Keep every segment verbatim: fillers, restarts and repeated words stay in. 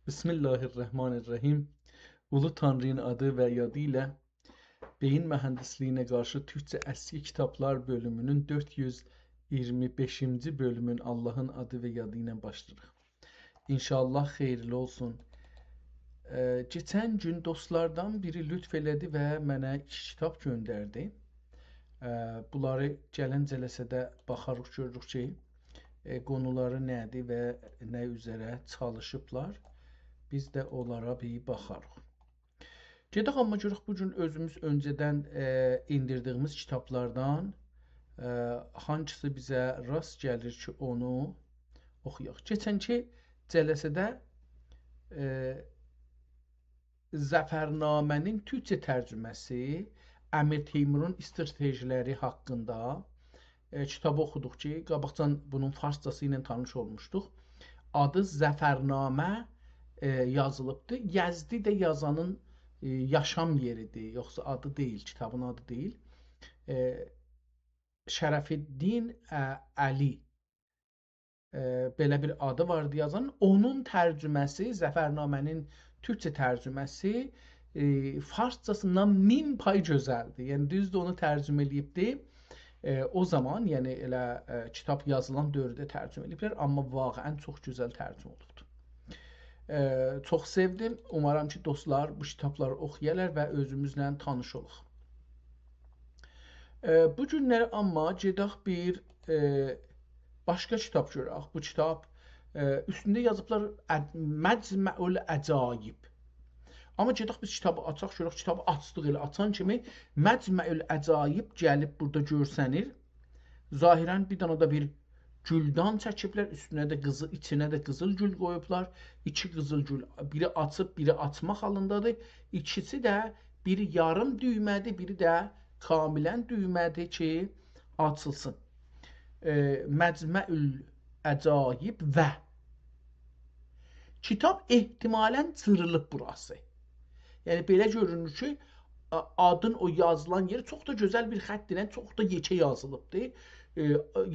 بسم الله الرحمن الرحیم. اولو تانری‌نین آدی و یادی ایله بئیین موهندیسلیگینه قارشی تورکجه اسکی کیتابلار بؤلومونون دؤرد یوز اییرمی بئشینجی بؤلومون آللاهین آدی و یادی ایله باشلاییریق. ان‌شاءالله خئییرلی اولسون. ائ، کئچن گون دوستلاردان بیری لطف ائله‌دی و منه ایکی کیتاب گؤندردی. ائ، بونلاری گلن جلسه‌ده باخاریق، گؤروروک کی، ائ، قونولاری نه‌دیر و نه اوزره چالیشیبلار. بیز ده اونلارا بیر باخاریق. گئدک، آمما گؤرک بو گون اؤزوموز اؤنجه‌دن، ائ، ائندیردیگیمیز کیتابلاردان، ائ، هانگیسی بیزه راست گلیر کی، اونو اوخویاق. کئچنکی جلسه‌ده، ائ، ظفرنامه‌نین تورکجه ترجمه‌سی، امیر تیمورون استراتژی‌لری حاقیندا، ائ، کیتابی اوخودوق کی، قاباقجان بونون فارسجاسی ایله تانیش اولموشدوق. آدی ظفرنامه، ائ، یازیلیبدی. یزدی ده یازانین، ائ، یاشام یئریدیر، یوخسا آدی دئییل، کیتابین آدی دئییل. ائ، شرف‌الدین، ائ، علی، ائ، بئله بیر آدی واردی یازان. اونون ترجمه‌سی، ظفرنامه‌نین تورکجه ترجمه‌سی، ائ، فارسجاسیندان مین پای گؤزلدیر. یعنی، دوزدور، اونو ترجمه ائله‌ییبدی. ائ، او زامان، یعنی ائله، ائ، کیتاب یازیلان دؤورده ترجمه ائله‌ییبلر، آمما واقعاً چوخ گؤزل ترجمه اولوبدور. ائ، چوخ سئودیم. اومارام کی، دوستلار بو کیتابلاری اوخویالار و اؤزوموزله تانیش اولاق. ائ، بو گونلری آمما گئدک بیر، ائ، باشقا کیتاب گؤرک. بو کیتاب، ائ، اوستونده یازیبلار ع-، مجمع العجایب. آمما گئدک بیز کیتابی آچاق، گؤرک کیتابی آچدیق، ائله آچان کیمی مجمع العجایب گلیب بورادا گؤرسنیر. ظاهراً بیر دنه ده بیر گولدان چکیبلر، اوستونه ده قیزیل، ایچینه ده قیزیل گول قویوبلار. ایکی قیزیل گول، بیری آچیب، بیری آچماق حالیندادیر. ایکیسی ده، بیری یاریم دویمه‌دیر، بیری ده کاملاً دویمه‌دیر کی، آچیلسین. ائ، مجمع العجایب و کیتاب احتمالاً جیریلیب بوراسی. یعنی، بئله گؤرونور کی، آ-، آدین او یازیلان یئری چوخ دا گؤزل بیر خط ایله، چوخ دا یئکه یازیلیبدیر. ائ،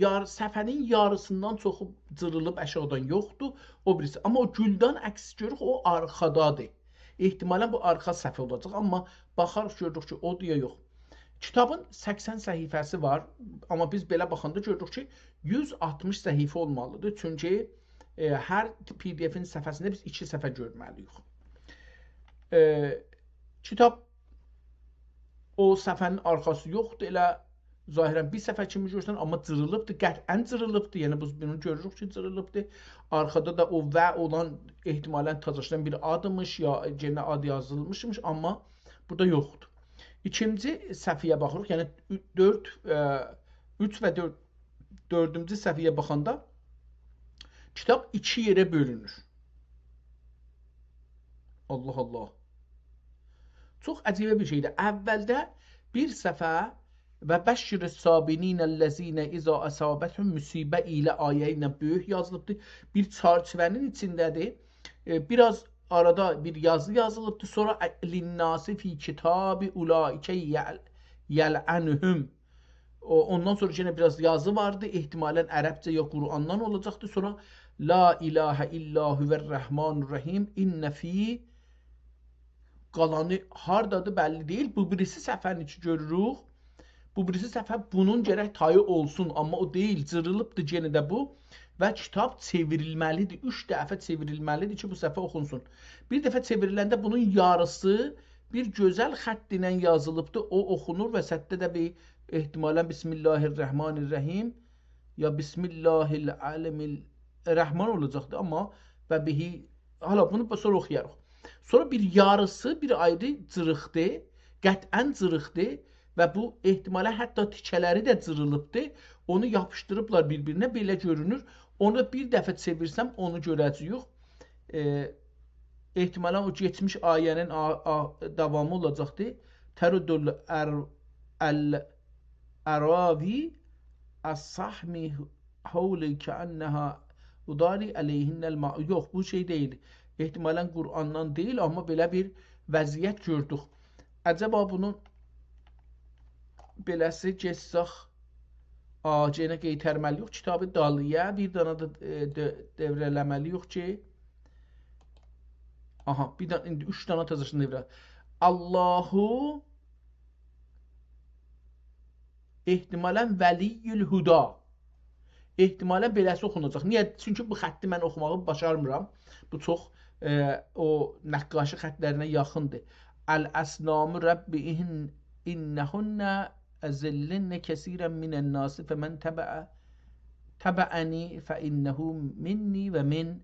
یار-، صفحه‌نین یاریسیندان چوخو جیریلیب، آشاغیدان یوخدور. او بیریسی. آمما او گولدان عکس گؤروروک، او آرخادادیر. احتمالاً بو آرخا صفحه اولاجاق، آمما باخاریق، گؤروروک کی، اودور یا یوخ. کیتابین سکسن صفحه‌سی وار، آمما بیز بئله باخاندا گؤروروک کی، یوز آلتمیش صفحه اولمالیدیر. چونکی، ائ، هر PDF-ین صفحه‌سینده بیز ایکی صفحه گؤرمه‌لی‌ییک. ائ، کیتاب او صفحه‌نین آرخاسی یوخدور، ائله ظاهراً بیر صفحه کیمی گؤرسن، آمما جیریلیبدیر، قطعاً جیریلیبدیر. یعنی، بیز بونو گؤروروک کی، جیریلیبدیر. آرخادا دا او «و» اولان احتمالاً تازاشدان بیر آدیمیش، یا یئنه آد یازیلمیشمیش، آمما بورادا یوخدور. ایکینجی صفحه‌یه باخیریق، یعنی اُ-، دؤرد، ائ، اوچ و دؤرد، دؤردونجو صفحه‌یه باخاندا کیتاب ایکی یئره بؤلونور. الله الله. چوخ عجیبه بیر شئیدیر. اولده بیر صفحه «و بشر الصابرین الذین اذا اصابتهم مصیبه» ایله آیه ایله بؤیوک یازیلیبدیر. بیر چرچیوه‌نین ایچینده‌دیر. ائ، بیر آز آرادا بیر یازی یازیلیبدیر. سونرا «للناس فی کتاب اولئک یل-، یلعنهم». او، اوندان سونرا یئنه بیر آز یازی واردی. احتمالاً عربجه یا قرآندان اولاجاقدی. سونرا «لا اله الا هو الرحمن الرحیم. ان فی» قالانی هاردادیر، بللی دئییل. بو بیریسی صفحه‌نی کی گؤروروک. بو بیریسی صفحه بونون گرک تایی اولسون، آمما او دئییل، جیریلیبدیر یئنه ده بو. و کیتاب چئوریلمه‌لیدیر، اوچ دفعه چئوریلمه‌لیدیر کی، بو صفحه اوخونسون. بیر دفعه چئوریلنده بونون یاریسی بیر گؤزل خط ایله یازیلیبدیر، او اوخونور. وسطده ده بیر احتمالاً «بسم الله الرحمن الرحیم» یا «بسم الله العلم الرحمن» اولاجاقدیر، آمما «و به»، حالا بونو سونرا اوخویاریق. سونرا بیر یاریسی بیر آیری جیریقدیر، قطعاً جیریقدیر و بو احتمالاً حتی تیکه‌لری ده جیریلیبدیر. اونو یاپیشدیریبلار بیر-بیرینه، بئله گؤرونور. اونو بیر دفعه چئویرسم، اونو گؤره‌جه‌ییک. ائ، احتمالاً او کئچمیش آیه‌نین آ-، آ-، داوامی اولاجاقدی. «ترد الار-، الاراضی السهم حولی کأنها تداری علیهن الماء». یوخ، بو شئی دئییل. احتمالاً قرآندان دئییل، آمما بئله بیر وضعیت گؤردوک. عجبا بونون بئله‌سی گئتسک، آ، یئنه قئیترمه‌لی‌ییک کیتابی دالییا، بیر دنه ده، ائ، دؤ-، دؤوره‌له‌مه‌لی‌ییک کی، آها، بیر دنه، ایندی اوچ دنه تزاشدان دئویره‌دیر. الله احتمالاً ولی الهدی. احتمالاً بئله‌سی اوخوناجاق. نییه؟ چونکی بو خطی من اوخوماغی باشارمیرام. بو چوخ، ائ، او نقاشی خطلرینه یاخیندیر. «الأصنام رب إن-، إنهن أضللن كثيرا من الناس فمن تبع-، تبعنی فإنه منی و من.»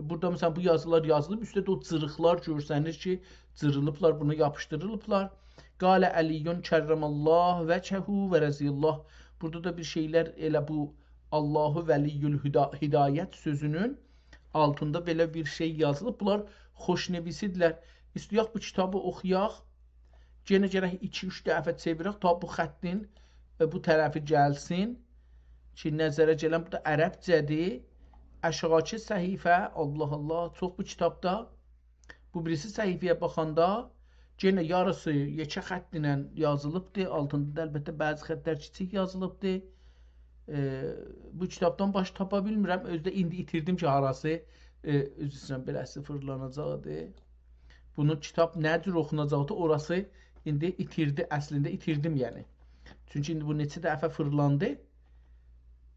بورادا، مثلاً، بو یازیلار یازیلیب، اوسته ده او جیریقلار گؤرسنیر کی، جیریلیبلار، بونا یاپیشدیریلیبلار. «قال علی کرم الله وجهه و رضی الله.» بورادا دا بیر شئیلر، ائله بو «الله ولی الهدا-، هدایت» سؤزونون آلتیندا بئله بیر شئی یازیلیب. بونلار خوشنویسیدیرلر. ایسته‌یک بو کیتابی اوخویاق. یئنه گرک ایکی-اوچ دفعه چئویرک، تا بو خطین، ائ، بو طرفی گلسین کی، نظره گلن، بو دا عربجه‌دیر. آشاغیداکی صفحه، الله الله، چوخ بو کیتابدا. بو بیریسی صفحه‌یه باخاندا، یئنه یاریسی یئکه خط ایله یازیلیبدیر. آلتیندا دا البته بعضی خطلر کیچیک یازیلیبدیر. ائ، بو کیتابدان باشقا تاپا بیلمیرم. اؤزو ده ایندی ایتیردیم کی، هاراسی، ائ، عذر ایسته‌ییرم، بئله‌سی فیرلاناجاقدی. بونو کیتاب نه جور اوخوناجاقدی، اوراسی ایندی ایتیردی، اصلینده ایتیردیم، یعنی. چونکی ایندی بو نئچه دفعه فیرلاندی.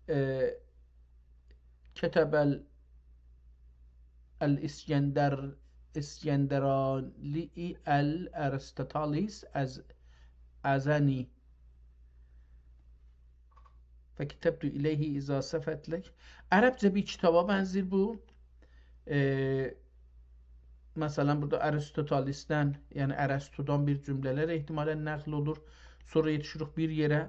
ائ، «کتب ال-، الاسکندر-، اسکندرانی الارستوطالیس از-، ازنی فکتبت الیه اذا صفت لک.» عربجه بیر کیتابا بنزیر بو. ائ، مثلاً، بورادا آریستوتالیسدن، یعنی ارسطودان بیر جمله‌لر احتمالاً نقل اولور. سونرا یئتیشیریک بیر یئره،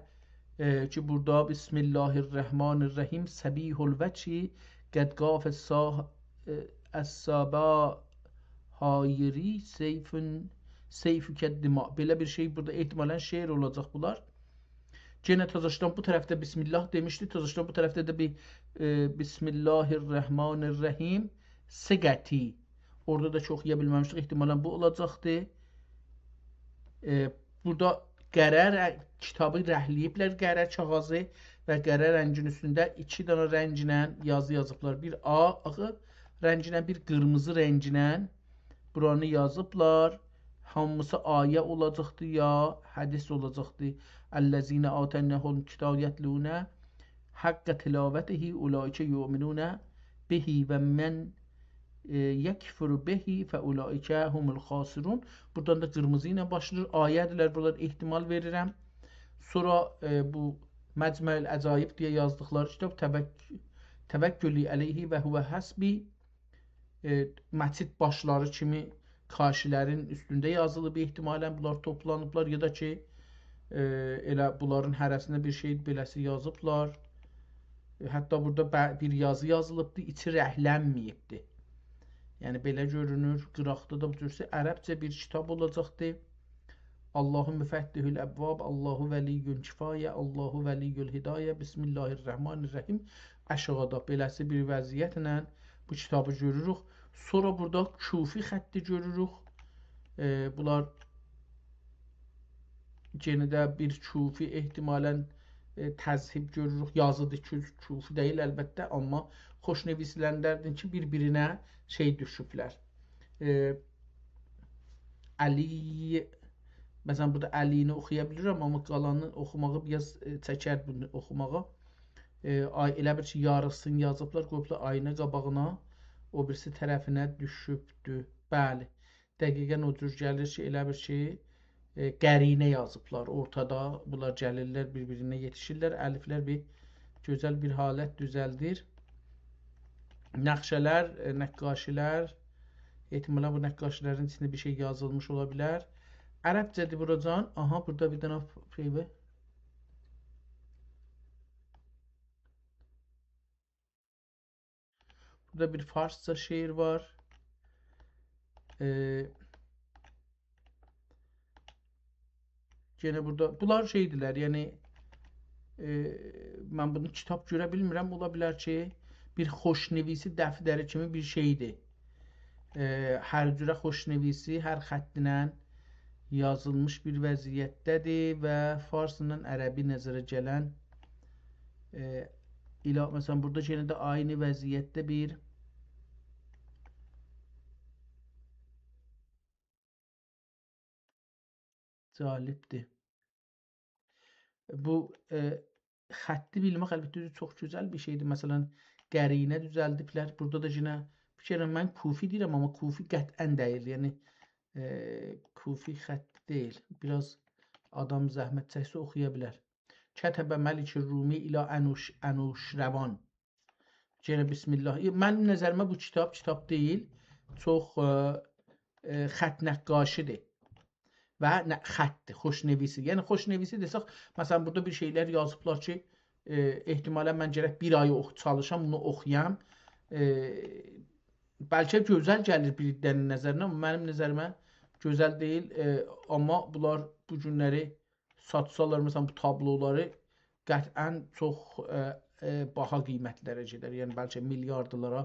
ائ، کی، بورادا «بسم الله الرحمن الرحیم، صبیح الوجه، قد گاف الصا-، ائ، الصبا هایری سیف، سیفک الدماء.» بئله بیر شئی، بورادا احتمالاً شعر اولاجاق بونلار. یئنه تزاشدان بو طرفده «بسم الله» دئمیشدی، تزاشدان بو طرفده ده بیر، ائ، «بسم الله الرحمن الرحیم، صیغتی.» اورادا دا کی اوخویا بیلمه‌میشدیک، احتمالاً بو اولاجاقدی. ائ، بورادا قره ر-، کیتابی رنگله‌ییبلر، قره کاغیذی، و قره رنگین اوستونده ایکی دنه رنگله یازی یازیبلار. بیر آغ رنگله، بیر قیرمیزی رنگله. بورانی یازیبلار. هامیسی آیه اولاجاقدی یا حدیث اولاجاقدی. «الذین آتیناهم الکتاب یتلونه حق تلاوته اولئک یؤمنون به و من، ائ، یکفر به فاولئک هم الخاسرون.» بورادان دا قیرمیزی ایله باشلاییر. آیه‌دیرلر، بونلار احتمال وئریرم. سونرا، ائ، بو «مجمع العجایب» دئیه یازدیقلاری کیتاب «توک-، توکلی علیه و هو حسبی». ائ، مسجد باشلاری کیمی کاشی‌لرین اوستونده یازیلیب، احتمالاً بونلار توپلانیبلار، یا دا کی، ائ، ائله بونلارین هره‌سینده بیر شئی بئله‌سی یازیبلار. ائ، حتی بورادا ب-، بیر یازی یازیلیبدی، ایچی رنگلنمه‌ییبدی. یعنی، بئله گؤرونور، قیراقدا دا بو جورسه عربجه بیر کیتاب اولاجاقدی. «الله مفتح الابواب، الله ولی الکفایة، الله ولی الهدایة، بسم الله الرحمن الرحیم.» آشاغیدا بئله‌سی بیر وضعیتله بو کیتابی گؤروروک. سونرا بورادا کوفی خطی گؤروروک. ائ، بونلار یئنه ده بیر کوفی، احتمالاً، ائ، تذهیب گؤروروک. یازیدیر، کو-، کوفی دئییل البته، آمما خوشنویسلندردیر کی، بیر-بیرینه شئی دوشوبلر. ائ، علی، مثلاً، بورادا علینی اوخویا بیلیرم، آمما قالانین اوخوماغی بیر آز، ائ، چکر بونو اوخوماغا. ائ، آی، ائله بیل کی، یاریسینی یازیبلار، قویوبلار آینا قاباغینا، او بیریسی طرفینه دوشوبدو. بلی، دقیقاً او جور گلیر کی، ائله بیل کی، ائ، قرینه یازیبلار. اورتادا بونلار گلیرلر، بیر-بیرینه یئتیشیرلر. الفلر بیر گؤزل بیر حالت دوزلدیر. نقشه‌لر، ائ، نقاشی‌لر، احتمالاً بو نقاشی‌لرین ایچینده بیر شئی یازیلمیش اولا بیلر. عربجه‌دیر بوراجان. آها، بورادا بیر دنه شئی وار. بورادا بیر فارسجا شعر وار. ائ، یئنه بورادا، بونلار شئیدیرلر، یعنی، ائ، من بونو کیتاب گؤره بیلمیرم، اولا بیلر کی، بیر خوشنویسی دفتری کیمی بیر شئیدیر. ائ، هر جوره خوشنویسی، هر خطینن یازیلمیش بیر وضعیتده‌دیر و فارسلا عربی نظره گلن، ائ، ایله، مثلا، بورادا یئنه ده عینی وضعیتده بیر، جالبدیر. بو، ائ، خطی بیلمک، البته، اؤزو چوخ گؤزل بیر شئیدیر. مثلا، قرینه دوزلدیبلر. بورادا دا یئنه فیکر ائدیرم، من کوفی دئییرم، آمما کوفی قطعا دئییل. یعنی، ائ، کوفی خط دئییل. بیر آز آدام زحمت چکسه اوخویا بیلر. «کتب ملک الرومی الی انوش-، انوشروان». یئنه بسم الله. منیم نظریمه بو کیتاب، کیتاب دئییل. چوخ، ائ، ائ، خط نقاشی‌دیر. و نه-، خطدیر، خوشنویسی. یعنی خوشنویسی دئسک، مثلا، بورادا بیر شئیلر یازیبلار کی، ائ، احتمالا من گرک بیر آی اوخ-، چالیشام، بونو اوخویام. ائ، بلکه گؤزل گلیر بیر عده‌نین نظرینه، آمما منیم نظریمه گؤزل دئییل. ائ، آمما بونلار بو گونلری ساتسالار، مثلا، بو تابلولاری قطعا چوخ، ائ، ائ، باها قیمتلره گئدر. یعنی، بلکه میلیاردلارا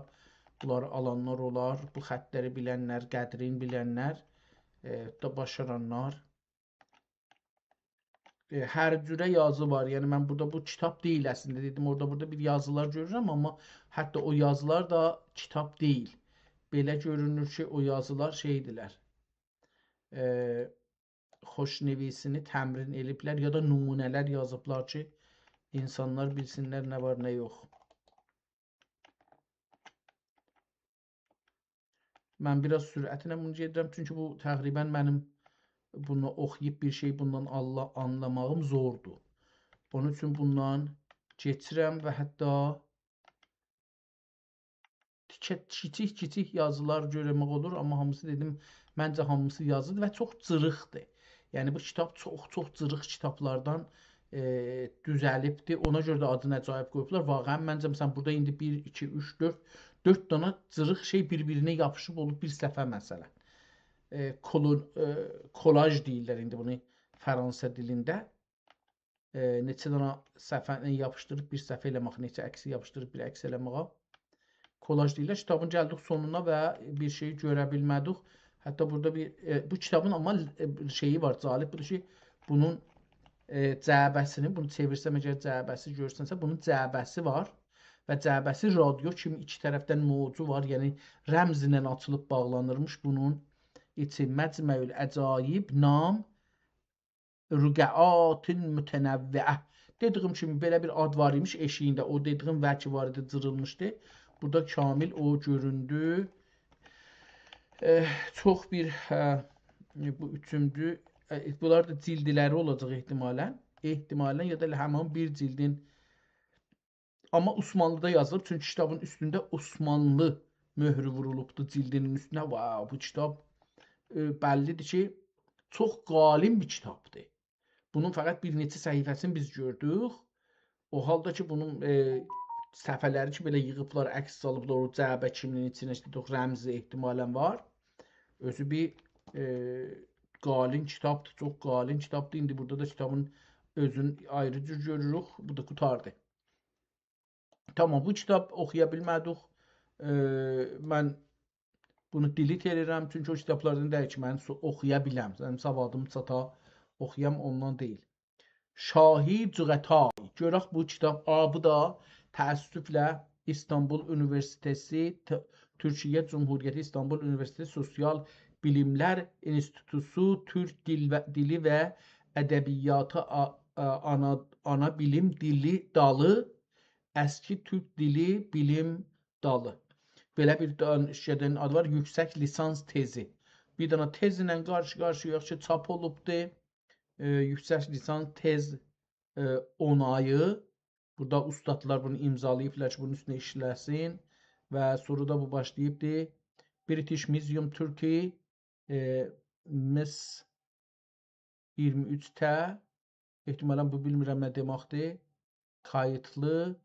بونلاری آلانلار اولار، بو خطلری بیلنلر، قدرین بیلنلر، ائ، دا باشارانلار. ائ، هر جوره یازی وار. یعنی، من بورادا بو کیتاب دئییل اصلینده، دئدیم، اورادا بورادا بیر یازیلار گؤرورم، آمما حتی او یازیلار دا کیتاب دئییل. بئله گؤرونور کی، او یازیلار شئیدیلر. ائ، خوشنویسینی تمرین ائله‌ییبلر، یا دا نمونه‌لر یازیبلار کی، اینسانلار بیلسینلر نه وار، نه یوخ. من بیر آز سرعتله بونو گئدیرم، چونکی بو تقریبا منیم بونو اوخویوب بیر شئی بوندان آللا-، آنلاماغیم زوردور. اونون اوچون بوندان کئچیرم و حتی تیکه، کیچیک کیچیک یازیلار گؤرمک اولور، آمما هامیسی، دئدیم، منجه هامیسی یازیدیر و چوخ جیریقدیر. یعنی بو کیتاب چوخ، چوخ جیریق کیتابلاردان، ائ، دوزلیبدیر. اونا گؤره ده آدینی عجایب قویوبلار. واقعا منجه، مثلا، بورادا ایندی بیر، ایکی، اوچ، دؤرد، دؤرد دانا جیریق شئی بیر-بیرینه یاپیشیب اولوب بیر صفحه، مثلا. ائ، کولو-، ائ، کولاژ دئییرلر ایندی بونو فرانسه دیلینده. ائ، نئچه دانا صفحه‌نی یاپیشدیریب بیر صفحه ائله‌مک، نئچه عکسی یاپیشدیریب بیر عکس ائله‌مه‌یه. کولاژ دئییرلر. کیتابین گلدیک سونونا و بیر شئی گؤره بیلمه‌دیک. حتی بورادا بیر، ائ، بو کیتابین آمما، ائ، بیر شئیی وار، جالب بودور کی، بونون، ائ، جعبه‌سینی، بونو چئویرسم اگر، جعبه‌سی گؤرسنسه، بونون جعبه‌سی وار و جعبه‌سی رادیو کیمی ایکی طرفدن موجو وار، یعنی رمزله آچیلیب باغلانیرمیش بونون ایچی. «مجمع العجایب»، نام «رقعات متنوعة». دئدیگیم کیمی، بئله بیر آد وار ایمیش ائشیگینده. او دئدیگیم «و» کی وار ایدی، جیریلمیشدی. بورادا کامل او گؤروندو. ائ، چوخ بیر، هه، بو اوچونجو، ائ، بونلار دا جلدلری اولاجاق احتمالا. احتمالا یا دا ائله همین بیر جلدین، آمما عثمانلی‌دا یازیلیب، چونکی کیتابین اوستونده عثمانلی مؤهرو وورولوبدو جلدینین اوستونه. واو، بو کیتاب، ائ، بللی‌دیر کی، چوخ قالین بیر کیتابدیر. بونون فقط بیر نئچه صفحه‌سینی بیز گؤردوک. او حالدا کی، بونون، ائ، صفحه‌لری کی، بئله ییغیبلار، عکس سالیبلار، او جعبه کیمینین ایچینه، ایشته، چوخ رمزی احتمالا وار. اؤزو بیر، ائ، قالین کیتابدیر، چوخ قالین کیتابدیر. ایندی بورادا دا کیتابین اؤزون آیری جور گؤروروک. بو دا قوتاردی. تامام، بو کیتاب اوخویا بیلمه‌دیک. ائ، من بونو دیلیت ائدیرم، چونکی او کیتابلاردان دئییل کی، من سو-، اوخویا بیلم. منیم سوادیم چاتا، اوخویام، اوندان دئییل. شاهی جغتای. گؤرک بو کیتاب، آ، بو دا تأسفله ایستانبول اونیوئرسیته‌تی، ت-، تورکیه جمهوریتی ایستانبول اونیوئرسیته‌تی سوسیال بیلیملر اینستیتوتو تورک دیل و، دیلی و ادبیاتی آ-، آ-، آنا، آنا بیلیم دیلی دالی، اسکی تورک دیلی بیلیم دالی. بئله بیر دانشکده‌نین آدی وار، یوکسک لیسانس تزی. بیر دنه تز ایله قارشی-قارشی‌یاییق کی، چاپ اولوبدو. ائ، یوکسک لیسانس تز، ائ، اونایی. بورادا اوستادلار بونو امضالاییبلار کی، بونون اوستونده ایشله‌سین. و سونرا دا بو باشلاییبدی. British Museum Turkey، ائ، مس ایگیرمی اوچ ته، احتمالا بو بیلمیرم نه دئمکدیر. کاییتلی،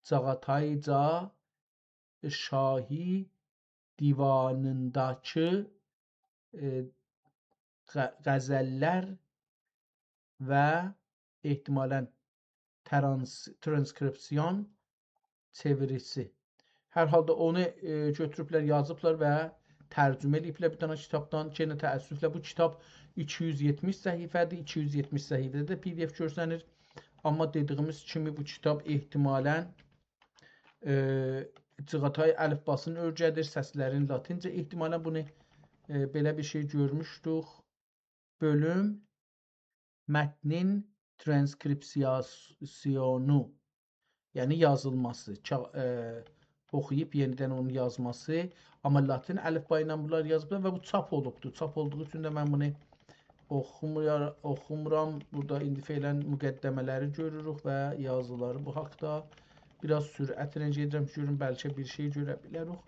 چاغاتایجا، شاهی دیوانینداکی، ائ، غ-، غزللر و احتمالا ترانس-، ترانسکریپسیون چئویریسی. هر حالدا اونو، ائ، گؤتوروبلر، یازیبلار و ترجمه ائله‌ییبلر بیر دنه کیتابدان. یئنه تأسفله بو کیتاب ایکی یوز یئتمیش صفحه‌دیر، ایکی یوز یئتمیش صفحه‌ده ده PDF گؤرسنیر. آمما دئدیگیمیز کیمی بو کیتاب احتمالا، ائ، چاغاتای الیفباسینی اؤیره‌دیر، سسلرین لاتینجه. احتمالا بونو، ائ، بئله بیر شئی گؤرموشدوک. بؤلوم متنین ترانسکریپسیاسیونو، یعنی یازیلماسی، چا-، ائ، اوخویوب یئنیدن اونون یازماسی. آمما لاتین الفبایی ایله بونلار یازیبلار و بو چاپ اولوبدور. چاپ اولدوغو اوچون ده من بونو اوخومورا-، اوخومورام. بورادا ایندی فعلاً مقدمه‌لری گؤروروک و یازیلاری بو حاقدا. بیر آز سرعتله گئدیرم، گؤروم بلکه بیر شئی گؤره بیلروک.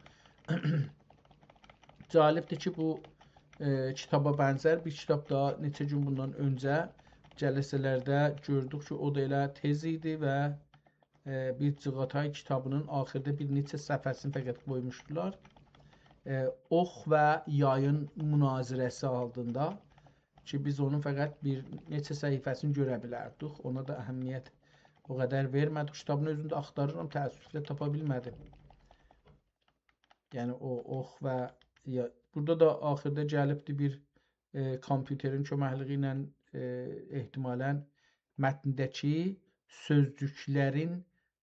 جالبدیر کی، بو، ائ، کیتابا بنزر بیر کیتاب دا نئچه گون بوندان اؤنجه جلسه‌لرده گؤردوک کی، او دا ائله تئز ایدی و، ائ، بیر جیغاتای کیتابینین آخیردا بیر نئچه صفحه‌سینی فقط قویموشدولار. ائ، اوخ و یایین مناظره‌سی آدیندا کی، بیز اونون فقط بیر نئچه صفحه‌سینی گؤره بیلردیک. اونا دا اهمیت او قدر وئرمه‌دیک. کیتابین اؤزونو ده آختاریرام، تأسفله تاپا بیلمه‌دیم. یعنی او اوخ و یا، بورادا دا آخیردا گلیبدی بیر، ائ، کامپیوترین کؤمکلیگی ایله، ائ، احتمالاً متنده‌کی سؤزجوکلرین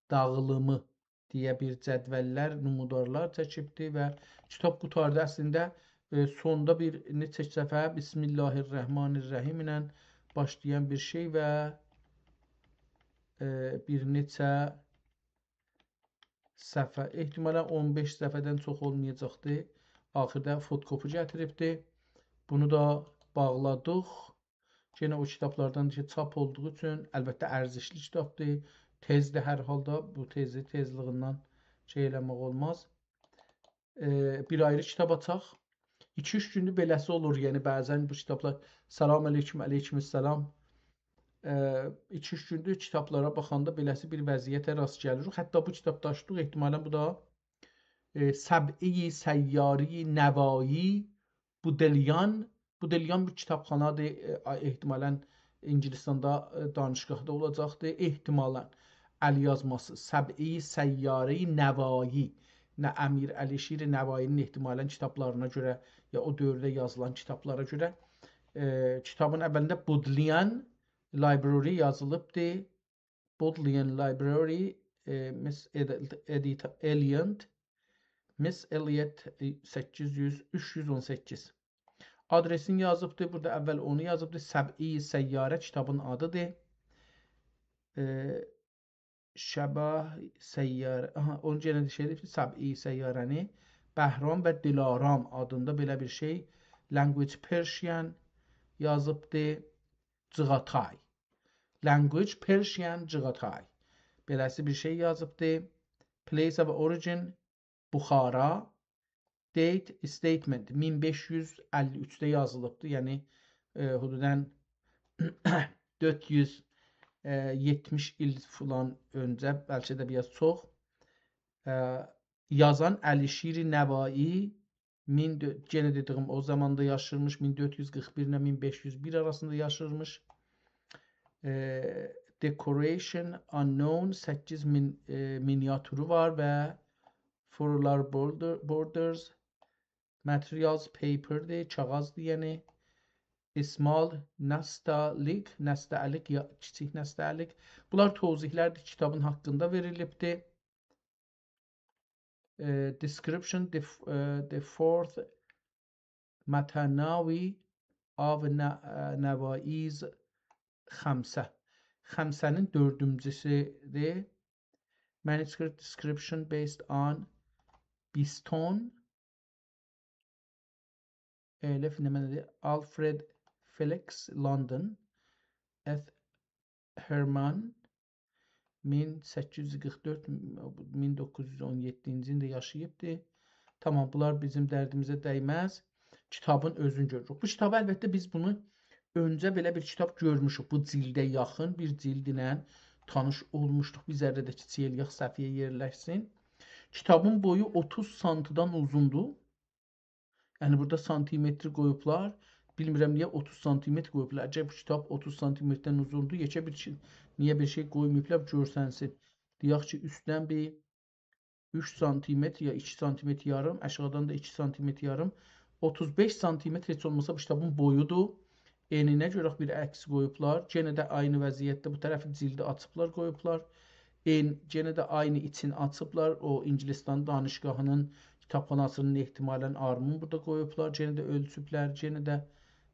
داغیلیمی دئیه بیر جدوللر، نمودارلار چکیبدی و کیتاب قوتاردی. اصلینده، ائ، سوندا بیر نئچه صفحه بسم الله الرحمن الرحیم ایله باشلایان بیر شئی و، ائ، بیر نئچه صفحه، احتمالاً اون بئش صفحه‌دن چوخ اولمایاجاقدی. آخیردا فوتوکوپی گتیریبدی. بونو دا باغلادیق. یئنه او کیتابلاردان کی، چاپ اولدوغو اوچون، البته، ارزشلی کیتابدیر. تئزدیر هر حالدا. بو تئزی تئزلیگیندن شئی ائله‌مک اولماز. ائ، بیر آیری کیتاب آچاق. ایکی-اوچ گوندور بئله‌سی اولور. یعنی، بعضاً بو کیتابلار، «سلام علیکم»، «علیکم السلام». ائ، ایکی-اوچ گوندور کیتابلارا باخاندا بئله‌سی بیر وضعیته راست گلیریک. حتی بو کیتاب دا آچدیق، احتمالاً بو دا، ائ، «سبعهٔ سیارهٔ نوایی»، بودلیان، بودلیان بیر کیتابخانادیر، ائ، احتمالاً انگلستاندا، ائ، دانشگاهدا اولاجاقدیر. احتمالاً ال یازماسی، «سبعهٔ سیارهٔ نوایی»، نه امیر علیشیر نوایی‌نین احتمالاً کیتابلارینا گؤره، یا او دؤورده یازیلان کیتابلارا گؤره، ائ، کیتابین اولینده Bodleian Library یازیلیبدیر. Bodleian Library، ائ، Miss Ed-، Edit-، Eliot، Miss Eliot، ائ، سککیز یوز، اوچ یوز اون سککیز. آدرسینی یازیبدی، بورادا اول اونو یازیبدی. «سبعهٔ سیاره» کیتابین آدیدیر. ائ، «شبح سیاره»، آها، اونو یئنه ده شئی دئییب، «سبعهٔ سیاره‌نی» بهرام و دلارام آدیندا بئله بیر شئی، Language Persian یازیبدی، جیغاتای. Language Persian جیغاتای. بئله‌سی بیر شئی یازیبدی. Place of origin، بخارا. Date statement، مین بئش یوز اللی اوچده یازیلیبدی. یعنی، ائ، حدوداً دؤرد یوز یئتمیش ایل فلان اؤنجه، بلکه ده بیر آز چوخ. ائ، یازان علیشیر نوایی، مین دؤ-، یئنه دئدیگیم، او زاماندا یاشیرمیش، مین دؤرد یوز قیرخ بیر ایله مین بئش یوز بیر آراسیندا یاشیرمیش. ائ، Decoration Unknown، سککیز مین، ائ، مینیاتورو وار و Floral Border-، Borders، Materials Paper-دیر، کاغیذدیر، یعنی. Small Nastaliq، نستعلیق، یا کیچیک نستعلیق. بونلار توضیحلردیر، کیتابین حاقیندا وئریلیبدیر. ائ، description، the f-، ائ، the fourth متناوی of Na-، ائ، نوایی‌الخمسه. خمسه‌نین دؤردونجوسودور. Manuscript description based on Biston، ائ، لف نمنه‌دیر؟ Alfred Felix، London، Eth Herman، مین سککیز یوز قیرخ دؤرد، مین دوققوز یوز اون یئددینجی ایلده یاشاییبدی. تامام، بونلار بیزیم دردیمیزه دیمز. کیتابین اؤزونو گؤروروک. بو کیتابی، البته، بیز بونو اؤنجه بئله بیر کیتاب گؤرموشوک. بو جیلده یاخین بیر جیلدله تانیش اولموشدوق. بیر ذره ده کیچیک ائله‌یک، صفحه‌یه یئرلشسین. کیتابین بویو اوتوز سانتیدان اوزوندور. یعنی بورادا سانتیمتری قویوبلار. بیلمیرم نییه اوتوز سانتیمتر قویوبلار. عجب، بو کیتاب اوتوز سانتیمتردن اوزوندور. یئکه بیر شئی، نییه بیر شئی قویماییبلار، گؤرسنسین. دئیک کی، اوستدن بیر اوچ سانتیمتر یا ایکی سانتیمتر یاریم، آشاغیدان دا ایکی سانتیمتر یاریم. اوتوز بئش سانتیمتر هئچ اولماسا بو کیتابین بویودور. انینه گؤره بیر عکس قویوبلار. یئنه ده عینی وضعیتده بو طرفی جیلدی آچیبلار، قویوبلار. ان، یئنه ده عینی ایچین آچیبلار. او انگلستان دانشگاهی‌نین کیتابخاناسی‌نین احتمالاً آرمین بورادا قویوبلار. یئنه ده اؤلچوبلر، یئنه ده،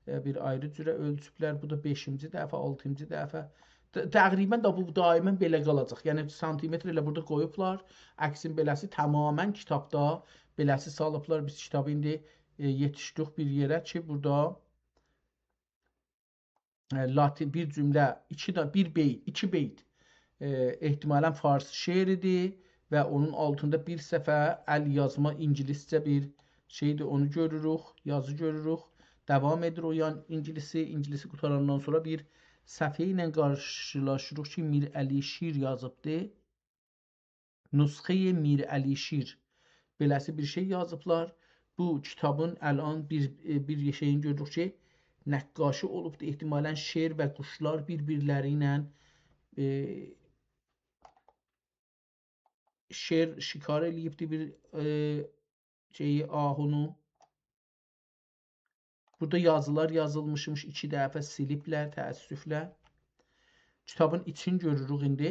ائ، بیر آیری جوره اؤلچوبلر. بو دا بئشینجی دفعه، آلتینجی دفعه. ت-، تقریباً ده بو دائماً بئله قالاجاق. یعنی سانتیمتر ائله بورادا قویوبلار. عکسین بئله‌سی تماماً کیتابدا بئله‌سی سالیبلار. بیز کیتابی ایندی، ائ، یئتیشدیک بیر یئره کی، بورادا، ائ، لاتین بیر جمله، ایکی ده، بیر بیت، ایکی بیت، ائ، احتمالاً فارسی شعریدیر و اونون آلتیندا بیر صفحه ال یازما اینگیلیسجه بیر شئیدیر، اونو گؤروروک، یازی گؤروروک. داوام ائدیر او یان اینگیلیسی، اینگیلیسی قوتاراندان سونرا بیر صفحه ایله قارشیلاشیریق کی، میر علیشیر یازیبدی. نسخه‌ی میر علیشیر. بئله‌سی بیر شئی یازیبلار. بو کیتابین الان بیر، ائ، بیر شئیین گؤروروک کی، نقاشی اولوبدور. احتمالاً شعر و قوشلار بیر-بیرلری ایله، ائ، شعر شکار ائله‌ییبدی بیر، ائ، شئیی، آهونو. بورادا یازیلار یازیلمیشمیش، ایکی دفعه سیلیبلر، تأسفله. کیتابین ایچین گؤروروک ایندی.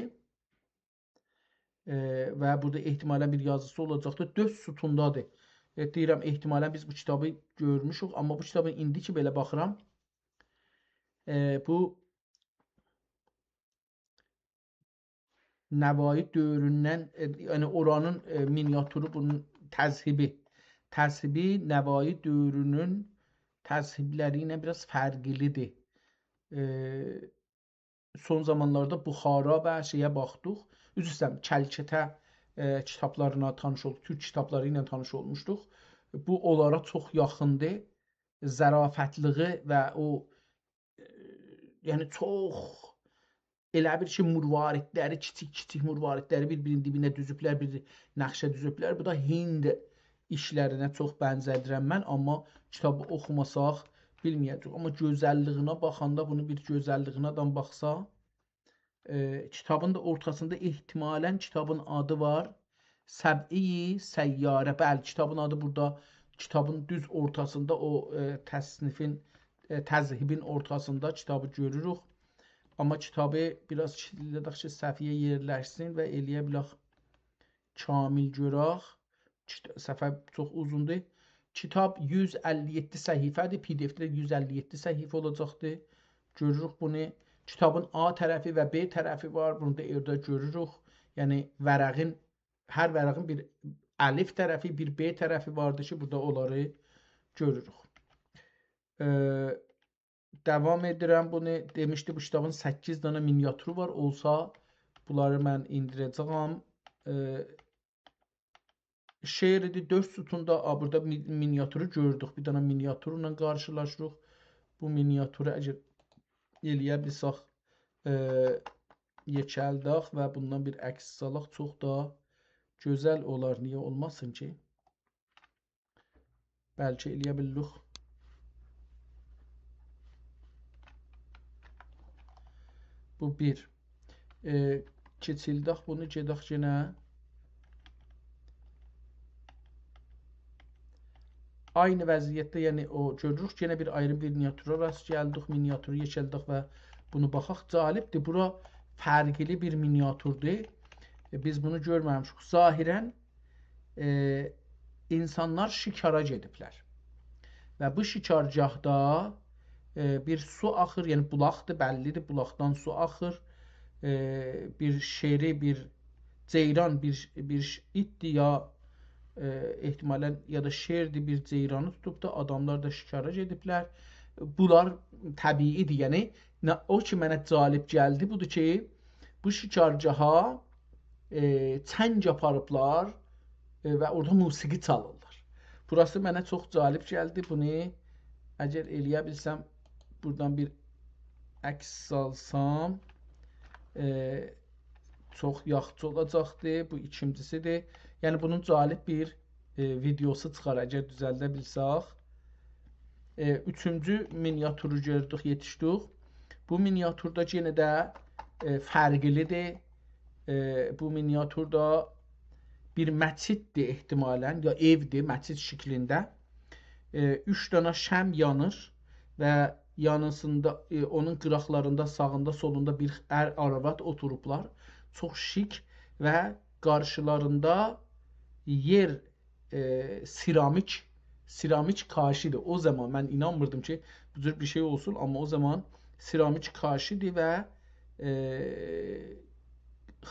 ائ، و بورادا احتمالاً بیر یازیسی اولاجاقدیر. دؤرد ستوندادیر. ائ، دئییرم، احتمالاً بیز بو کیتابی گؤرموشوک، آمما بو کیتابین ایندی کی بئله باخیرام، ائ، بو نوایی دؤوروندن، ائ، یعنی اورانین، ائ، مینیاتورو، بونون تذهیبی، تذهیبی نوایی دؤورونون تذهیبلری ایله بیر آز فرقلیدیر. ائ، سون زامانلاردا بخارا و شئیه باخدیق. عذر ایسته‌ییرم، کلکته، ائ، کیتابلارینا تانیش اولدوق، تورک کیتابلاری ایله تانیش اولموشدوق. بو اونلارا چوخ یاخیندیر. ظرافتلیگی و او، ائ، یعنی چوخ ائله بیل کی، مرواریدلری، کیچیک-کیچیک مرواریدلری بیر-بیرینین دیبینه دوزوبلر، بیر نقشه دوزوبلر. بو دا هند ایشلرینه چوخ بنزه‌دیرم من، آمما کیتابی اوخوماساق بیلمه‌یه‌جه‌ییک. آمما گؤزللیگینه باخاندا، بونو بیر گؤزللیگینه آدام باخسا، ائ، کیتابین دا اورتاسیندا احتمالاً کیتابین آدی وار. سبعه‌ی سیاره. بلی، کیتابین آدی بورادا، کیتابین دوز اورتاسیندا او، ائ، تصنیفین، ائ، تذهیبین اورتاسیندا کیتابی گؤروروک. آمما کیتابی بیر آز کیچیلدک کی، صفحه‌یه یئرلشسین و ائلیه بیلک کامل گؤرک. کیت-، صفحه چوخ اوزوندور. کیتاب یوز اللی یئددی صفحه‌دیر، پی دی اف‌ده یوز اللی یئددی صفحه اولاجاقدیر. گؤروروک بونو. کیتابین آ طرفی و ب طرفی وار. بونو دا ائوده گؤروروک. یعنی ورقین، هر ورقین بیر الف طرفی، بیر ب طرفی واردیر کی، بورادا اونلاری گؤروروک. ائ، داوام ائدیرم بونو. دئمیشدی، بو کیتابین سککیز دنه مینیاتورو وار. اولسا، بونلاری من ایندیره‌جه‌یم. ائ، شعریدیر، دؤرد ستوندا. آ، بورادا می-، مینیاتورو گؤردوک. بیر دنه مینیاتورلا قارشیلاشیریق. بو مینیاتورو اگر ائلیه بیلسک، ائ، یئکلدک و بوندان بیر عکس سالاق، چوخ دا گؤزل اولار. نییه اولماسین کی؟ بلکه ائلیه بیللیک. بو بیر. ائ، کیچیلدک بونو، گئدک یئنه. عینی وضعیتده، یعنی او گؤروروک، یئنه بیر آیری بیر مینیاتورا راست گلدیک، مینیاتورو یئکلدک و بونو باخاق. جالبدیر، بورا فرقلی بیر مینیاتوردور. ائ، بیز بونو گؤرمه‌میشیک. ظاهراً، ائ، اینسانلار شکارا گئدیبلر. و بو شکارگاهدا، ائ، بیر سو آخیر، یعنی بولاقدیر، بللیدیر، بولاقدان سو آخیر. ائ، بیر شئری، بیر جئیران، بیر، بیر ش-، ایتدیر یا، ائ، احتمالاً یا دا شئردیر، بیر جئیرانی توتوبدو، آداملار دا شکارا گئدیبلر. بونلار طبیعیدیر، یعنی نه، او کی منه جالب گلدی، بودور کی، بو شکارگاها، ائ، چنگ آپاریبلار، ائ، و اورادا موسیقی چالیرلار. بوراسی منه چوخ جالب گلدی. بونو اگر ائلیه بیلسم، بورادان بیر عکس آلسام، ائ، چوخ یاخشی اولاجاقدی. بو ایکینجیسیدیر. یعنی بونون جالب بیر، ائ، ویدئوسو چیخار، اگر دوزلده بیلسک. ائ، اوچونجو مینیاتورو گؤردوک، یئتیشدیک. بو مینیاتوردا یئنه ده، ائ، فرقلیدیر. ائ، بو مینیاتوردا بیر مسجددیر احتمالاً، یا ائودیر، مسجد شکلینده. ائ، اوچ دنه شمع یانیر و یانیسیندا، ائ، اونون قیراقلاریندا، ساغیندا، سولوندا بیر ار، آرواد اوتوروبلار. چوخ شیک و قارشیلاریندا یئر، ائ، سرامیک، سرامیک کاشی‌دیر. او زامان من اینانمیردیم کی، بو جور بیر شئی اولسون، آمما او زامان سرامیک کاشی‌دیر و، ائ،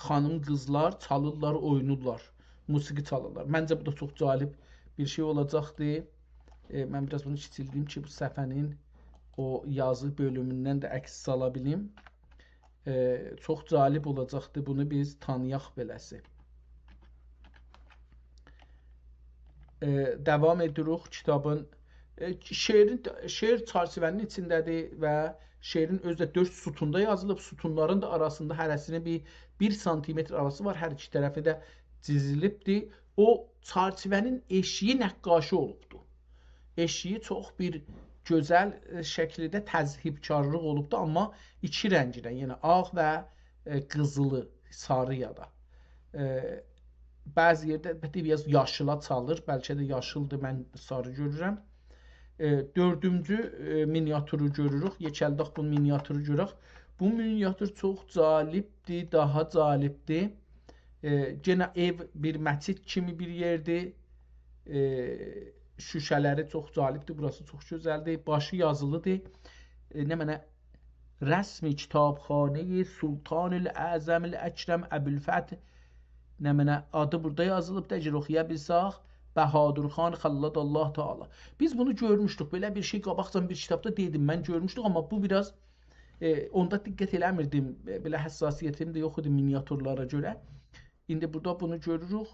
خانیم قیزلار چالیرلار، اوینایرلار، موسیقی چالیرلار. منجه بو دا چوخ جالب بیر شئی اولاجاقدی. ائ، من بیر آز بونو کیچیلدیم کی، بو صفحه‌نین او یازی بؤلوموندن ده عکس سالا بیلیم. ائ، چوخ جالب اولاجاقدی بونو بیز تانییاق بئله‌سی. ائ، داوام ائدیریک کیتابین، ائ، شعرین، شعر چرچیوه‌نین ایچینده‌دیر و شعرین اؤزو ده دؤرد ستوندا یازیلیب. ستونلارین دا آراسیندا هره‌سینین بیر، بیر سانتیمتر آراسی وار، هر ایکی طرفی ده دیزیلیبدیر. او چرچیوه‌نین ائشیگی نقاشی اولوبدور. ائشیگی چوخ بیر گؤزل، ائ، شکیلده تذهیب‌کارلیق اولوبدور، آمما ایکی رنگینن، یعنی آغ و، ائ، قیزیلی، ساری یا دا. ائ، بعضی یئرده البته بیر آز یاشیلا چالیر، بلکه ده یاشیلدیر، من ساری گؤرورم. ائ، دؤردونجو، ائ، مینیاتورو گؤروروک، یئکلدک بو مینیاتورو گؤرک. بو مینیاتور چوخ جالبدیر، داها جالبدیر. ائ، یئنه ائو بیر مسجد کیمی بیر یئردیر. ائ، شوشه‌لری چوخ جالبدیر، بوراسی چوخ گؤزلدیر. باشی یازیلیدیر. ائ، نمنه، رسم کتابخانهٔ سلطان الاعظم الاکرم ابوالفتح، نمنه، آدی بورادا یازیلیب دا، اگر اوخویا بیلسک، بهادر خان خلد الله تعالی. بیز بونو گؤرموشدوک، بئله بیر شئی قاباقجان بیر کیتابدا دئدیم، من گؤرموشدوک، آمما بو بیر آز، ائ، اوندا دقت ائله‌میردیم، ائ، بئله حساسیتیم ده یوخ ایدی مینیاتورلارا گؤره. ایندی بورادا بونو گؤروروک.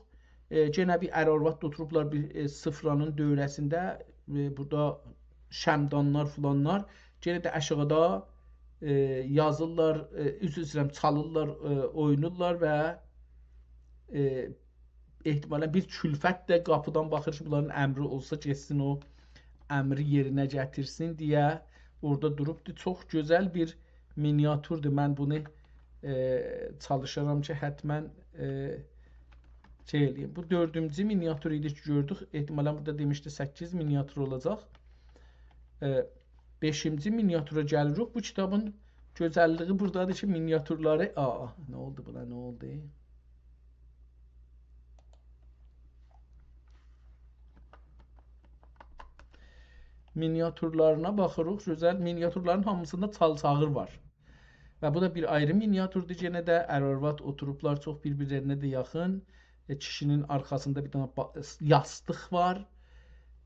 ائ، یئنه بیر ار-آرواد اوتوروبلار بیر، ائ، سفره‌نین دؤوره‌سینده، ائ، بورادا شمعدانلار فلانلار. یئنه ده آشاغیدا، ائ، یازیرلار، ائ، عذر ایسته‌ییرم، چالیرلار، ائ، اوینایرلار و، ائ، احتمالاً بیر کلفت ده قاپیدان باخیر کی، بونلارین امری اولسا گئتسین او امری یئرینه گتیرسین دئیه اورادا دوروبدور. چوخ گؤزل بیر مینیاتوردور. من بونو، ائ، چالیشارام کی، حتماً، ائ، شئی ائله‌ییم. بو دؤردونجو مینیاتور ایدی کی، گؤردوک. احتمالاً بورادا دئمیشدی، سککیز مینیاتور اولاجاق. ائ، بئشینجی مینیاتورا گلیریک. بو کیتابین گؤزللیگی بورادادیر کی، مینیاتورلاری، آ، آ، نه اولدو بونا، نه اولدو؟ مینیاتورلارینا باخیریق، گؤزل. مینیاتورلارین هامیسیندا چال چاغیر وار. و بو دا بیر آیری مینیاتوردور. یئنه ده ار-آرواد اوتوروبلار، چوخ بیر-بیرلرینه ده یاخین. ائ، کیشی‌نین آرخاسیندا بیر دنه با-، یاستیق وار.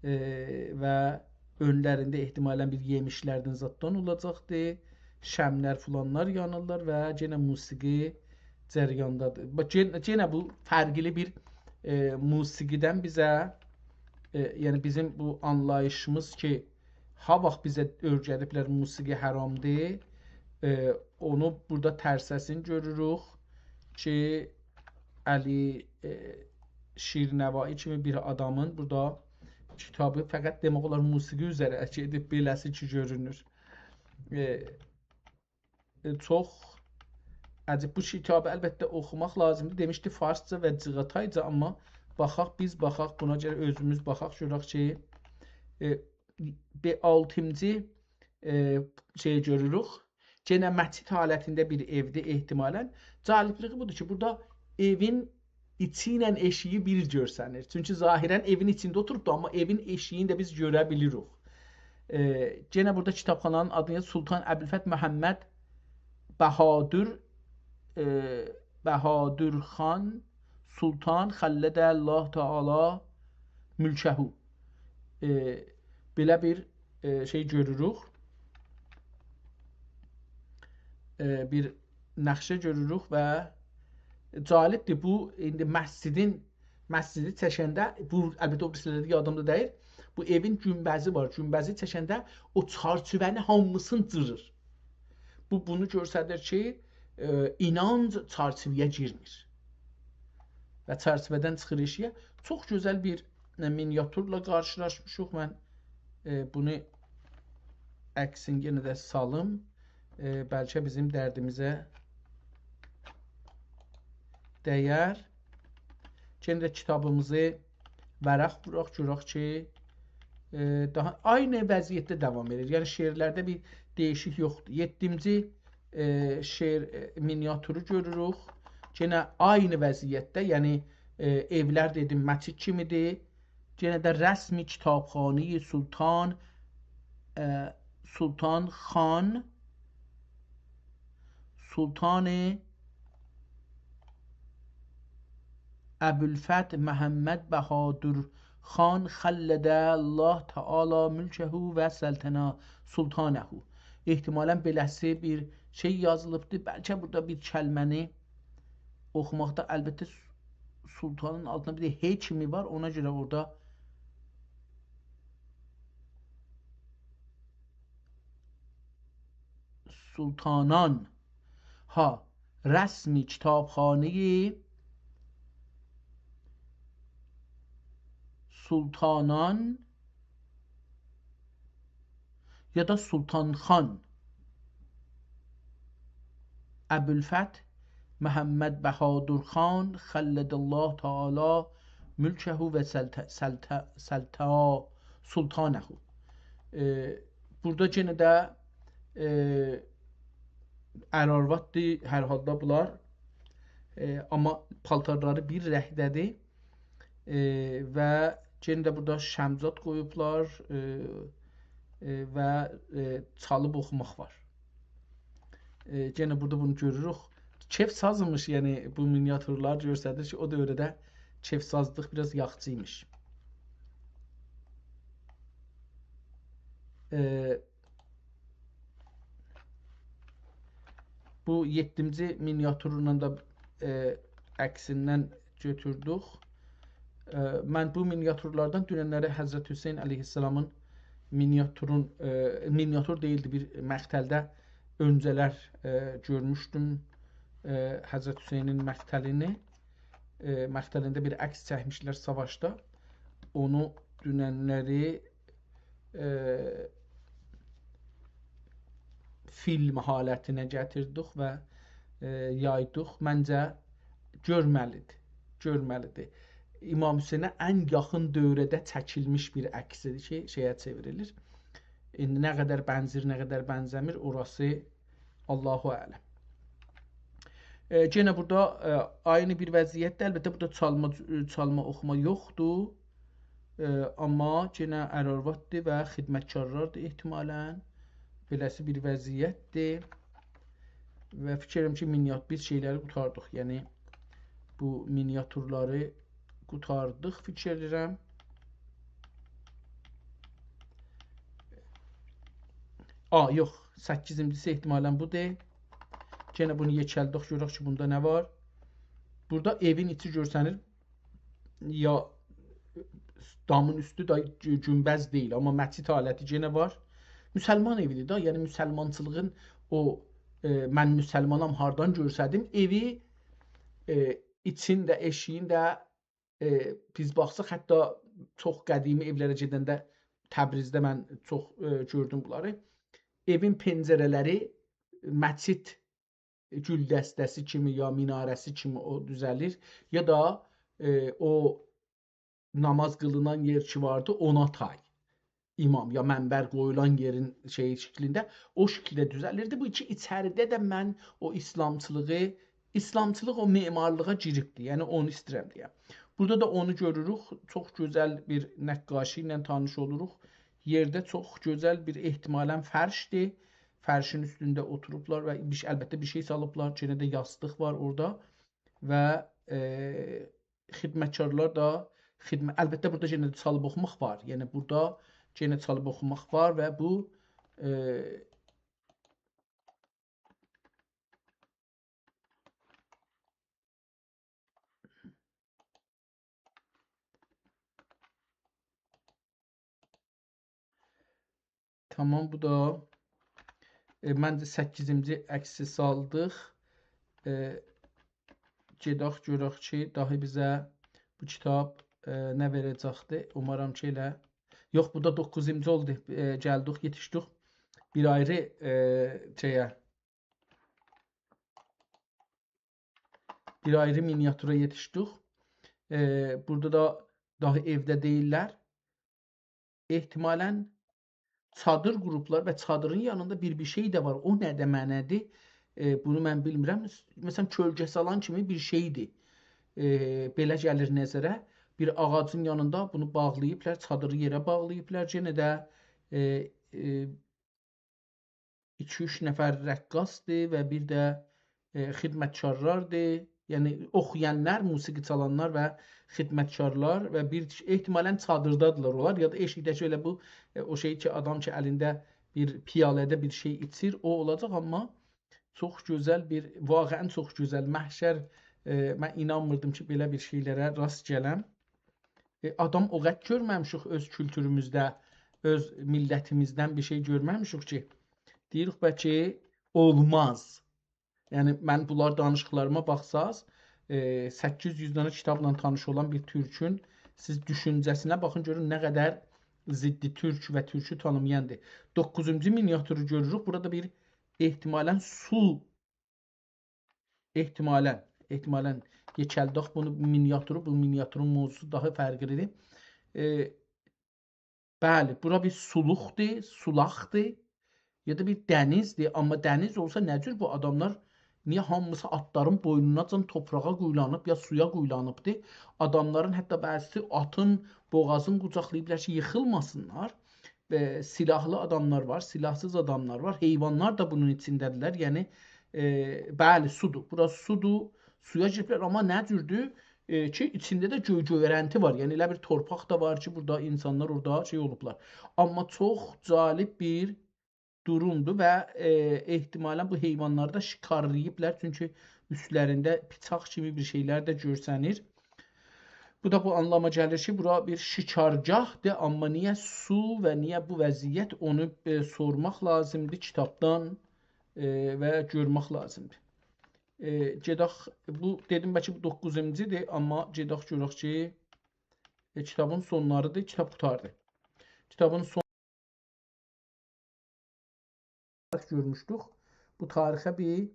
ائ، و اؤنلرینده احتمالاً بیر یئمیشلردن زاددان اولاجاقدی. شمعلر فلانلار یانیرلار و یئنه موسیقی جریاندادیر. باخ، یئن-، یئنه بو فرقلی بیر، ائ، موسیقیدن بیزه، ائ، یعنی بیزیم بو آنلاییشیمیز کی، هاواخت بیزه اؤیره‌دیبلر موسیقی حرامدیر، ائ، اونو بورادا ترسه‌سینی گؤروروک کی، علی، ائ، شیرنوایی کیمی بیر آدامین بورادا کیتابی فقط دئمک اولار موسیقی اوزره گئدیب، بئله‌سی کی گؤرونور. ائ، ائ، چوخ عجیب. بو کیتابی البته اوخوماق لازیمدیر. دئمیشدی فارسجا و جیغاتایجا، آمما باخاق، بیز باخاق، بونا گرک اؤزوموز باخاق، گؤرک کی، ائ، بیر آلتینجی، ائ، شئی گؤروروک. یئنه مسجد حالتینده بیر ائودیر احتمالاً. جالبلیگی بودور کی، بورادا ائوین ایچی ایله ائشیگی بیر گؤرسنیر. چونکی ظاهراً ائوین ایچینده اوتوروبدور، آمما ائوین ائشیگینی ده بیز گؤره بیلیریک. ائ، یئنه بورادا کیتابخانانین آدینی سلطان ابوالفتح محمد بهادر، ائ، بهادر خان سلطان خلد الله تعالی ملکه. ائ، بئله بیر، ائ، شئی گؤروروک. ائ، بیر نقشه گؤروروک و جالبدیر. بو، ایندی مسجدین، مسجدی چکنده، بو، البته، او بیریسی‌لری یادیمدا دئییل. بو ائوین گونبزی وار. گونبزی چکنده او چرچیوه‌نی هامیسینی جیریر. بو، بونو گؤستریر کی، ائ، اینانج چرچیوه‌یه گیرمیر. و چرچیوه‌دن چیخیر ائشیگه. چوخ گؤزل بیر، ائ، مینیاتورلا قارشیلاشمیشیق. من، ائ، بونو عکسین یئنه ده سالیم. ائ، بلکه بیزیم دردیمیزه دیر. یئنه ده کیتابیمیزی ورق ووراق، گؤرک کی، ائ، داها عینی وضعیتده داوام ائدیر. یعنی شعرلرده بیر دییشیک یوخدور. یئددینجی، ائ، شعر، ائ، مینیاتورو گؤروروک. یئنه عینی وضعیتده، یعنی، ائ، ائولر دئدیم، مسجد کیمیدیر. یئنه ده رسم کتابخانهٔ سلطان، اه، سلطان خان، سلطان ابوالفتح محمد بهادر خان خلد الله تعالی ملکه و سلطنه، سلطانه. احتمالاً بئله‌سی بیر شئی یازیلیبدی. بلکه بورادا بیر کلمه‌نی اوخوماقدا، البته، س-، سلطانین آلتیندا بیر ده «ه» کیمی وار، اونا گؤره اورادا سلطانان. ها، رسم کتابخانهٔ سلطانان یا دا سلطان خان. ابوالفتح محمد بهادر خان خلد الله تعالی ملکه و سلط-، سلط-، سلطا-، سلطانه. ائ، بورادا یئنه ده، ائ، ار آرواددیر هر حالدا بونلار. ائ، آمما پالتارلاری بیر رنگده‌دیر. ائ، و یئنه ده بورادا شمعدان قویوبلار، ائ، ائ، و، ائ، چالیب اوخوماق وار. ائ، یئنه بورادا بونو گؤروروک. کئف سازیمیش، یعنی بو مینیاتورلار گؤستریر کی، او دؤورده کئف سازلیق بیر آز یاخچی ایمیش. ائ، بو یئددینجی مینیاتورونون دا، ائ، عکسیندن گؤتوردوک. ائ، من بو مینیاتورلاردان دوننلری حضرت حسین علیه‌السلامین مینیاتورون، ائ، مینیاتور دئییلدی، بیر مقتلده اؤنجه‌لر، ائ، گؤرموشدوم، ائ، حضرت حسینین مقتلینی. ائ، مقتلینده بیر عکس چکمیشلر ساواشدا. اونو دوننلری، ائ، فیلم حالتینه گتیردیک و، ائ، یایدیق. منجه، گؤرمه‌لیدیر. گؤرمه‌لیدیر. امام حسینه ان یاخین دؤورده چکیلمیش بیر عکسدیر کی، شئیه چئوریلیر. ایندی نه قدر بنزیر، نه قدر بنزه‌میر، اوراسی الله اعلم. ائ، یئنه بورادا، ائ، عینی بیر وضعیتدیر. البته، بورادا چالما، چالما اوخوما یوخدور. ائ، آمما یئنه ار آرواددیر و خدمتکارلاردیر احتمالاً. بئله‌سی بیر وضعیتدیر. و فیکیر ائدیرم کی، مینیات-، بیز شئیلری قوتاردیق. یعنی، بو مینیاتورلاری قوتاردیق، فیکیر ائدیرم. آ، یوخ، سککیزینجیسی احتمالاً بودور. یئنه بونو یئکلدک، گؤرک کی، بوندا نه وار. بورادا ائوین ایچی گؤرسنیر، یا دامین اوستو دا گو-، گونبذ دئییل، آمما مسجد حالتی یئنه وار. مسلمان ائویدیر دا، یعنی مسلمانچیلیغین او، ائ، «من مسلمانام، هاردان گؤرسه‌دیم» ائوی، ائ، ایچین ده، ائشیگین ده، ائ، بیز باخساق، حتی چوخ قدیمی ائولره گئدنده، تبریزده من چوخ، ائ، گؤردوم بونلاری. ائوین پنجره‌لری مسجد گولدسته‌سی کیمی یا میناره‌سی کیمی او دوزه‌لیر، یا دا، ائ، او ناماز قیلینان یئر کی واردی، اونا تای امام یا منبر قویولان یئرین شئیی شکلینده، او شکیلده دوزه‌لیردی. بو کی ایچریده ده من او ایسلامچیلیغی، ایسلامچیلیق او معمارلیغا گیریبدی. یعنی اونو ایسته‌ییرم دئیم. بورادا دا اونو گؤروروک. چوخ گؤزل بیر نقاشی ایله تانیش اولوروق. یئرده چوخ گؤزل بیر، احتمالاً فرشدیر. فرشین اوستونده اوتوروبلار و بیر شئی، البته بیر شئی سالیبلار. یئنه ده یاستیق وار اورادا و، ائ، خدمتکارلار دا خدمت، البته بورادا یئنه ده چالیب اوخوماق وار. یعنی بورادا یئنه چالیب اوخوماق وار و بو، ائ، تامام، بو دا، ائ، منجه سککیزینجی عکسی سالدیق. ائ، گئدک گؤرک کی، داهی بیزه بو کیتاب، ائ، نه وئره‌جکدیر. اومارام کی، ائله. یوخ، بو دا دوققوزونجو اولدو. ائ، گلدیک، یئتیشدیک بیر آیری، ائ، شئیه. بیر آیری مینیاتورا یئتیشدیک. ائ، بورادا دا داهی ائوده دئییللر. احتمالاً چادیر قوروبلار و چادیرین یانیندا بیر، بیر شئی ده وار. او نه‌دیر، منه‌دیر؟ ائ، بونو من بیلمیرم. مثلاً، کؤلگه سالان کیمی بیر شئیدیر. ائ، بئله گلیر نظره. بیر آغاجین یانیندا بونو باغلاییبلار، چادیری یئره باغلاییبلار. یئنه ده، ائ، ائ، ایکی-اوچ نفر رقاصدیر و بیر ده، ائ، خدمتکارلاردیر. یعنی اوخویانلار، موسیقی چالانلار و خدمتکارلار و بیر، احتمالاً چادیردادیلار اونلار، یا دا ائشیکده‌کی ائله بو، ائ، او شئی کی، آدام کی، الینده بیر پیاله‌ده بیر شئی ایچیر، او اولاجاق. آمما چوخ گؤزل بیر، واقعاً چوخ گؤزل محشر. ائ، من اینانمیردیم کی، بئله بیر شئیلره راست گلم. ائ، آدام او قدر گؤرمه‌میشیک اؤز کولتوروموزده، اؤز میللتیمیزدن بیر شئی گؤرمه‌میشیک کی، دئییریک بلکه اولماز. یعنی، من بونلار دانیشیقلاریما باخساز، ائ، سککیز یوز دنه کیتابلا تانیش اولان بیر تورکون سیز دوشونجه‌سینه باخین، گؤرون نه قدر ضد تورک و تورکو تانیمایاندیر. دوققوزونجو مینیاتورو گؤروروک. بورادا بیر احتمالاً سو، احتمالاً، احتمالاً یئکلداخ بونو مینیاتورو، بو مینیاتورون موضوعسو داها فرقلیدیر. ائ، بلی، بورا بیر سولوقدور، سولاقدیر، یا دا بیر دنیزدیر. آمما دنیز اولسا نه جور بو آداملار، نییه هامیسی آتلارین بوینوناجان توپراغا قویولانیب، یا سویا قویولانیبدیر؟ آداملارین حتی بعضیسی آتین بوغازین قوجاقلاییبلار کی، ییخیلماسینلار. و سلاحلی آداملار وار، سلاحسیز آداملار وار، حیوانلار دا بونون ایچینده‌دیرلر. یعنی، ائ، بلی، سودور. بورا سودور، سویا گیریبلر، آمما نه جوردور؟ ائ، کی، ایچینده ده گؤی گؤیرنتی وار. یعنی، ائله بیر تورپاق دا وار کی، بورادا اینسانلار اورادا شئی اولوبلار. آمما چوخ جالب بیر دورومدور و، ائ، احتمالاً بو حیوانلاری دا شکارلاییبلار، چونکی اوستلرینده بیچاق کیمی بیر شئیلر ده گؤرسنیر. بو دا بو آنلاما گلیر کی، بورا بیر شکارگاهدیر، آمما نییه سو و نییه بو وضعیت، اونو، ائ، سورماق لازیمدیر کیتابدان، ائ، و گؤرمک لازیمدیر. ائ، گئدک، بو، دئدیم، بلکه بو دوققوزونجودور، آمما گئدک گؤرک کی، ائ، کیتابین سونلاریدیر، کیتاب قوتاردی. کیتابین سون گؤرموشدوک. بو تاریخه بیر،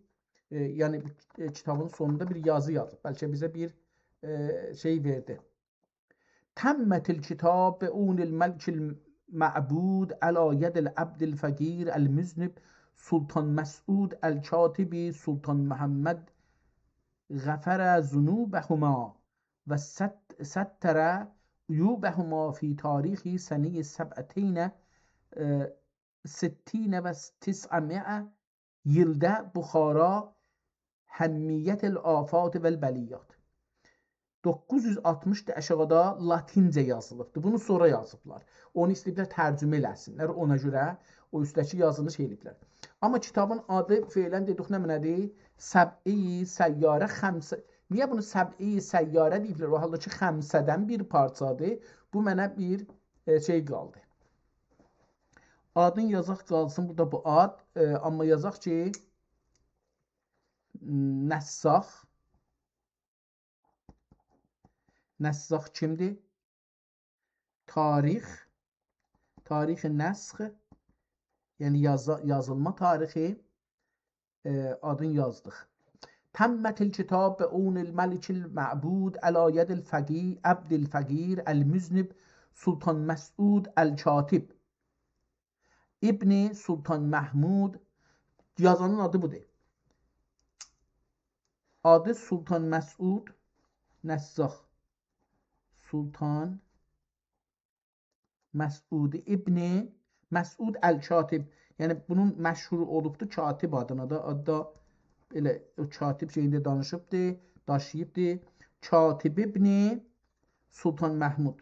ائ، یعنی بو، ائ، کیتابین سونوندا بیر یازی یازیب. بلکه بیزه بیر، ائ، شئی وئردی. تمت الکتاب بعون الملک المعبود علی ید العبد الفقیر المذنب سلطان مسعود الکاتب سلطان محمد غفر ذنوبهما و ست-، ستر عیوبهما فی تاریخ سنه سبعتین، ائ، ستین و تسعمائة ییلده بخارا حمیت الآفات و البلیات. دوققوز یوز آلتمیش دا آشاغیدا لاتینجه یازیلیبدیر. بونو سونرا یازیبلار. اونو ایسته‌ییبلر ترجمه ائله‌سینلر. اونا گؤره او اوسته‌کی یازیلیشی ائله‌ییبلر. آمما کیتابین آدی فعلاً دئدیک نمنه‌دیر؟ سبعه سیاره خمسه. نییه بونو سبعه سیاره دئییبلر؟ او حالدا کی، خمسه‌دن بیر پارچادیر. بو منه بیر، ائ، شئی قالدی. آدین یازاق قالسین، بورادا بو آد. ائ، آمما یازاق کی، نساخ. نساخ کیمدیر؟ تاریخ. تاریخ نسخ. یعنی یازا-، یازیلما تاریخی. ائ، آدین یازدیق. تمت الکتاب بعون الملک المعبود علی ید الفقیر، عبد الفقیر المذنب سلطان مسعود الکاتب ابن سلطان محمود. یازانین آدی بودور. آدی سلطان مسعود نساخ. سلطان مسعود ابن مسعود الکاتب. یعنی بونون مشهور اولوبدو کاتب آدینا دا. آدی دا ائله او کاتب شئیینده دانیشیبدی، داشیییبدی. کاتب ابن سلطان محمود.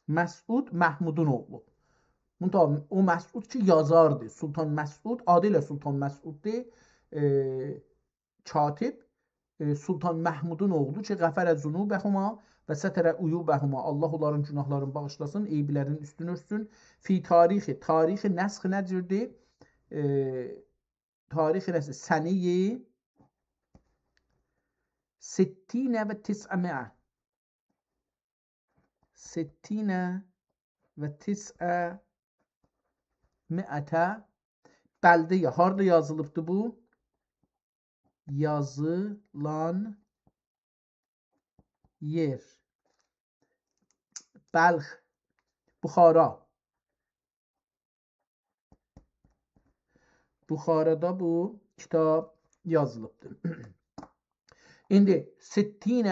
مسعود محمودون اوغلو. منتها او مسعود کی یازاردی. سلطان مسعود، آدی ائله سلطان مسعوددور. ائ، کاتب، ائ، سلطان محمودون اوغلو کی، غفر ذنوبهما و ستر عیوبهما. الله اونلارین گناهلارینی باغیشلاسین، عیبلرینین اوستونو اؤرتسون. فی تاریخ، تاریخ نسخ نه جوردور؟ ائ، تاریخ نسخ سنه ستین و تسعمائة. ستین و تسعمائة. بلده یا، هاردا یازیلیبدی بو؟ یازیلان یئر. بلخ، بخارا. بخارادا بو کیتاب یازیلیبدیر. ایندی ستین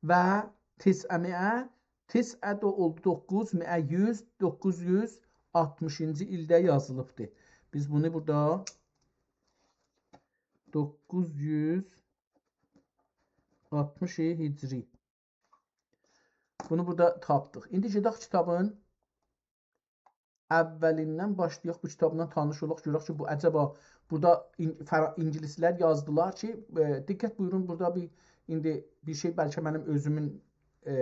و تسعمائة، تسعه ده اولدو دوققوز، مائة یوز، دوققوز یوز آلتمیشینجی ایلده یازیلیبدی. بیز بونو بورادا دوققوز یوز آلتمیش هجری. بونو بورادا تاپدیق. ایندی گئدک کیتابین اوّلیندن باشلایاق، بو کیتابلا تانیش اولاق، گؤرک کی، بو عجبا بورادا این-، فرا-، اینگیلیسلر یازدیلار کی، ائ، دقت بویورون، بورادا بیر، ایندی بیر شئی بلکه منیم اؤزومون، ائ،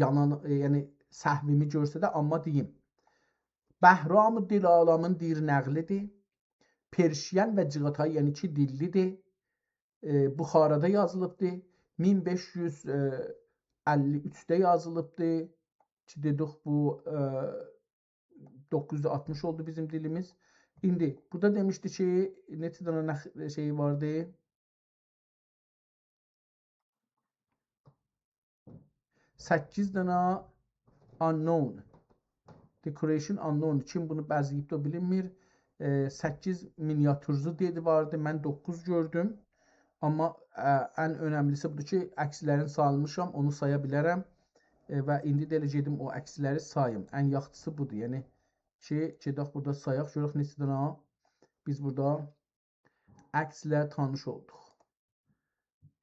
یانان-، ائ، یعنی سهویمی گؤرسه ده، آمما دئییم. بهرام دل‌آلامین دیر نقلی‌دیر. پرشین و جیغاتای، یعنی ایکی دیللی‌دیر. ائ، بخارادا یازیلیبدی. مین بئش یوز اللی اوچده یازیلیبدی. کی دئدیک بو، ائ، دوققوز یوز آلتمیش اولدو بیزیم دیلیمیز. ایندی بورادا دئمیشدی کی، نئچه دنه نخ-، شئی واردی؟ سککیز دنه unknown. Decoration unknown. کیم بونو بزه‌ییبدی، او بیلینمیر. ائ، سککیز مینیاتورزو دئدی واردی. من دوققوز گؤردوم. آمما، ائ، ان اؤنملیسی بودور کی، عکسلرین سالمیشام، اونو سایا بیلرم. ائ، و ایندی ده ائله گئدیم او عکسلری ساییم. ان یاخشیسی بودور. یعنی کی، گئدک بورادا سایاق، گؤرک نئچه دنه بیز بورادا عکسله تانیش اولدوق.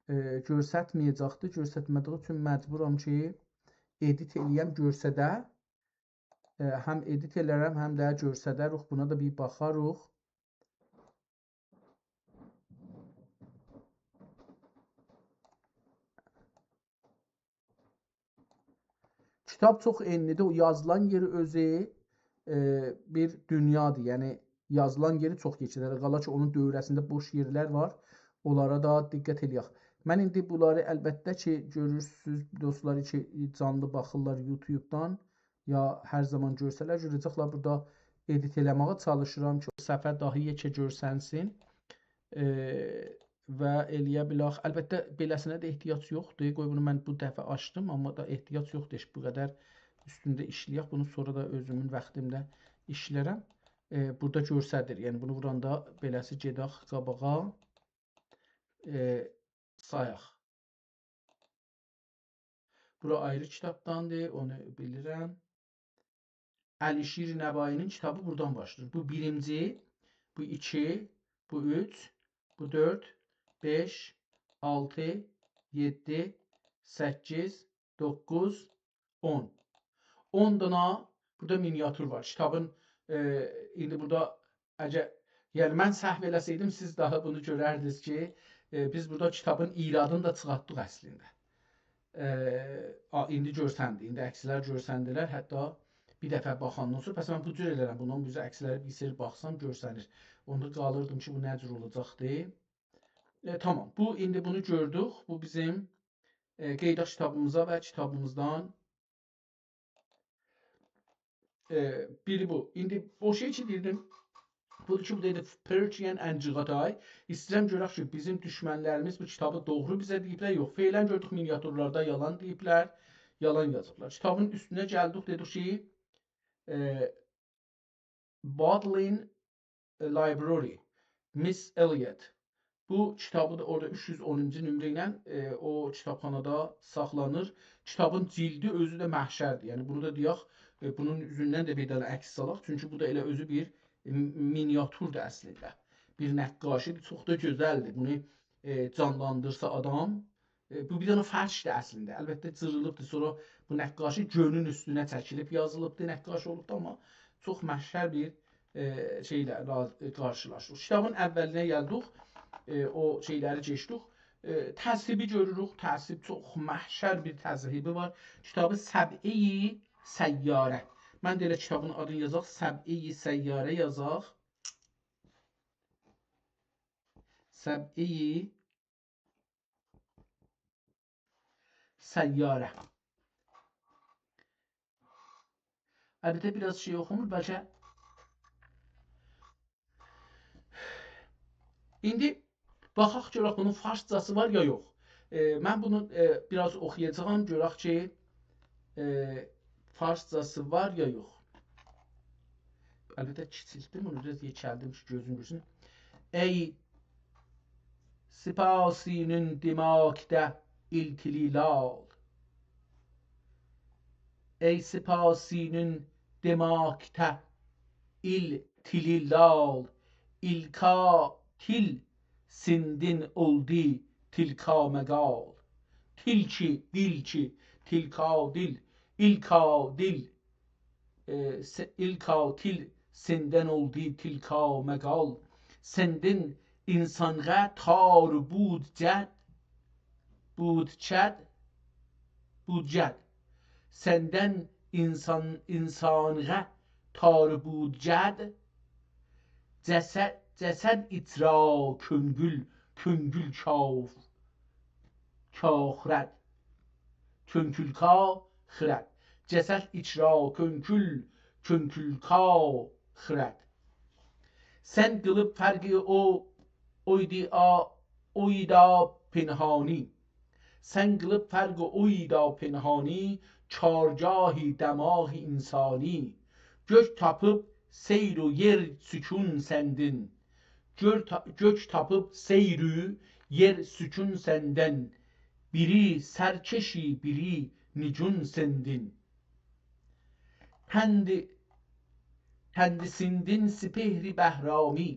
ائ، گؤرستمه‌یه‌جکدی. گؤرستمه‌دیگی اوچون مجبورام کی، ادیت ائله‌یم، گؤرسده. ائ، هم ادیت ائلرم، هم ده گؤرسده‌روخ. بونا دا بیر باخاروخ. کیتاب چوخ انلی‌دیر، او یازیلان یئری اؤزو، ائ، بیر دونیادیر. یعنی یازیلان یئری چوخ گئچیر. هله قالا کی، اونون دؤوره‌سینده بوش یئرلر وار. اونلارا دا دقت ائله‌یک. من ایندی بونلاری البته کی، گؤرورسونوز، دوستلار کی، جانلی باخیرلار یوتیوبدان، یا هر زامان گؤرسه‌لر، گؤره‌جکلر بورادا ادیت ائله‌مه‌یه چالیشیرام کی، صفحه داها یئکه گؤرسنسین. ائ، و ائله‌یه بیلک. البته، بئله‌سینه ده احتیاج یوخدور. قوی بونو من بو دفعه آچدیم، آمما دا احتیاج یوخدور هئچ بو قدر اوستونده ایشله‌یک. بونو سونرا دا اؤزومون واختیمدا ایشلرم. ائ، بورادا گؤرسدیر. یعنی، بونو ووراندا بئله‌سی گئدک قاباغا. ائ، سایاق. بورا آیری کیتابداندیر، اونو بیلیرم. علیشیر نوایی‌نین کیتابی بورادان باشلاییر. بو بیرینجی، بو ایکی، بو اوچ، بو دؤرد، بئش، آلتی، یئددی، سککیز، دوققوز، اون. اون دانا بورادا مینیاتور وار. کیتابین، ائ، ایندی بورادا اگر، یعنی من سهو ائله‌سئیدیم، سیز داها بونو گؤرردینیز کی، ائ، بیز بورادا کیتابین ایرادینی دا چیخارتدیق اصلینده. ائ، آ، ایندی گؤرسندی، ایندی عکسلر گؤرسندیلر، حتی بیر دفعه باخاندان سونرا، پس من بو جور ائله‌رم، بوندان بو جور عکسلری بیر سری باخسام گؤرسنیر. اوندا قالیردیم کی، بو نه جور اولاجاقدی. ائ، تامام، بو، ایندی بونو گؤردوک، بو بیزیم، ائ، قئیداق کیتابیمیزا و کیتابیمیزدان ائ، بیری بو. ایندی او شئی کی دئییردیم، بودور کی، بو دئییردی Persian and Chagatai. ایسته‌ییرم گؤرک کی، بیزیم دوشمنلریمیز بو کیتابی دوغرو بیزه دئییبلر، یوخ. فعلاً گؤردوک مینیاتورلاردا یالان دئییبلر، یالان یازیبلار. کیتابین اوستونه گلدیک، دئدیک کی، ائ، Bodleian Library، Miss Elliot. بو کیتابی دا اورادا اوچ یوز اونونجو نمره ایله، ائ، او کیتابخانادا ساخلانیر. کیتابین جیلدی اؤزو ده محشردیر. یعنی بونو دا دئیک، ائ، بونون اوزوندن ده بیر دنه عکس سالاق. چونکی بو دا ائله اؤزو بیر، ائ، مینیاتوردور اصلینده. بیر نقاشی‌دیر، چوخ دا گؤزلدیر. بونو، ائ، جانلاندیرسا آدام، ائ، بو بیر دنه فرشدیر اصلینده. البته جیریلیبدیر، سونرا بو نقاشی گؤنون اوستونه چکیلیب یازیلیبدیر، نقاشی اولوبدور، آمما چوخ محشر بیر، ائ، شئیله را-، قارشیلاشدیق. کیتابین اوّلینه گلدیک، ائ، او شئیلری کئچدیک. ائ، تذهیبی گؤروروک، تذهیب چوخ محشر بیر تذهیبی وار. کیتابی سبعهٔ سیاره. من ده ائله کیتابین آدینی یازاق، سبعهٔ سیاره یازاق. سبعهٔ سیاره. البته، بیر آز شئی اوخومور، بلکه. ایندی باخاق گؤرک بونون فارسجاسی وار یا یوخ. ائ، من بونو، ائ، بیر آز اوخویاجاغام، گؤرک کی، ائ، فارسجاسی وار یا یوخ. البته، کیچیلتدیم بونو، بیر آز یئکلدیم کی، گؤزوم گؤرسون. ای سیپاسینین دیماکده ایل تیلی لال. ای سیپاسینین دیماکده ایل تیلی لال، ایلکا تیل سندین اولدی تیلکا مقال. تیل کی، دیل کی، تیلکا دیل، ایلکا دیل، ائ، س-، ایلکا تیل سندن اولدی تیلکا مقال. سندین اینسانغا تار بود جد، بود چد، بود جد. سندن اینسان، اینسانغا تار بود جد، جسد، جسد ایچرا کؤنگول، کؤنگول کاف، کاخرد. کؤنکول کا خرد. جسد ایچرا کؤنکول، کؤنکول کا خرد. سن قیلیب فرقی او، اویدا، اویدا پنهانی. سن قیلیب فرقی اویدا پنهانی، کارگاهی دماغ انسانی. گؤک تاپیب سیر و یئر سکون سندین. گؤر تا-، گؤک تاپیب سیر و یئر سکون سندن، بیری سرکشی، بیری نگون سندین. تندی، تندی سندین سپهر بهرامی.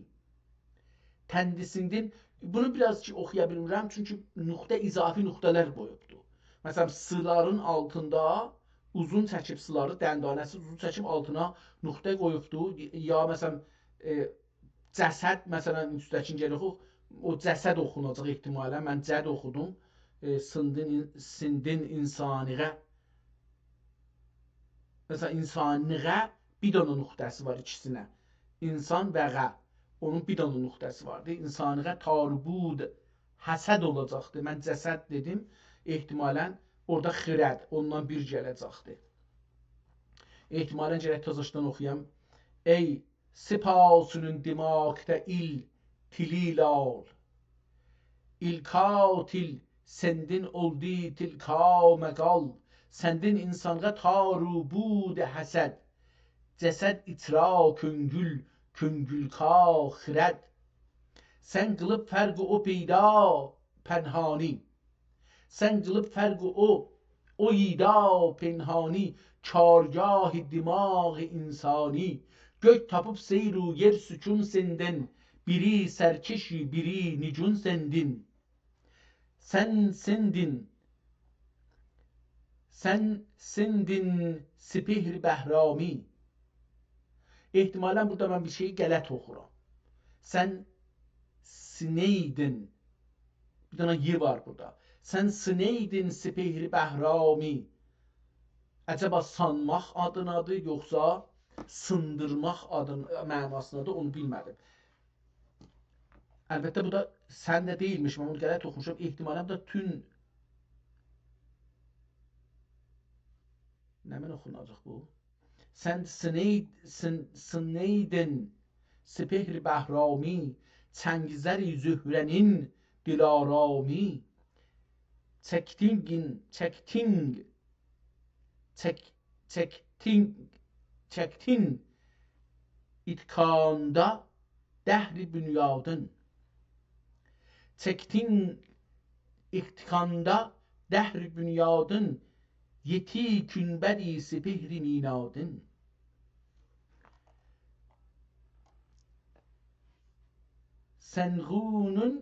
تندی سندین، بونو بیر آز کی اوخویا بیلمیرم، چونکی نقطه، اضافی نقطه‌لر قویوبدو. مثلا، س‌لارین آلتیندا اوزون چکیب، س‌لاری، دندانه‌سیز اوزون چکیب آلتینا نقطه قویوبدو. یا، مثلا، ائ، جسد، مثلا، اوستده‌کینی گرک اوخو، او جسد اوخوناجاق احتمالا. من جد اوخودوم. ائ، سندین، سندین انسانیغه. مثلا، انسانیغه بیر دنه نقطه‌سی وار ایکیسینه. انسان و غه. اونون بیر دنه نقطه‌سی واردی. انسانیغه تار بود حسد اولاجاقدی. من جسد دئدیم. احتمالا اورادا خرد، اوندان بیر گله‌جکدی. احتمالا گرک تازاشدان اوخویام. ای سپاسینین دیماکده ایل تیلی لال، ایلکا تیل سندین اولدی تیلکا مقال. سندین انسانغا تار بود حسد، جسد ایچرا کؤنگول، کؤنگول کا خرد. سن قیلیب فرقی او پیدا پنهانی. سن قیلیب فرقی او، اویدا پنهانی، کارگاه دماغ انسانی. گؤک تاپیب سیر و یئر سکون سندن، بیری سرکشی، بیری نگون سندین. سن سندین، سن سندین سپهر بهرامی. احتمالا بورادا من بیر شئیی غلط اوخورام. سن سینئیدین. بیر دنه «ی» وار بورادا. سن سینئیدین سپهر بهرامی. عجبا سانماق آدینادیر، یوخسا سیندیرماق آدین، معناسیندادیر، اونو بیلمه‌دیم. البته، بو دا «سن» ده دئییلمیش، من بونو غلط اوخوموشام. احتمالا بو دا «تون». نمنه اوخوناجاق بو؟ سن سینئید-، سین-، سینئیدین سپهر بهرامی، چنگ زری زهره‌نین دل‌آرامی. چکتینگین، چکتینگ، چک-، چکتین، چکتین اتکاندا دهر بنیادین. چکتین اتکاندا دهر بنیادین، یئتی گونبدی سپهر مینادین. سنقونون،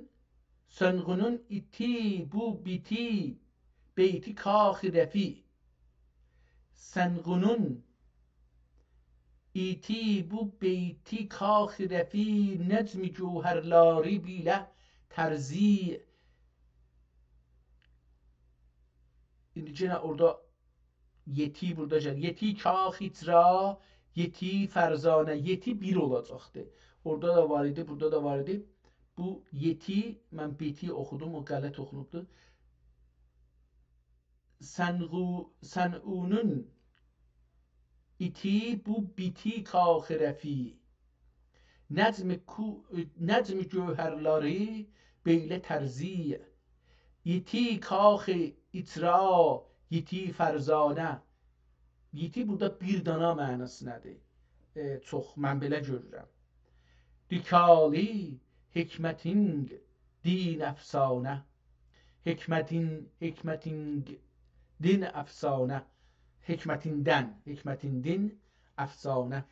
سنقونون ایتی بو بیتی بیتی کاخ رفیع. سنقونون ایتی بو بیتی کاخ رفیع، نجم گوهرلاری بیله ترزیع. ایندی یئنه اورادا یئتی بورادا گلیر. یئتی کاخ ایجرا، یئتی فرزانه. یئتی بیر اولاجاقدی. اورادا دا وار ایدی، بورادا دا وار ایدی. بو یئتی، من بیتی اوخودوم، او غلط اوخونوبدو. سنقو-، سنقونون ایتی بو بیتی کاخ رفیع. نجم کو-، نجم گوهرلاری بیله ترزیع. یئتی کاخ ایجرا، یئتی فرزانه. یئتی بورادا بیر دانا معناسیندادیر. ائ، چوخ، من بئله گؤرورم. دوکالی حکمتینگ، دین افسانه. حکمتین، حکمتین دین افسانه. حکمتیندن، حکمتین دین افسانه.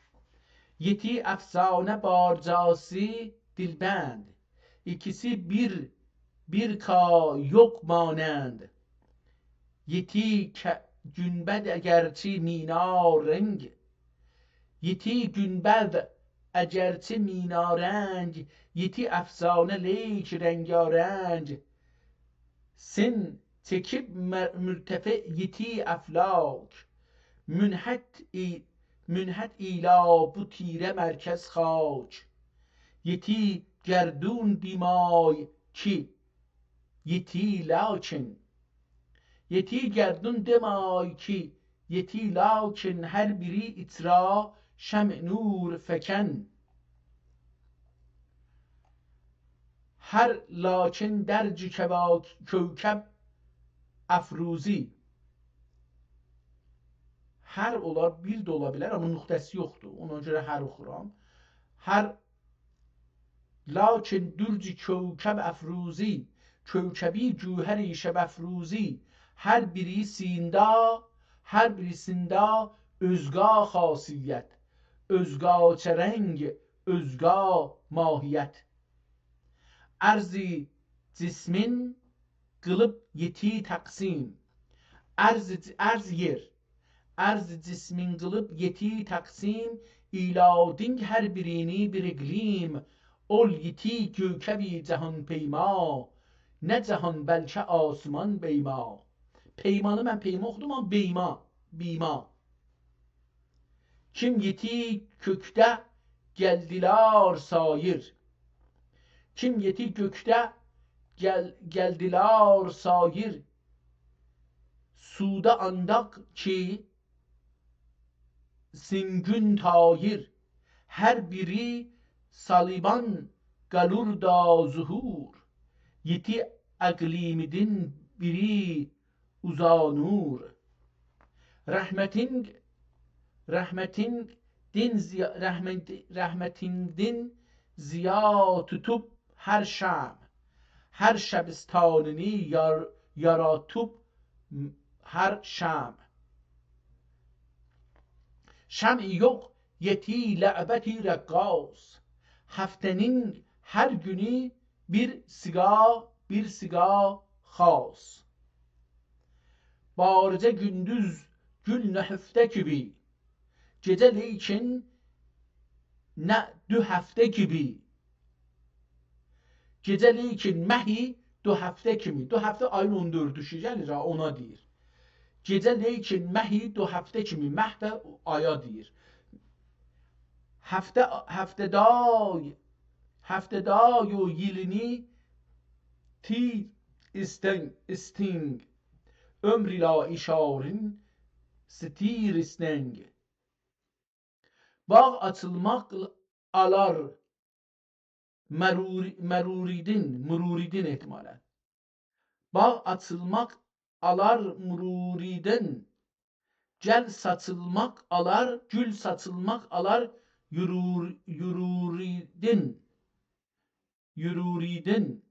یئتی افسانه بارجاسی دلبند، ایکیسی بیر، بیر کا یوخ مانند. یئتی که-، گونبد اگرچه مینارنگ، یئتی گونبد اگرچه مینارنگ، یئتی افسانه لیک رنگارنگ. سن چکیب مر-، مرتفع یئتی افلاک، منحط ای-، منحط ایلا بو تیره مرکز خاک. یئتی گردون دئمای کی، یئتی لاکین. یئتی گردون دئمای کی، یئتی لاکین هر بیری ایچرا شمع نور فکن. هر لاکین درج کوا-، کوکب افروزی. هر اولار، بیر ده اولا بیلر، آمما نقطه‌سی یوخدور. اونا گؤره هر اوخورام. هر لاکین درج کوکب افروزی، کوکبی گوهر شب افروزی، هر بیری سیندا، هر بیری سیندا اؤزگا خاصیت، اؤزگاچه رنگ، اؤزگا ماهیت. عرض جسمین قیلیب یئتی تقسیم. عرض، عرض یئر. عرض جسمین قیلیب یئتی تقسیم، ایلادینگ هر بیرینی بیر اقلیم. اول یئتی کوکبی جهان پیما، نه جهان بلکه آسمان بیما. پیمانی من پیما اوخودوم، آمما بیما، بیما. کیم یئتی کؤکده گلدیلار سایر. کیم یئتی کؤکده گل-، گلدیلار سایر. سودا آنداق کی سینگون طایر. هر بیری سالیبان قالوردا ظهور. یئتی اقلیمیدین بیری اوزا نور. رحمتین، رحمتین دین ضیا-، رحمت-، رحمتین دین ضیا توتوب هر شمع. هر شبستانینی یار-، یاراتوب هر شمع. شمع یوخ، یئتی لعبتی رقاص. هفته‌نین هر گونو بیر سیگا، بیر سیگا خاص. باریجه گوندوز گول نهفته کیمی، گئجه لیکین نه دو هفته کیمی. گئجه لیکین مهی دو هفته کیمی. دو هفته آیین اون دؤردو کی گلیر ها، اونا دئییر. گئجه لیکین مهی دو هفته کیمی. مه ده آیا دئییر. هفته، هفته دای، هفته دای و ییلینی تی ایستن-، ایستینگ. عمر ایلا ایشارین ستیر ایستنگ. باغ آچیلماق آلار مرور-، مروریدین، مروریدین احتمالاً. باغ آچیلماق آلار مروریدین، گل ساچیلماق آلار، گول ساچیلماق آلار یورور-، یوروریدین، یوروریدین.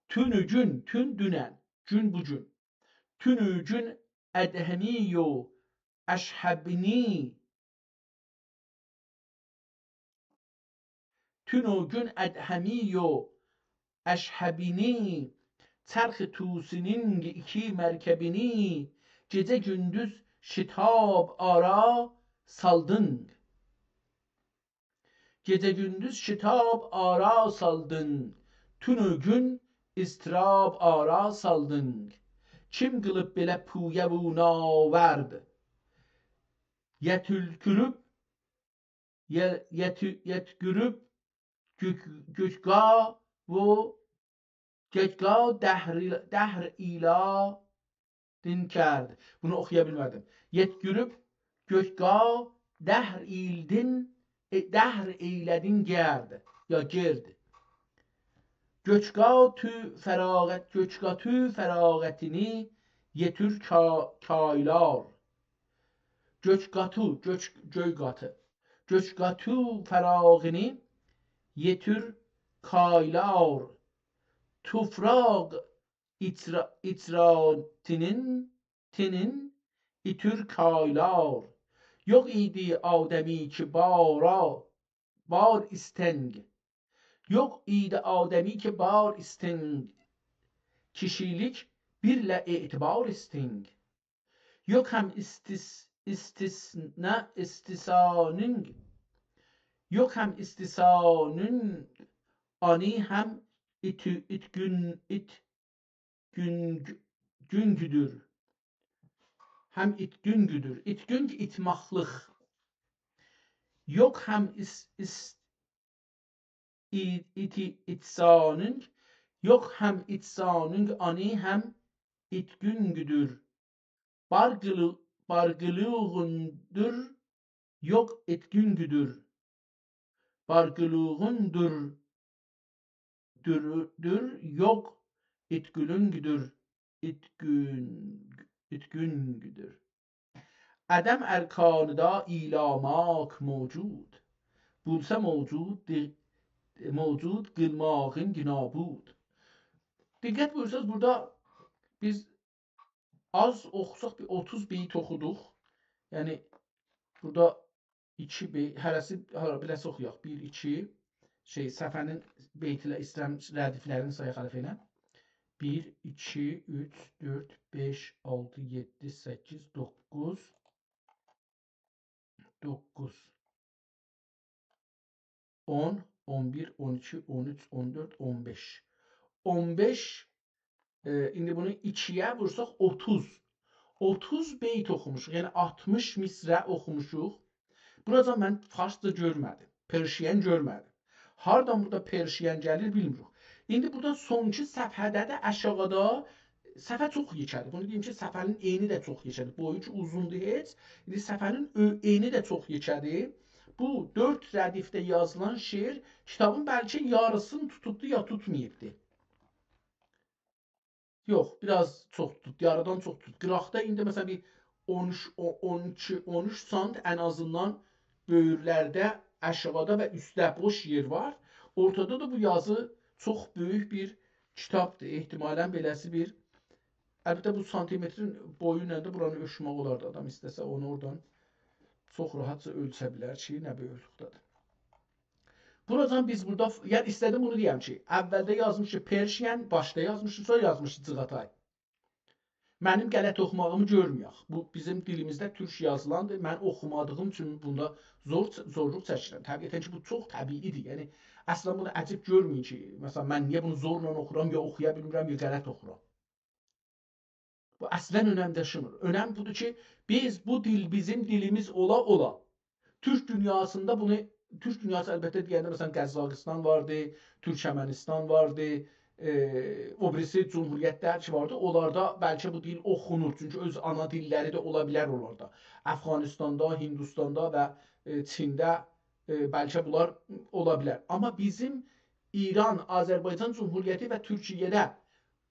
تونو گون، تون دونن، گون بو گون. تونو گون ادهمی و اشهبینی، تونو گون ادهمی و اشهبینی، چرخ طوسینین ایکی مرکبینی، گئجه گوندوز شتاب آرا سالدینگ. گئجه گوندوز شتاب آرا سالدینگ، تونو گون اضطراب آرا سالدینگ. کیم قیلیب بئله پویه و ناورد؟ یتولکوروب، یه-، یتو-، یتگوروب گؤک-، گؤکگا و گؤکگا دهر ایل-، دهر ایلا دین کرد. بونو اوخویا بیلمه‌دیم. یتگوروب گؤکگا دهر ایلدین، ائ، دهر ایله‌دین گرد. یا گرد. گؤکگا تو فراغت، گؤکگا تو فراغتینی یئتیر کا-، کایلار. گؤک قاتو، گؤک، گؤی قاتی. گؤک قاتو فراغینی یئتیر کایلار. توفراق ایچرا-، ایچراتینین، تینین ایتیر کایلار. یوخ ایدی آدمی کی بارا، بار ایستنگ. یوخ ایدی آدمی کی بار ایستنگ. کیشیلیک بیرله اعتبار ایستنگ. یوخ هم ایستیس-، ایستیسنا، ایستیسانین، یوخ هم ایستیسانین آنی هم ایتی-، ایتگون-، ایت-، گونگ-، گونگدور. هم ایتگونگدور. ایتگونگ ایتماقلیق. یوخ هم ایس-، ایس-، ای-، ایتی-، ایتسانین، یوخ هم ایتسانین آنی هم ایتگونگدور. بارقیلی-، بارقیلیغوندور، یوخ ایتگونگدور. بارقیلیغوندور، دور، دور، یوخ ایتگونگدور، ایتگون-، ایتگونگدور. عدم ارکاندا ایلاماق موجود. بولسا موجود، دی-، موجود قیلماغین گنابود. دقت بویورسانیز، بورادا بیز آز اوخوساق بیر اوتوز بیت اوخودوق. یعنی، بورادا ایکی بی-، هره‌سی، هارا، بیله‌سی اوخویاق. بیر، ایکی، شئی، صفحه‌نین بیتله ایسته‌ییرم ردیفلرینی سایاق الفبا ایله. بیر، ایکی، اوچ، دؤرد، بئش، آلتی، یئددی، سککیز، دوققوز. دوققوز. اون، اون بیر، اون ایکی، اون اوچ، اون دؤرد، اون بئش. اون بئش، ائ، ایندی بونو ایکی‌یه وورساق اوتوز. اوتوز بیت اوخوموشوق، یعنی آلتمیش مصرع اوخوموشوق. بوراجان من فارسجا گؤرمه‌دیم، پرشین گؤرمه‌دیم. هاردان بورادا پرشین گلیر، بیلمیریک. ایندی بورادا سونکی صفحه‌ده ده آشاغیدا، صفحه چوخ یئکه‌دیر. بونو دئییم کی، صفحه‌نین انی ده چوخ یئکه‌دیر. بویو کی اوزوندور هئچ. ایندی صفحه‌نین اؤ-، انی ده چوخ یئکه‌دیر. بو دؤرد ردیفده یازیلان شعر کیتابین بلکه یاریسینی توتوبدو یا توتماییبدی. یوخ، بیر آز چوخ توتوب، یاریدان چوخ توتوب. قیراقدا ایندی مثلا بیر اون اوچ، او-، اون ایکی، اون اوچ سانت ان آزیندان بؤیورلرده، آشاغیدا و اوستده بوش یئر وار. اورتادا دا بو یازی چوخ بؤیوک بیر کیتابدیر. احتمالا بئله‌سی بیر، البته بو سانتیمترین بویو ایله ده بورانی اؤلچمک اولاردی. آدام ایسته‌سه اونو اورادان چوخ راحتجا اؤلچه بیلر کی، نه بؤیوکلوکده‌دیر. بوراجان بیز بورادا ف-، یعنی ایسته‌دیم بونو دئیم کی، اولده یازمیش کی پرشین، باشدا یازمیش، سونرا یازمیش جیغاتای. منیم غلط اوخوماغیمی گؤرمه‌یک. بو بیزیم دیلیمیزده تورک یازیلاندیر. من اوخومادیغیم اوچون بوندا زور، زورلوق چکیرم. طبیعتا کی، بو چوخ طبیعی‌دیر. یعنی اصلا بونو عجیب گؤرمه‌یین کی، مثلا من نییه بونو زورلا اوخورام، یا اوخویا بیلمیرم، یا غلط اوخورام. بو اصلا اؤنم داشیمیر. اؤنم بودور کی، بیز بو دیل بیزیم دیلیمیز اولا اولا، تورک دونیاسیندا بونو، تورک دونیاسی البته دئینده، مثلا، قزاقیستان واردی، تورکمنیستان واردی، ائ، او بیریسی جمهوریتلر کی واردی، اونلاردا بلکه بو دیل اوخونور، چونکی اؤز آنا دیللری ده اولا بیلر اونلاردا. افغانیستاندا، هیندوستاندا و، ائ، چینده، ائ، بلکه بونلار اولا بیلر. آمما بیزیم ایران، آذربایجان جمهوریتی و تورکیه‌ده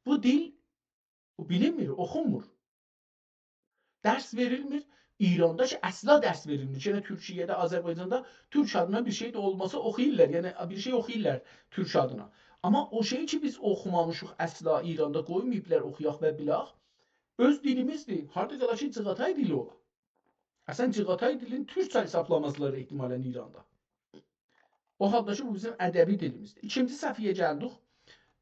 بو دیل، بو بیلینمیر، اوخونمور. درس وئریلمیر. ایراندا کی اصلا درس وئریلمیر. یئنه تورکیه‌ده، آذربایجاندا تورک آدینا بیر شئی ده اولماسا اوخویورلار. یعنی بیر شئی اوخویورلار تورک آدینا. آمما او شئی کی بیز اوخومامیشیق اصلا، ایراندا قویماییبلار اوخویاق و بیلک، اؤز دیلیمیزدیر. هاردا قالا کی جیغاتای دیلی اولا. اصلا جیغاتای دیلینی تورکجه حسابلامازلار احتمالا ایراندا. او حالدا کی بو بیزیم ادبی دیلیمیزدیر. ایکینجی صفحه‌یه گلدیک.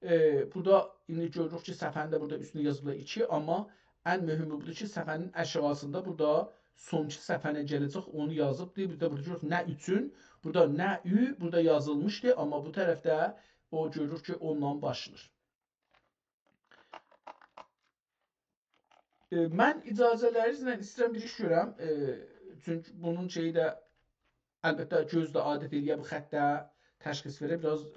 ائ، بورادا ایندی گؤروروک کی صفحه‌نین ده بورادا اوستونده یازیبلار ایکی، آمما ان مهمی بودور کی صفحه‌نین آشاغیسیندا بورادا سونکی صفحه‌نه گله‌جک، اونو یازیبدیر. بیر ده بورادا گؤروروک نه اوچون، بورادا نه او، بورادا یازیلمیشدی، آمما بو طرفده او گؤروروک کی اونونلا باشلاییر. ائ، من اجازه‌لرینیزله ایسته‌ییرم بیر ایش گؤرم. ائ، چونکی بونون شئیی ده، البته، گؤز ده عادت ائله‌یه بو خطه، تشخیص وئره، بیر آز، ائ،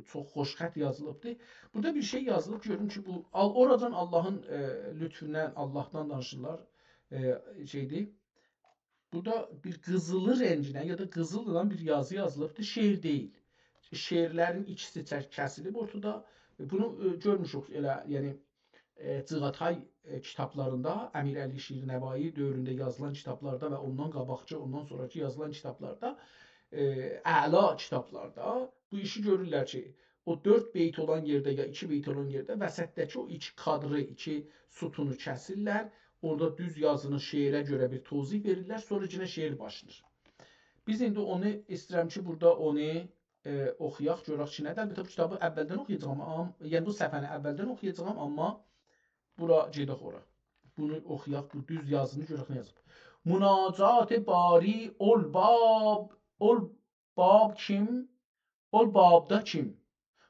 چوخ خوش خط یازیلیبدی. بورادا بیر شئی یازیلیب، گؤروم کی بو، آل-، اوراجان آللاهین، ائ، لطفوندن، آللاهدان دانیشیرلار، ائ، شئیدیر. بورادا بیر قیزیلی رنگینن یا دا قیزیللا بیر یازی یازیلیبدیر. شعر دئییل. شعرلرین ایکیسی چک-، کسیلیب اورتادا. بونو، ائ، گؤرموشوک ائله، یعنی، ائ، جیغاتای، ائ، کیتابلاریندا، امیرعلی شیرنوایی دؤورونده یازیلان کیتابلاردا و اوندان قاباقکی، اوندان سونراکی یازیلان کیتابلاردا، ائ، اعلا کیتابلاردا بو ایشی گؤرورلر کی، او دؤرد بیت اولان یئرده، یا ایکی بیت اولان یئرده وسطده‌کی او ایکی کادری، ایکی ستونو کسیرلر. اورادا دوز یازینی شعره گؤره بیر توضیح وئریرلر. سونرا یئنه شعر باشلاییر. بیز ایندی اونو ایسته‌ییرم کی، بورادا اونو، ائ، اوخویاق، گؤرک کی، نه‌دیر. البته، بو کیتابی اولدن اوخویاجاغام، آم-، یعنی بو صفحه‌نی اولدن اوخویاجاغام، آمما بورا گئدک اورا. بونو اوخویاق، بو دوز یازینی گؤرک نه یازیب. مناجات باری اول باب، اول باب کیم، اول بابدا کیم؟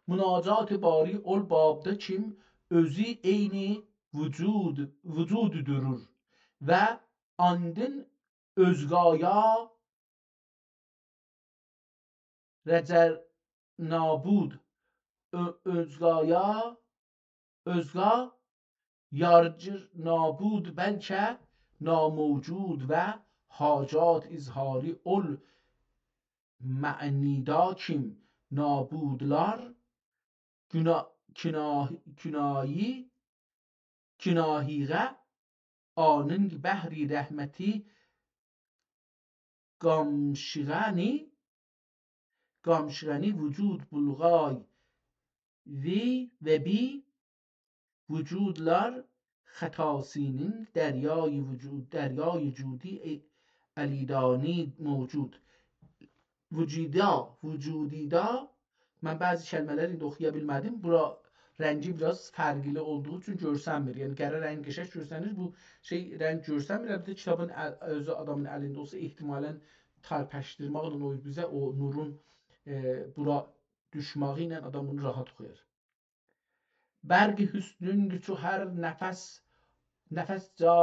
مناجات باری اول بابدا کیم، اؤزو عینی وجود، وجودو دورور و آندین اؤزگایا رجر نابود، اؤ-، اؤزگایا، اؤزگا یارجر نابود، بلکه ناموجود و حاجات اظهاری اول معنیدا کیم نابودلار، گنا-، کنا-، کنایی، کناهیغه آنین بحری رحمتی قامشیغانی، قامشیغانی وجود بلغای وی و بی وجودلار خطاسینین دریای وجود، دریای جودی ای-، علیدانی موجود. وجودا، وجودیدا، من بعضی کلمه‌لری ایندی اوخویا بیلمه‌دیم. بورا رنگی بیر آز فرقلی اولدوغو اوچون گؤرسنمیر. یعنی، قره رنگ قشنگ گؤرسنیر. بو شئی، رنگ گؤرسنمیر. البته، کیتابین ال-، اؤزو آدامین الینده اولسا، احتمالاً ترپشدیرمکله او بیزه او نورون، ائ، بورا دوشمه‌یی ایله آدام بونو راحت اوخویار. برق حسنینگ چو هر نفس، نفس جا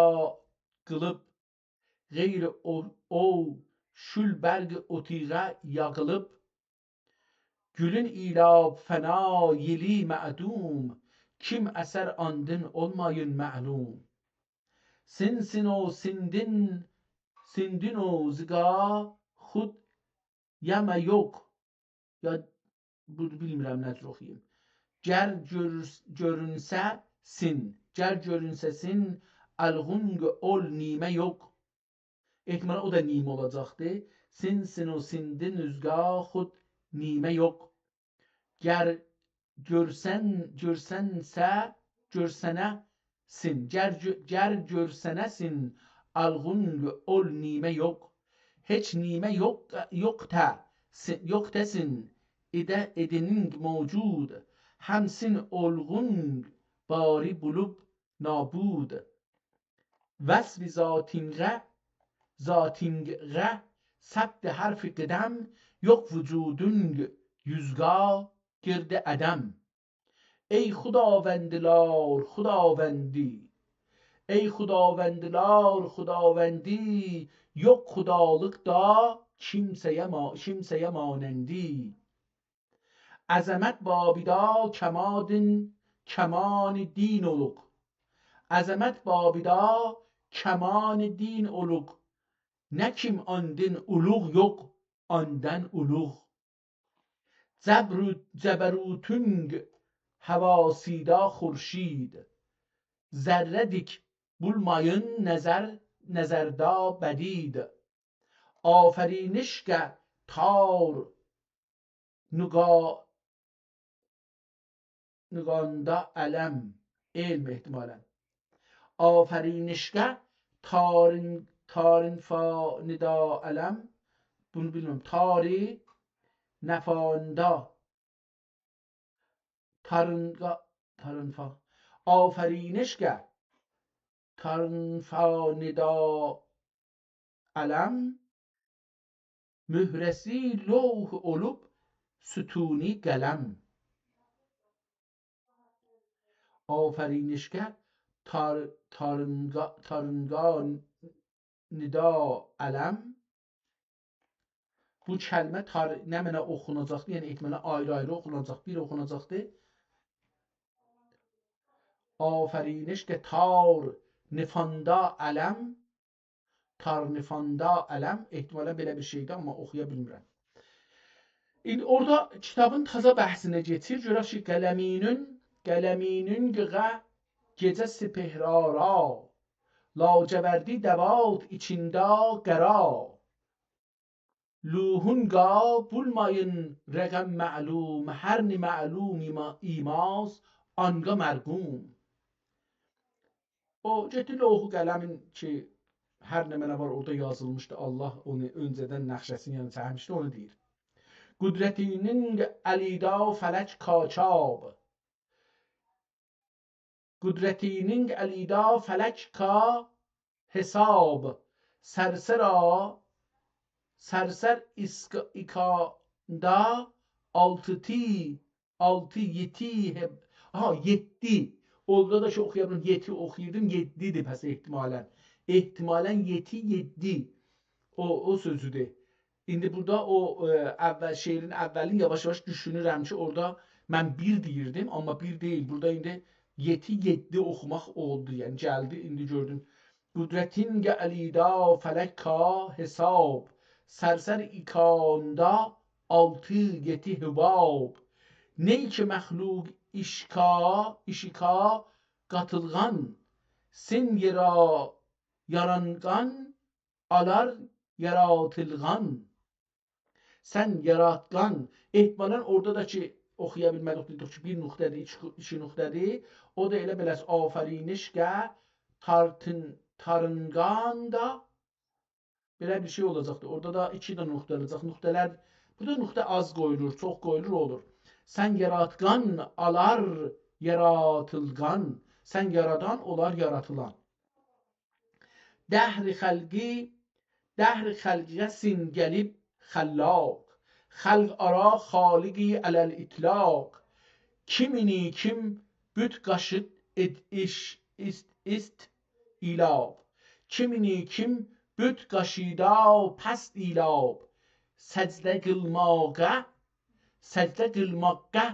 قیلیب، غیر او، او شول برق اوتیغه یاغیلیب، گولون ایله فنا ییلی معدوم، کیم اسر آندین اولمایین معلوم. سین، سین او سیندین، سیندین او زیگا خود یمه یوخ. یا، بونو بیلمیرم نه جور اوخویوم. گر گؤر-، گؤرونسه سین، گر گؤرونسه سین، الغونگ اول نیمه یوخ. احتمالاً او دا نیمه اولاجاقدی. سین، سین او سیندین اوزگا خود نیمه یوخ. گر گؤرسن، گؤرسنسه، گؤرسنه سین. گر گؤ-، گر گؤرسنه سین، الغونگ اول نیمه یوخ. هئچ نیمه یوخ، یوخ ته، سین، یوخ ته سین، ائده، ائدینینگ موجود. هم سین الغونگ باری بولوب نابود. وصف ذاتینگه، ذاتینگه ثبت حرف قدم، یوخ وجودونگ یوزگا گرد عدم. ای خداوندلار خداوندی، ای خداوندلار خداوندی، یوخ خدالیقدا کیمسه‌یه ما-، کیمسه‌یه مانندی. عظمت بابیدا کمادین، کمان دین اولوق. عظمت بابیدا کمان دین اولوق. نه کیم آندین اولوغ یوخ، آندان اولوغ. جبرو-، جبروتونگ هواسیدا خورشید. ذره‌دیک بولمایین نظر، نظردا بدید. آفرینشگه تار نقا-، نقاندا علم، علم احتمالاً. آفرینشگه تارین-، تارینفا ندا علم. بونو بیلمیرم. تاری نفاندا. تارینگا، تارینفا. آفرینشگه تارینفا ندا علم، مهره‌سی لوح اولوب ستونی قلم. آفرینشگه تار-، تارینگا، تارینگا ندا علم. بو کلمه تار-، نمنه اوخوناجاقدی؟ یعنی، احتمالاً آیری-آیری اوخوناجاق، بیر اوخوناجاقدی. آفرینشگه تار نفاندا علم، تار نفاندا علم، احتمالاً بئله بیر شئیدی، آمما اوخویا بیلمیرم. ایندی اورادا کیتابین تازا بحثینه کئچیر. گؤرک کی، قلمینین، قلمینین گیغه گئجه سپهرارا، لاجوردی دوات ایچیندا قرا. لوحونقا بولمایین رقم معلوم، هر نی معلوم ایما-، ایماز آنقا مرقوم. او گئتدی لوح و قلمین کی، هر نمنه وار اورادا یازیلمیشدی، الله اونو اؤنجه‌دن نقشه‌سینی، یعنی، چکمیشدی، اونو دئییر. قدرتینین الیدا فلک کاچاب. قدرتینین الیدا فلک کا حساب. سرسرا، سرسر ایسک-، ایکاندا آلتی تی، آلتی، یئتی، هب-، آها، یئددی. اورادا دا کی، اوخویا بیلمیرم، یئتی اوخویوردوم، یئددی‌دیر پس احتمالاً. احتمالاً یئتی، یئددی. او، او سؤزودور. ایندی بورادا او، ائ، اول، شعرین اولین یاواش-یاواش دوشونورم کی، اورادا من بیر دئییردیم، آمما بیر دئییل. بورادا ایندی یئتی، یئددی اوخوماق اولدو. یعنی گلدی، ایندی گؤردوم. قدرتینین الیدا فلک کا حساب، سرسر ایکاندا آلتی، یئتی حباب. نئی کی مخلوق ایشکا، ایشیکا قاتیلغان، سن یئرا یارانقان آلار یاراتیلغان. سن یاراتقان. احتمالاً اورادا دا کی، اوخویا بیلمه‌دیک، دئدیک کی، بیر نقطه‌دیر، ایکی، ایکی نقطه‌دیر. او دا ائله بئله آفرینشگه تارتین-، تارینقاندا بئله بیر شئی اولاجاقدی. اورادا دا ایکی دنه نقطه اولاجاق. نقطه‌لر، بورادا نقطه آز قویولور، چوخ قویولور، اولور. سن یاراتقان آلار یاراتیلغان. سن یارادان، اولار یاراتیلان. دهر خلقی، دهر خلقه سین گلیب خلاق، خلق آرا خالقی علی الاطلاق. کیمینی کیم بت قاشید اد-، ایش-، ایست-، ایست ایلاب. کیمینی کیم بت قاشیدا پست ایلاب. سجده قیلماغا، سجده قیلماققا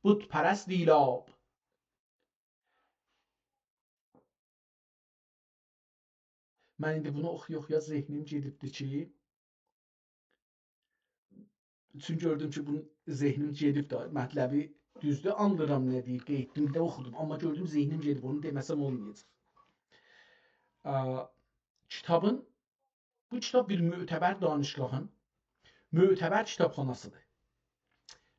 بت‌پرست ایلاب. من ایندی بونو اوخویا-اوخویا ذهنیم گئدیبدی کی، چونکی گؤردوم کی، بونون ذهنیم گئدیب ده، مطلبی دوزدور، آنلیرام نه دئییر، قئییتدیم ده اوخودوم. آمما گؤردوم، ذهنیم گئدیب، اونو دئمه‌سم اولمایاجاق. آ، کیتابین، بو کیتاب بیر معتبر دانشگاهین معتبر کیتابخاناسیدیر.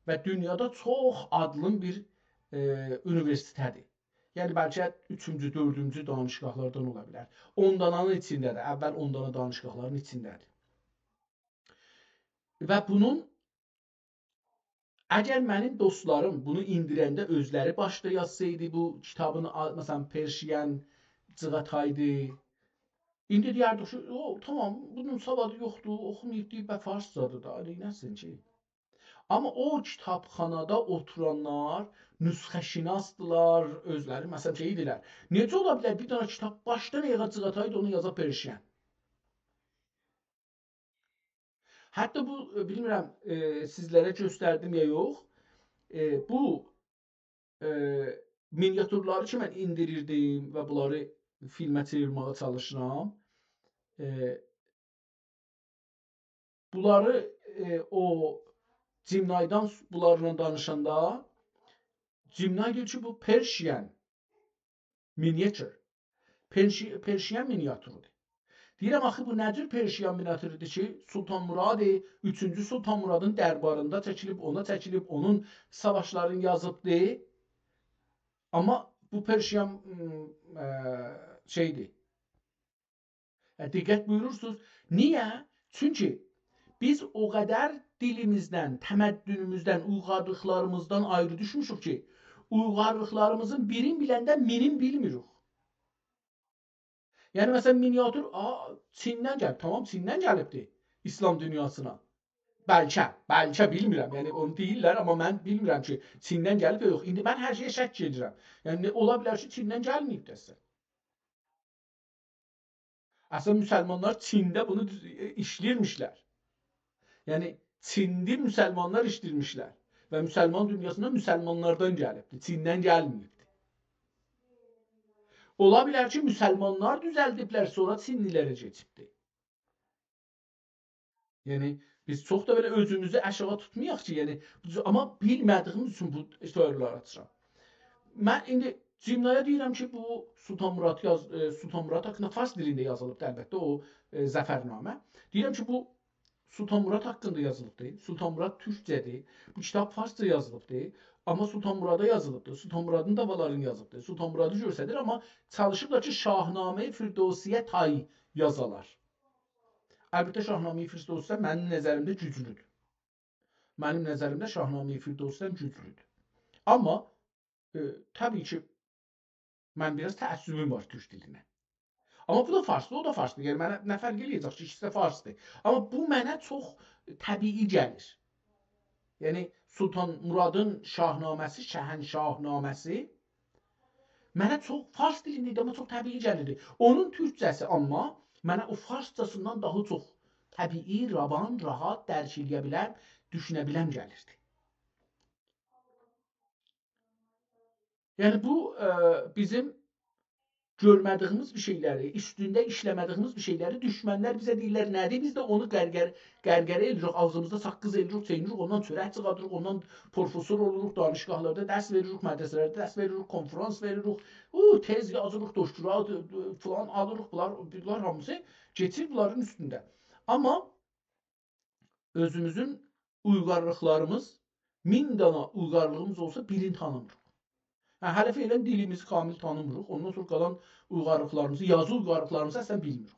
و دونیادا چوخ آدلین بیر، ائ، اونیوئرسیته‌دیر. یعنی، بلکه اوچونجو، دؤردونجو دانشگاهلاردان اولا بیلر. اون دانانین ایچینده‌دیر، اول اون دانا دانشگاهلارین ایچینده‌دیر. و بونون، اگر منیم دوستلاریم بونو ایندیرنده اؤزلری باشدا یازسایدی، بو کیتابین آ-، مثلا، پرشین، جیغاتایدی، ایندی دئیردیک کی، او، تامام، بونون سوادی یوخدور، اوخوماییبدی، به فارسجادیر دا، نئینه‌سین کی؟ آمما او کیتابخانادا اوتورانلار نسخه‌شناسدیلار، اؤزلری، مثلا، شئی ایدیلر. نئجه اولا بیلر بیر دنه کیتاب باشدان آیاغا جیغاتایدی، اونو یازا پرشین؟ حتی بو، ائ، بیلمیرم، ائ، سیزلره گؤستردیم یا یوخ. ائ، بو، ائ، مینیاتورلاری کی، من ایندیریردیم و بونلاری فیلمه چئویرمه‌یه چالیشیرام. ائ، بونلاری، ائ، او جیم نایدان س-، بونلارلا دانیشاندا جیم نای دئییر کی، بو پرشین مینیاتور. پرشی-، پرشین مینیاتورودور. دئییرم، آخی بو نه جور پرشین مینیاتورودور کی، سلطان مراد، اوچونجو سلطان مرادین درباریندا چکیلیب، اونا چکیلیب، اونون ساواشلارینی یازیبدی. آمما بو پرشین، م، ائ، شئیدیر، ائ، دقت بویورورسونوز. نییه؟ چونکی بیز او قدر دیلیمیزدن، تمدنوموزدن، اویغارلیقلاریمیزدان آیری دوشموشوک کی، اویغارلیقلاریمیزین بیرین بیلنده مینین بیلمیریک. یعنی، مثلا، مینیاتور، آ، چیندن گلیب. تامام، چیندن گلیبدی ایسلام دونیاسینا. بلکه، بلکه بیلمیرم. یعنی، اونو دئییرلر، آمما من بیلمیرم کی، چیندن گلیب یا یوخ. ایندی من هر شئیه شک ائدیرم. یعنی، اولا بیلر کی، چیندن گلمه‌ییبدی اصلا. اصلا، مسلمانلار چینده بونو دوز-، ائ، ایشله‌ییرمیشلر. یعنی، چینده مسلمانلار ایشله‌ییرمیشلر. و مسلمان دونیاسینا مسلمانلاردان گلیبدی، چیندن گلمه‌ییبدی. اولا بیلر کی، مسلمانلار دوزلدیبلر، سونرا چینلی‌لره کئچیبدی. یعنی، بیز چوخ دا بئله اؤزوموزو آشاغی توتمایاق کی، یعنی، آمما بیلمه‌دیییمیز اوچون بو تئوریالاری آچیرام. من ایندی جیم نایا دئییرم کی، بو سلطان مراد یاز-، ائ، سلطان مراد حاقیندا فارس دیلینده یازیلیبدی، البته، او، ائ، ظفرنامه. دئییرم کی، بو سلطان مراد حاقیندا یازیلیبدیر. سلطان مراد تورکجه‌دیر. بو کیتاب فارسجا یازیلیبدیر. آمما سلطان مرادا یازیلیبدیر. سلطان مرادین داوالارینی یازیبدیر. سلطان مرادی گؤستریر، آمما چالیشیبلار کی، شاهنامهٔ فردوسی‌یه تای یازالار. البته، شاهنامهٔ فردوسی منیم نظریمده گوجلودور. منیم نظریمده شاهنامهٔ فردوسی‌دن گوجلودور. آمما، ائ، طبیعی کی، من بیر آز تعصبوم وار تورک دیلینه. آمما بو دا فارسدیر، او دا فارسدیر. یعنی، منه نه فرق ائله‌یه‌جک کی، ایکیسی ده فارسدیر. آمما بو منه چوخ طبیعی گلیر. یعنی، سلطان مرادین شاهنامه‌سی، شهنشاهنامه‌سی منه چوخ، فارس دیلینده ایدی، آمما چوخ طبیعی گلیردی. اونون تورکجه‌سی آمما منه او فارسجاسیندان داها چوخ طبیعی، روان، راحت، درک ائله‌یه بیلم، دوشونه بیلم گلیردی. یعنی بو، ائ، بیزیم گؤرمه‌دیییمیز بیر شئیلری، اوستونده ایشله‌مه‌دیییمیز بیر شئیلری دوشمنلر بیزه دئییرلر نه‌دیر، بیز ده اونو قرقر-، قرقره ائله‌ییریک، آغزیمیزدا ساققیز ائله‌ییریک، چئیینیریک، اوندان چؤرک چیخاردیریق، اوندان پروفسور اولوروق، دانشگاهلاردا درس وئریریک، مدرسه‌لرده درس وئریریک، کنفرانس وئریریک، او، تز یازیریق، دکترا، فلان آلیریق، بونلار، بونلار هامیسی کئچیر بونلارین اوستونده. آمما اؤزوموزون اویغارلیقلاریمیز، مین دانا اویغارلیغیمیز اولسا، بیرینی تانیمیریق. هه، هله فعلاً دیلیمیزی کامل تانیمیریق. اوندان سونرا قالان اویغارلیقلاریمیزی، یازی اویغارلیقلاریمیزی اصلاً بیلمیریک.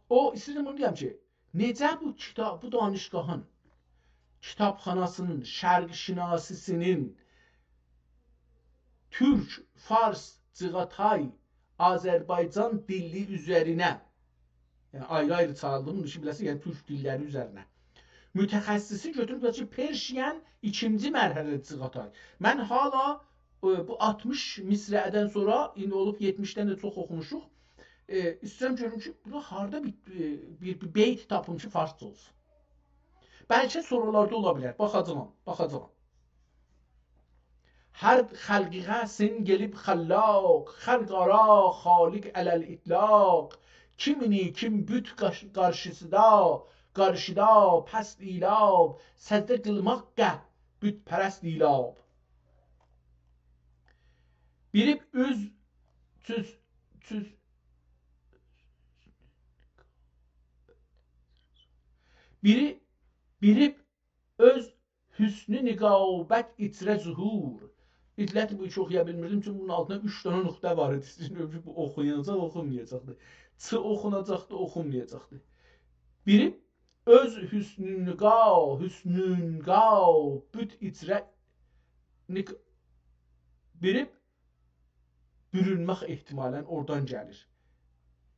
او، ایسته‌ییرم بونو دئیم کی، نئجه بو کیتاب، بو دانشگاهین کیتابخاناسینین، شرق‌شناسی‌سینین تورک، فارس، چیغاتای، آذربایجان دیلی اوزرینه، یعنی آیری-آیری چاغیردیم، بونو کی بیله‌سن، یعنی تورک دیللری اوزرینه متخصصی گؤتوروب کی، Persian ایکینجی مرحله چیغاتای. من حالا، ائ، بو آلتمیش مصرعدن سونرا، ایندی اولوب یئتمیشدن ده چوخ اوخوموشوق. ائ، ایسته‌ییرم گؤروم کی، بورادا هاردا بیر، ائ، بیر، بیر بیت تاپیم کی، فارسجا اولسون. بلکه سورولاردا اولا بیلر. باخاجاغام، باخاجاغام. هر خلقیقه سین گلیب خلاق، خلق آرا خالق علی الاطلاق. کیمینی کیم بوت قارش-، قارشیسیدا، قارشیدا پست ایلاب، سجده قیلماق قه بوت‌پرست ایلاب. بیری اوز، چوز، چوز، بیری، بیری اؤز حسنو نقابت ایچره ظهور. علت بو کی اوخویا بیلمیردیم، چونکی بونون آلتیندا اوچ دنه نقطه وار ایدی. ایسته‌ییرم کی، بو اوخوناجاق، اوخونمایاجاقدی. چ اوخوناجاقدی، اوخونمایاجاقدی. بیری اؤز حسنون قا، حسنون قا، بوت ایچره نق-، بیری بورونمک احتمالاً اورادان گلیر.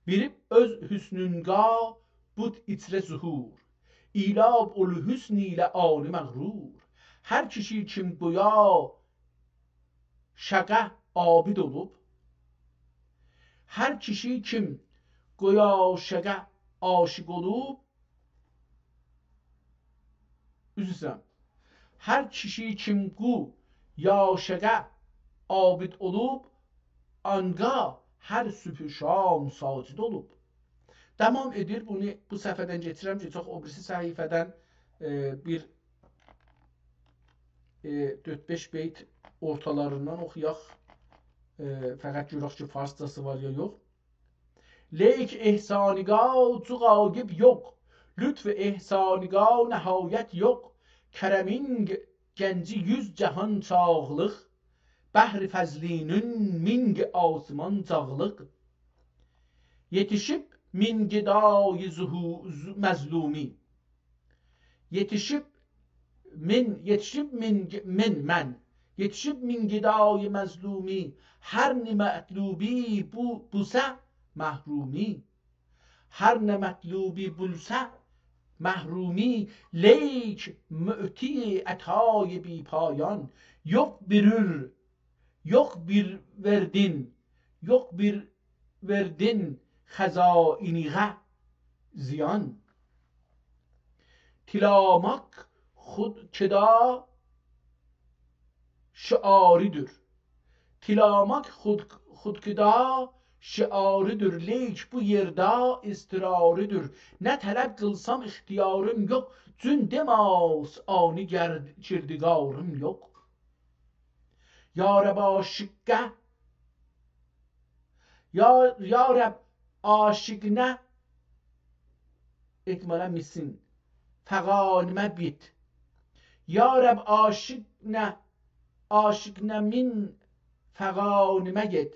بیری اؤز حسنون قا، بوت ایچره ظهور. ایلاب اولو حسن ایله عالی مغرور. هر کیشی کیم گویا شقه عابد اولوب، هر کیشی کیم گویا شقه عاشق اولوب، عذر ایسته‌ییرم. هر کیشی کیم گویا شقه عابد اولوب، آنقا هر صبح و شام ساجد اولوب. تمام ائدیر، بونو بو صفحه‌دن کئچیرم، کئچک او بیریسی صفحه‌دن، ائ، بیر، ائ، دؤرد-بئش بیت اورتالاریندان اوخویاق. ائ، فقط گؤرک کی، فارسجاسی وار یا یوخ. لیک احسانیقا جوغایب یوخ، لطف احسانیقا نهایت یوخ. کرمین گ-، گنجی یوز جهان چاغلیق، بحر فضلینین مین گ-، آسمان چاغلیق. یئتیشیب مین گدای ظهو-، ظ-، مظلومی. یئتیشیب مین، یئتیشیب مین، مین، من. یئتیشیب مین گدای مظلومی، هر نه مطلوبی بو، بوسه محرومی. هر نه مطلوبی بوسه محرومی، لیک معطی عطای بی‌پایان. یوخ بیرور، یوخ بیر وئردین، یوخ بیر وئردین خزائنیغه زیان. تیلاماق خود کدا شعاریدیر. تیلاماق خود، خود کدا شعاریدیر، لیک بو یئرده اضطراریدیر. نه طلب قیلسام اختیاریم یوخ، جون دئماس آنی گر-، کردگاریم یوخ. یارب عاشقه، یا، یا رب، عاشقینه، احتمالاً میسین، فغانیمه بیت. یا رب، عاشقینه، عاشقینه مین فغانیمه گئت.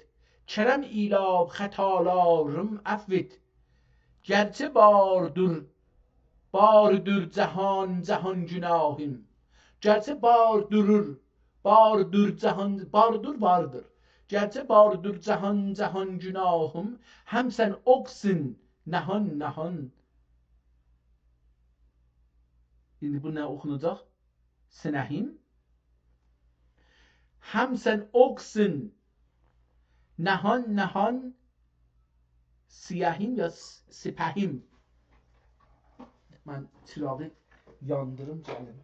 کرم ایله خطالاریم عفو ائت. گرچه باردور، باردور جهان، جهان گناهیم. گرچه باردورور، باردور جهان، باردور واردیر. گرچه باردور جهان، جهان گناهیم، هم سن اوکسون نهان، نهان. ایندی بو نه اوخوناجاق؟ سنهیم. هم سن اوکسون نهان، نهان، سیهیم یا س-، سپهیم. من چیراغی یاندیریم، گلیم.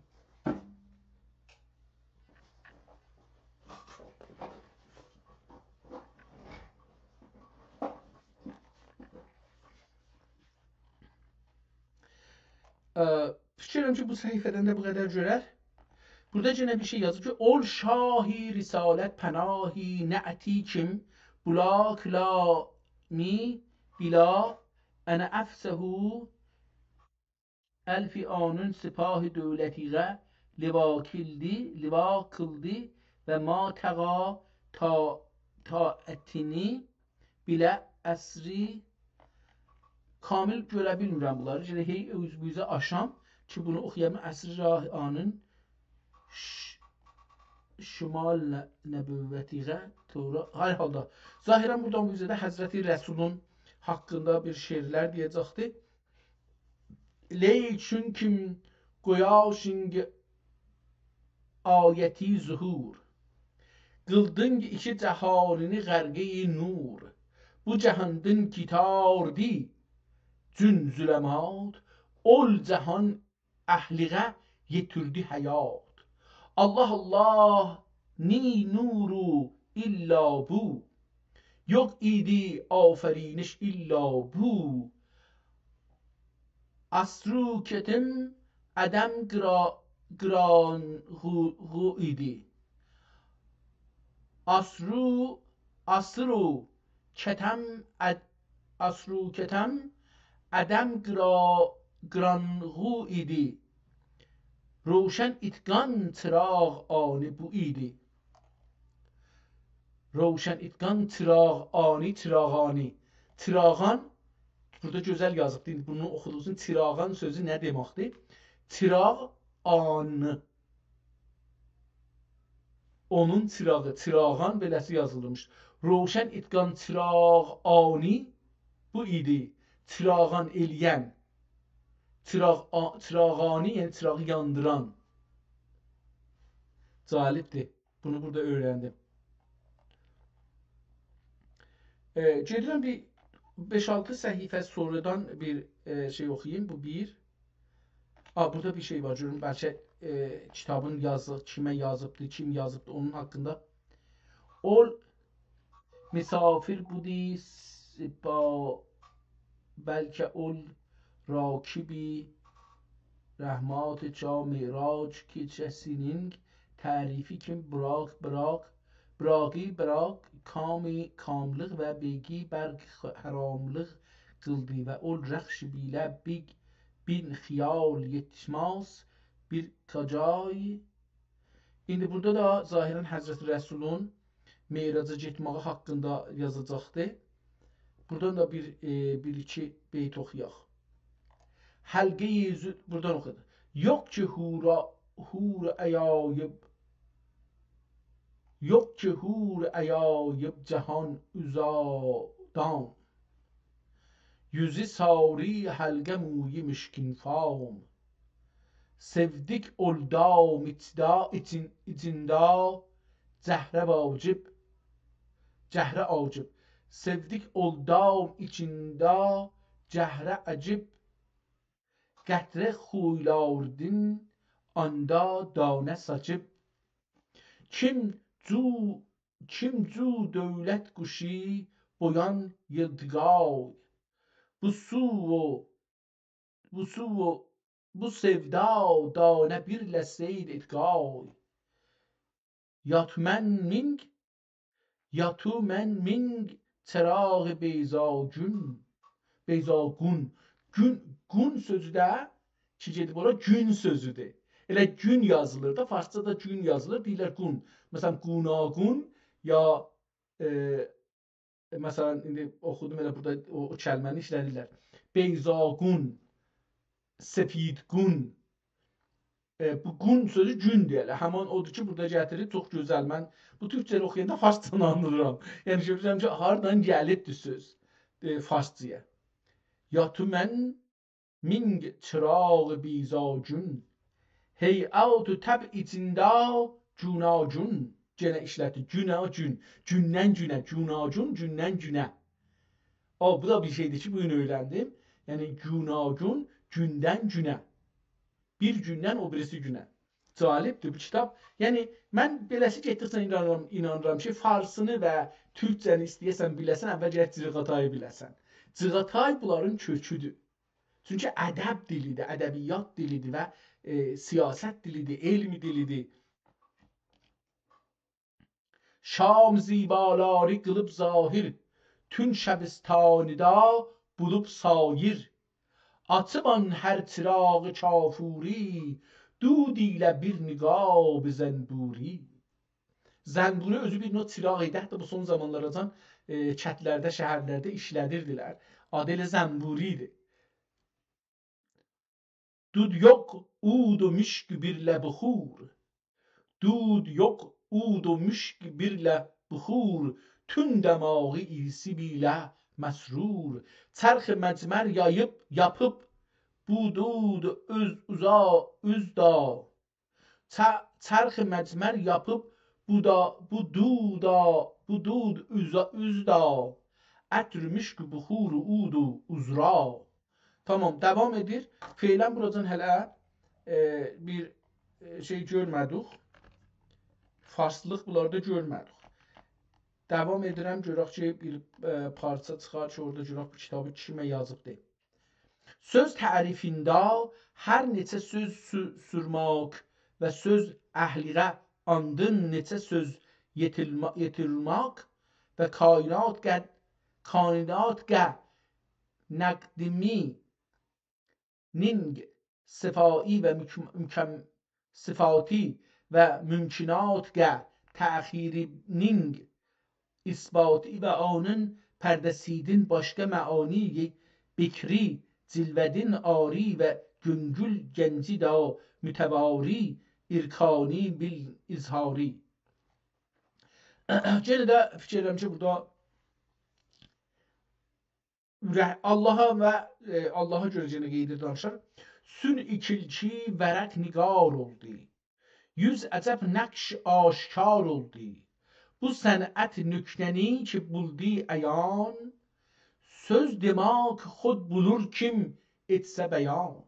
اه، فیکیر ائدیرم کی، بو صفحه‌دن ده بو قدر گؤرر. بورادا یئنه بیر شئی یازیب کی، اول شاهی رسالت پناهی نعتی کیم، بولاک لامی بیلا انه افسهو الفی آنون سپاه دولتیغه لوا کیلدی، لوا کیلدی و ما تقا تا، تا اتینی بیله اسری کامل گؤره بیلمیرم بونلاری. یئنه هئی اوز بو اوزه آشام کی، بونو اوخویام، اسری راهانین ش-، شمال ن-، نبوتیغه تورا. هر حالدا، ظاهراً بورادان بو اوزه ده حضرت رسولون حاقیندا بیر شعرلر دئیه‌جکدی. لیکن کیم قویاشین آیتی ظهور، قیلدین ایکی جهانینی غرقه‌ی نور. بو جهاندین کی تاردی جون ظلمات، اول جهان اهلیغه یئتیردی حیات. الله، الله، نی نورو الا بو، یوخ ایدی آفرینش الا بو. آسرو کتم عدم قرا-، قرانغو-، غو ایدی. آسرو، آسرو کتم عد-، آسرو کتم عدم قرا-، قرانغو ایدی. روشن اتقان چراغانی بو ایدی. روشن اتقان چراغانی، چراغانی. چراغان، بورادا گؤزل یازیبدی. ایندی بونو اوخودوغونوز اوچون چراغان سؤزو نه دئمکدیر؟ چراغان. اونون چراغی، چراغان بئله‌سی یازیلیرمیش. روشن اتقان چراغانی بو ایدی. چراغان ائله‌ین. چراغ آ-، چراغانی، یعنی چیراغی یاندیران. جالبدیر. بونو بورادا اؤیرندیم. ائ، گئدیرم بیر بئش-آلتی صفحه سونرادان بیر، ائ، شئی اوخویوم. بو بیر. آ، بورادا بیر شئی وار، گؤروم، بلکه، ائ، کیتابین یازی-، کیمه یازیبدی، کیم یازیبدی، اونون حاقیندا. اول مسافر بودی سپا-، بلکه اول راکبی رحمات چا معراج کئچه‌سینین تعریفی کیم براق، براق، براقی براق، کامی کاملیق و بیگی برق خ-، حراملیق قیلدی و اول رخش بیله بیگ بین خیال یئتیشمز بیر کجای. ایندی بورادا دا ظاهراً حضرت رسولون معراجا گئتمه‌یی حاقیندا یازاجاقدی. بورادان دا بیر، ائ، بیر-ایکی بیت اوخویاق. حلقه‌ی زو-، بورادان اوخویاق. یوخ کی حورا-، حور عیایب، یوخ کی حور عیایب جهان عضادان، یوزو ساری حلقه مویی مشکین فام. سئودیک اول دام ایچده، ایچین-، ایچینده جهره واجب، جهره عاجب. سئودیک اول دام ایچینده جهره عجیب، قطره خویلاردین آندا دانه ساچیب. کیم جو، کیم جو دولت قوشو بویان ییلتیقای، بو سو و بو سو و بو سئودا دانه بیر لسه‌یدی اتقای. یاتو من مینگ، یاتو من مینگ چراغ بیضاگون، بیضاگون. گون، گون سؤزو ده کی گئدیب اورا گون سؤزودور. ائله گون یازیلیر دا، فارسجا دا گون یازیلیر، دئییرلر گون. مثلا، گوناگون یا، ائ، مثلا، ایندی اوخودوم، ائله بورادا او، او کلمه‌نی ایشله‌دیرلر. بیضاگون، سفیدگون. ائ، بو گون سؤزو گون دئیه‌لر. همان اودور کی، بورادا گتیریب، چوخ گؤزل. من بو تورکجه‌نی اوخویاندا فارسجانی آنلاییرام. یعنی، گؤرورم کی، هاردان گلیبدیر سؤز، ائ، فارسجایا. یا تو من مینگ چراغ بیضاگون، هیئت و طبع ایچینده گوناگون. گئنه ایشلتدی. گوناگون. گوندن گونه. گوناگون، گوندن گونه. او، بو دا بیر شئیدیر کی، بو گون اؤیرندیم. یعنی، گوناگون، گوندن گونه. بیر گوندن او بیریسی گونه. جالبدیر بو کیتاب. یعنی، من بئله‌سی گئتدیکجه اینانیرام، اینانیرام کی، فارسینی و تورکجه‌نی ایسته‌یه‌سن بیله‌سن، اول گرک جیغاتایی بیله‌سن. جیغاتای بونلارین کؤکودور. چونکی ادب دیلیدیر، ادبیات دیلیدیر و، ائ، سیاست دیلیدیر، علم دیلیدیر. شام زیبالاری قیلیب ظاهر، تون شبستانیدا بولوب سایر. آچیب آن هر چراغ کافوری، دود ایله بیر نقاب زنبوری. زنبوری اؤزو بیر نوع چراغ ایدی. حتی بو سون زامانلاراجان، ائ، کتلرده، شهرلرده ایشله‌دیردیلر. آدی ائله زنبوری ایدی. دود یوخ، عود و مشک بیر له بخور. دود یوخ، عود و مشک بیر له بخور. تون دماغی عیسی بیله مسرور. چرخ مجمر یاییب، یاپیب، بو دود اوز، اوزا، اوز دا. چه-، چرخ مجمر یاپیب، بو دا، بو دودا، بو دود اوزا، اوز دا. عطر مشک بخور عود و عذرا. تامام، داوام ائدیر. فعلاً بوراجان هله، ائ، بیر، ائ، شئی گؤرمه‌دیک. فارسلیق بونلاردا گؤرمه‌دیک. داوام ائدیرم، گؤرک کی، بیر، ائ، پارچا چیخار کی، اورادا گؤرک بو کیتابی کیمه یازیبدی. سؤز تعریفینده هر نئچه سؤز سو-، سورماق و سؤز اهلیغه آندین نئچه سؤز یئتیلما-، یئتیلماق و کائنات قد-، کائنات قه نقدیمی نینگ صفایی و مکم-، مکم-، صفاتی و ممکنات قه تأخیری نینگ اثباتی و آنین پرده‌سیدین باشقا معانی بکری جلوه‌دین آری و گؤنگول گنجی دا متواری ارکانی بیل اظهاری. یئنه ده فیکیر ائدیرم کی، بورادا اورک، آللاها و، ائ، آللاها گؤره یئنه قاییدیر، دانیشیر. سون ایکیلکی ورق نگار اولدو. یوز عجب نقش آشکار اولدو. بو صنعت نکته‌نی کی بولدو عیان، سؤز دئمک خود بولور کیم ائتسه بیان.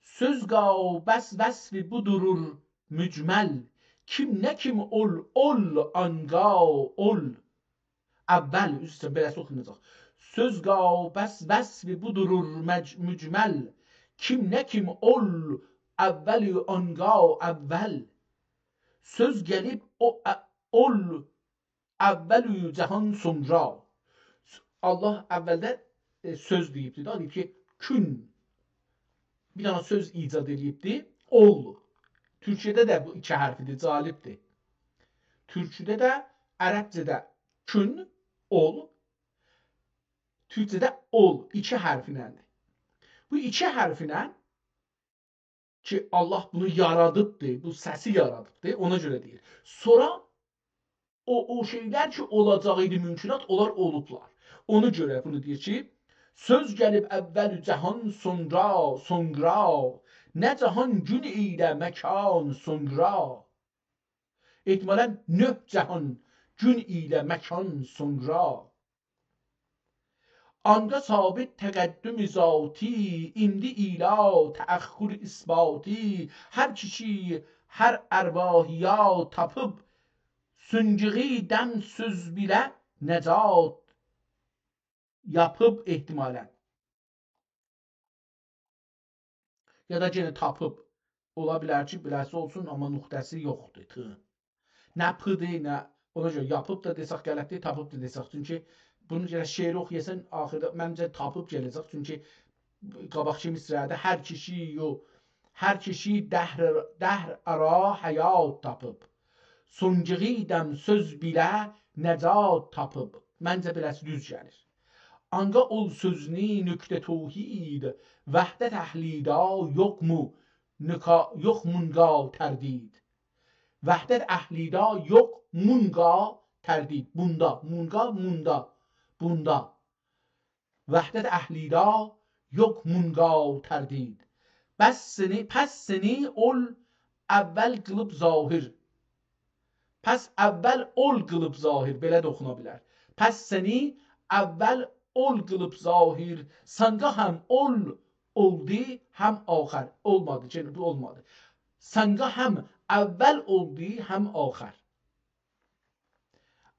سؤز قا بس وصف بو دورور مجمل، کیم نه کیم اول، اول، آنقا اول. اول، عذر ایسته‌ییرم، بئله‌سی اوخوناجاق. سؤز قا بس وصف بو دورور مج-، مجمل، کیم نه کیم اول، اول، آنقا اول. سؤز گلیب او، ا-، اول، اول جهان سونرا. آللاه اولده، ائ، سؤز دئییبدی دا، دئییب کی، کون. بیر دنه سؤز ایجاد ائله‌ییبدی، اول. تورکجه‌ده ده بو ایکی حرفیدیر، جالبدیر. تورکجه‌ده ده، عربجه‌ده کون، اول. تورکجه‌ده اول، ایکی حرفینندیر. بو ایکی حرفینن کی، آللاه بونو یارادیبدی، بو سسی یارادیبدی، اونا گؤره دئییر. سونرا او، او شئیلر کی، اولاجاق ایدی ممکنات، اونلار اولوبلار. اونا گؤره بونو دئییر کی، سؤز گلیب اول جهان سونرا، سونرا، نه جهان گون ایله مکان سونرا. احتمالاً نه جهان گون ایله مکان سونرا. آندا ثابت تقدم ذاتی، ایندی ایله تأخر اثباتی. هر کیشی، هر ارواحیا تاپیب، سونگوغو دم سؤز بیله نجات یاپیب احتمالاً. یا دا یئنه تاپیب. اولا بیلر کی، بئله‌سی اولسون، آمما نقطه‌سی یوخدور، ت. نه پ‌دیر، نه اونا گؤره یاپیب دا دئسک غلطدیر، تاپیب دا دئسک. چونکی بونو گرک شعری اوخویاسان، آخیردا منجه تاپیب گله‌جک. چونکی قاباقکی مصرعده هر کیشی یو، هر کیشی دهر، دهر آرا حیات تاپیب. سونجوغیدم سؤز بیله نجات تاپیب. منجه بئله‌سی دوز گلیر. آنگا اول سؤزونو نکته توحید، وحدت اهلیدا یوخ مو، نکا-، یوخ مونگا تردید. وحدت اهلیدا یوخ مونگا تردید. بوندا، مونگا، موندا، بوندا. وحدت اهلیدا یوخ مونگا تردید. پس سنی، پس سنی اول اول قیلیب ظاهر. پس اول اول قیلیب ظاهر، بئله ده اوخونا بیلر. پس سنی اول اول قیلیب ظاهر، سانگا هم اول اولدو، هم آخر. اولمادی، یئنه بو اولمادی. سانگا هم اول اولدو، هم آخر.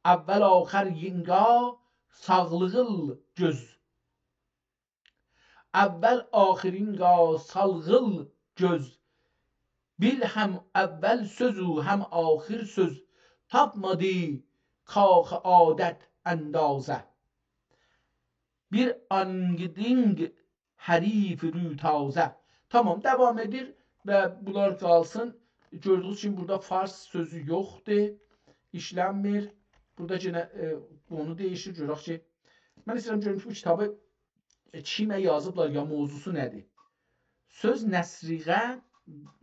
اول آخر یینگا ساغلیغیل گؤز. اول آخرینگا سالغیل گؤز. بیل هم اول سؤزو، هم آخر سؤز. تاپمادی کاخ عادت اندازه، بیر آنگدینگ حریف رو تازه. تامام، داوام ائدیر و بونلار قالسین. گؤردویونوز کیمی بورادا فارس سؤزو یوخدور، ایشلنمیر. بورادا یئنه، ائ، بونو دییشیر، گؤرک کی، من ایسته‌ییرم گؤروم کی، بو کیتابی، ائ، کیمه یازیبلار، یا موضوعسو نه‌دیر؟ سؤز نثریغه،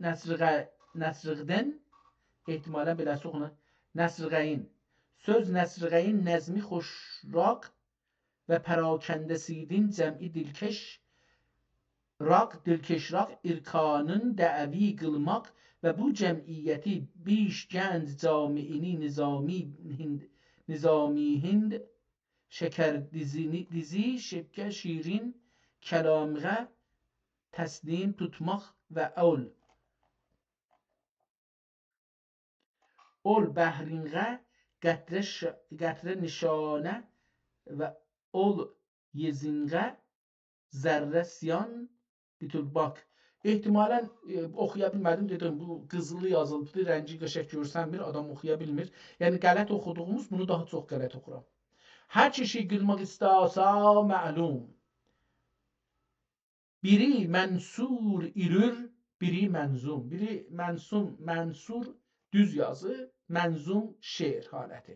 نثریغه، نثریغدن، احتمالاً بئله‌سی اوخونور، نثریغه‌یین. سؤز نثریغه‌یین نظمی خوشراق و پراکنده‌سیدین جمعی دلکش راق، دلکش راق ارکانین دعوی قیلماق و بو جمعیتی بیش گنج جامعینی نظامی هند، نظامی هند شکر دیزینی، دیزی شکر شیرین کلامیغه تسلیم توتماق و اول اول بحرینغه قطره ش-، قطره نشانه و اول یئزینغه ذره سیان بیتولباک. احتمالاً، ائ، اوخویا بیلمه‌دیم، دئدیم، بو قیزیلی یازیلیبدیر، رنگی قشنگ گؤرسنمیر، آدام اوخویا بیلمیر. یعنی، غلط اوخودوغوموز، بونو داها چوخ غلط اوخورام. هر کیشی قیلماق ایسته‌سه معلوم. بیری منصور ایرور، بیری منظوم. بیری منصوم، منصور دوز یازی، منظوم شعر حالتی.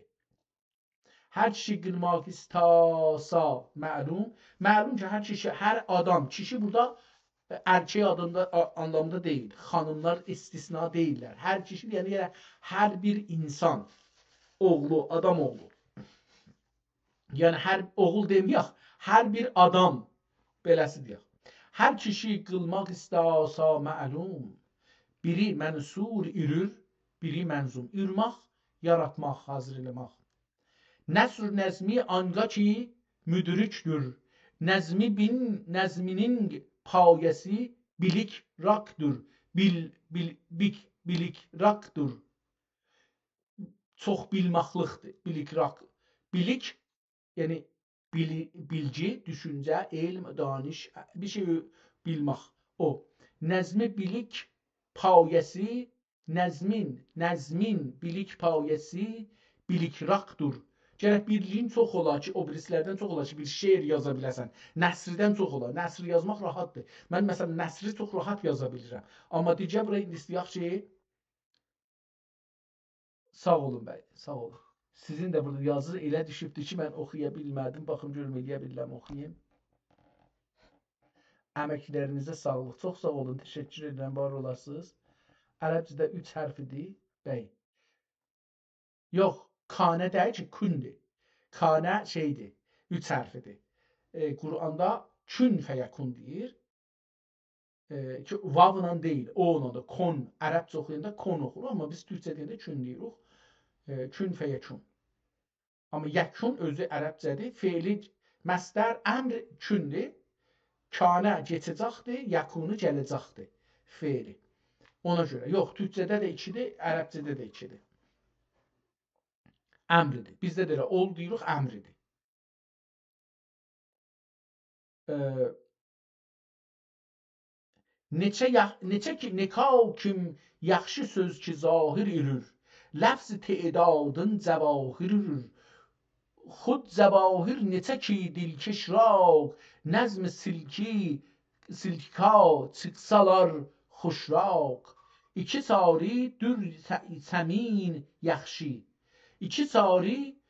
هر کیشی قیلماق ایسته‌سه معلوم. معلوم کی، هر کیشی، هر آدام، کیشی بورادا ارکک آدیندا، آ-، آنلامیندا دئییل. خانیملار استثنا دئییللر. هر کیشی، یعنی، یعنی هر بیر اینسان، اوغلو، آدام اوغلو. یعنی هر اوغول دئمه‌یک، هر بیر آدام بئله‌سی دئیک. هر کیشی قیلماق ایسته‌سه معلوم، بیری منصور ایرور، بیری منظوم. ایرماق، یاراتماق، حاضیر ائله‌مک. نثر نظمی آنگا کی مدرکدور، نظمی بین، نظمینین پایه‌سی بیلیک راقدور. بیل، بیل، بیک، بیلیک راقدور. چوخ بیلمکلیکدیر، بیلیک راق. بیلیک، یعنی بیلی-، بیلگی، دوشونجه، علم، دانش، بیر شئی بیلمک. او. نظمی بیلیک پایه‌سی، نظمین، نظمین بیلیک پایه‌سی بیلیک راقدور. گرک بیلیگین چوخ اولا کی، او بیریسی‌لردن چوخ اولا کی، بیر شعر یازا بیله‌سن. نثردن چوخ اولا. نثر یازماق راحتدیر. من، مثلاً، نثری چوخ راحت یازا بیلیرم. آمما دیگر بورا ایندی ایسته‌یک کی، ساغ اولون، بی، ساغ اولون. سیزین ده بورادا یازی ائله دوشوبدور کی، من اوخویا بیلمه‌دیم. باخیم گؤروم، ائلیه بیلیرم اوخویوم. امکلرینیزه ساغلیق. چوخ ساغ اولون، تشکر ائدیرم، وار اولاسینیز. عربجه‌ده اوچ حرف ایدی، بی. یوخ، کانه دئییل کی، کوندور. کانه شئیدیر، اوچ حرف ایدی. ائ، قرآندا کن فیکون دئییر. ائ، کی، واولا دئییل، اونلا دا، کن، عربجه اوخویاندا کن اوخور، آمما بیز تورکجه دئینده کن دئییریک. ائ، کن فیکون. آمما یکون اؤزو عربجه‌دیر، فعلی مصدر امر کوندور، کانه کئچه‌جکدیر، یکونو گله‌جکدیر فعلی. اونا گؤره، یوخ، تورکجه‌ده ده ایکیدیر، عربجه‌ده ده ایکیدیر. امریدیر. بیزده ده ائله اول دئییریک، امریدیر. ائ، نئچه یا-، نئچه کی، نکاکیم یاخشی سؤز کی ظاهر ایرور، لفظ تعدادین جواهر، خود جواهر نئچه کی دلکش راغ، نظم سلکی، سلکا چیخسالار خوش راغ. ایکی ساری در ث-، ثمین یاخشی، ایکی ساری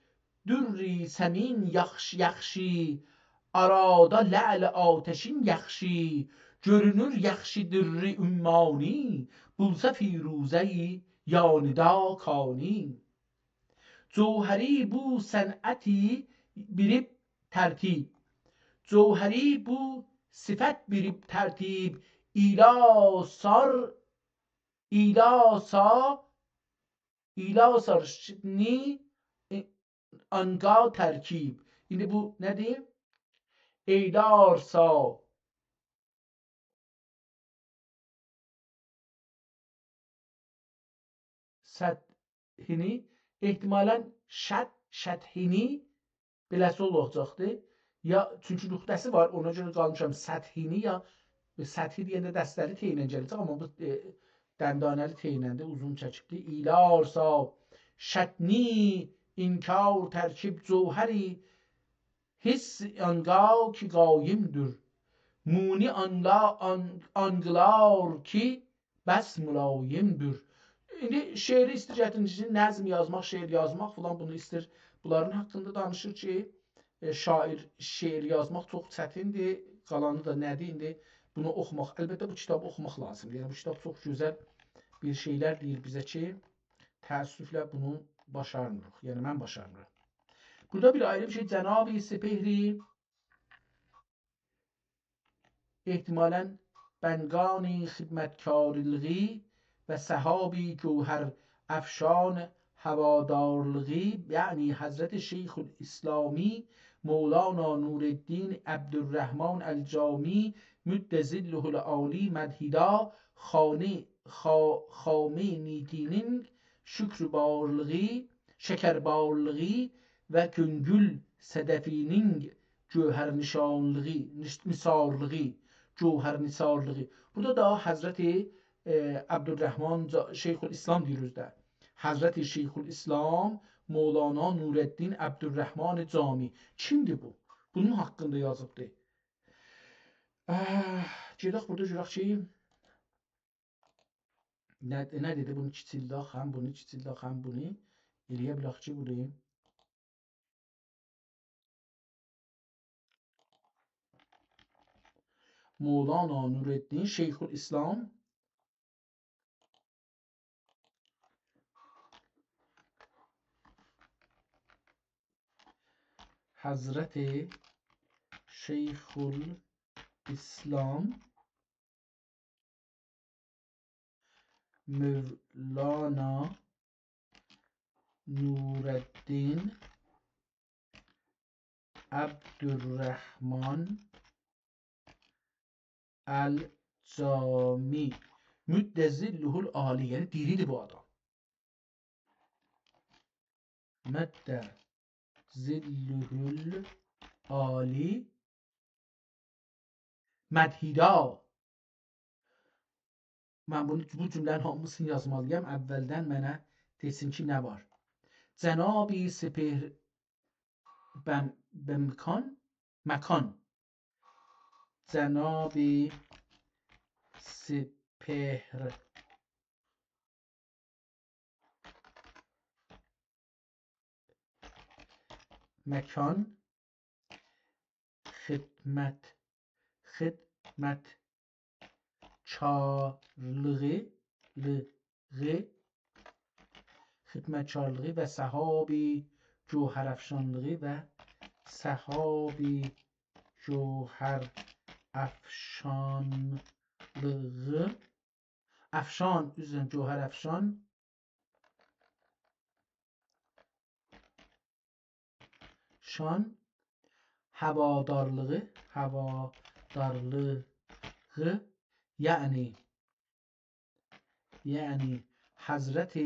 در ثمین یاخش-، یاخشی، آرادا لعل آتشین یاخشی، گؤرونور یاخشی در عمانی، بولسا فیروزه‌یی یا ندا کانی. جوهری بو صنعتی بیریب ترتیب، جوهری بو صفت بیریب ترتیب، ایلاسار، ایلاسا، ایلاسار ش-، نی، ای، آنگا ترکیب. ایندی بو نه‌دیر؟ ایلارسا سطحینی، احتمالاً شط-، شطحینی بئله‌سی اولاجاقدی. یا، چونکی نقطه‌سی وار، اونا گؤره قالمیشام سطحینی یا، سطحی دئینده دسته‌لی ت ایله گله‌جک، آمما بو، ائ، دندانه‌لی ت ایلندی، اوزون چکیبدی. ایلارسا شطنی انکار ترکیب جوهری، حس آنگا کی قایم‌دور، مونی آنلا-، آن-، آنگلار کی بس ملایم‌دور. ایندی شعری ایستیر گتیرین، نظم یازماق، شعر یازماق فلان، بونو ایستیر. بونلارین حاقیندا دانیشیر کی، ائ، شاعر، شعر یازماق چوخ چتیندیر، قالانی دا نه‌دیر ایندی بونو اوخوماق. البته، بو کیتابی اوخوماق لازیمدیر. یعنی، بو کیتاب چوخ گؤزل بیر شئیلر دئییر بیزه کی، تأسفله بونو باشارمیریق. یعنی، من باشارمیرام. بورادا بیر آیری بیر شئی، جناب سپهری، احتمالاً بنگانی خدمتکارلغی و سحابی گوهرافشان هوادارلغی، یعنی حضرت شیخ‌الاسلامی مولانا نورالدین عبدالرحمن الجامی مد ظله العالی مدحیدا خانی-، خا-، خامه نیتینین شکربارلغی، شکربارلغی و گؤنگول صدفینین گوهرنثارلیغی، نث-، نثارلیغی، گوهرنثارلیغی. بورادا دا حضرت، ائ، عبدالرحمن جا-، شیخ‌الاسلام دئییر اؤزو ده. حضرت شیخ‌الاسلام مولانا نورالدین عبدالرحمن جامی. کیمدیر بو؟ بونون حاقیندا یازیبدی. اه، گئدک بورادا گؤرک کی، نه، نه دئدی؟ بونو کیچیلدک، هم بونو کیچیلدک، هم بونو. ائلیه بیلک کی، بونو مولانا نورالدین شیخ‌الاسلام حضرت شیخ‌الاسلام مولانا نورالدین عبدالرحمن الجامی مد ظله العالی، یعنی دیریدیر بو آدام. مد ظله العالی مدحیدا. من بونو، بو جمله‌نین هامیسینی یازمالییام. اولدن منه دئسین کی، نه وار؟ جناب سپهر بم-، بمکان، مکان. جناب سپهر مکان خدمت، خدمت کارلیغی، لیغی، خدمتکارلیغی و سحابی گوهرافشانلیغی و سحابی گوهرافشانلیغی، افشان، عذر ایسته‌ییرم، گوهرافشان، شان هوادارلیغی، هوادارلیغی، یعنی، یعنی حضرت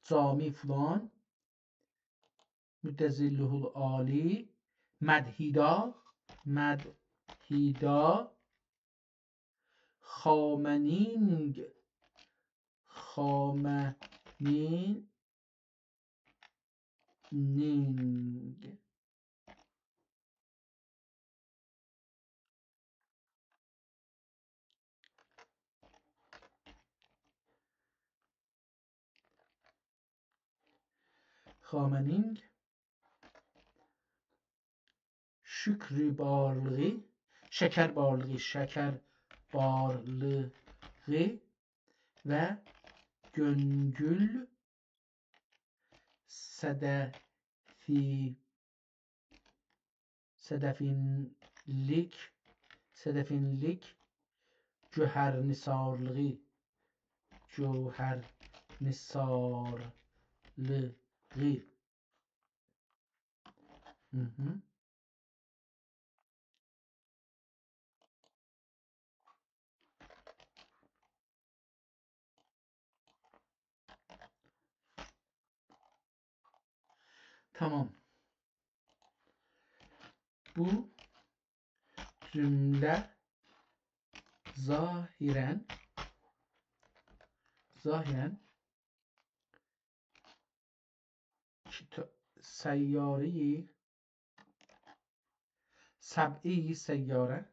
جامی فلان مد ظله العالی مدحیدا، مدحیدا خامنینگ، خامنینگ نین، نینگ. خامنینگ، شکر بارلیغی، شکر بارلیغی، شکر بارلیغی و گؤنگول صدفی، صدفینلیک، صدفینلیک، گوهرنثارلیغی، گوهرنثارلیغی. هی هی. تامام. بو جمله ظاهراً، ظاهراً کیتا-، سیاره‌ی، سبعه‌ی سیاره،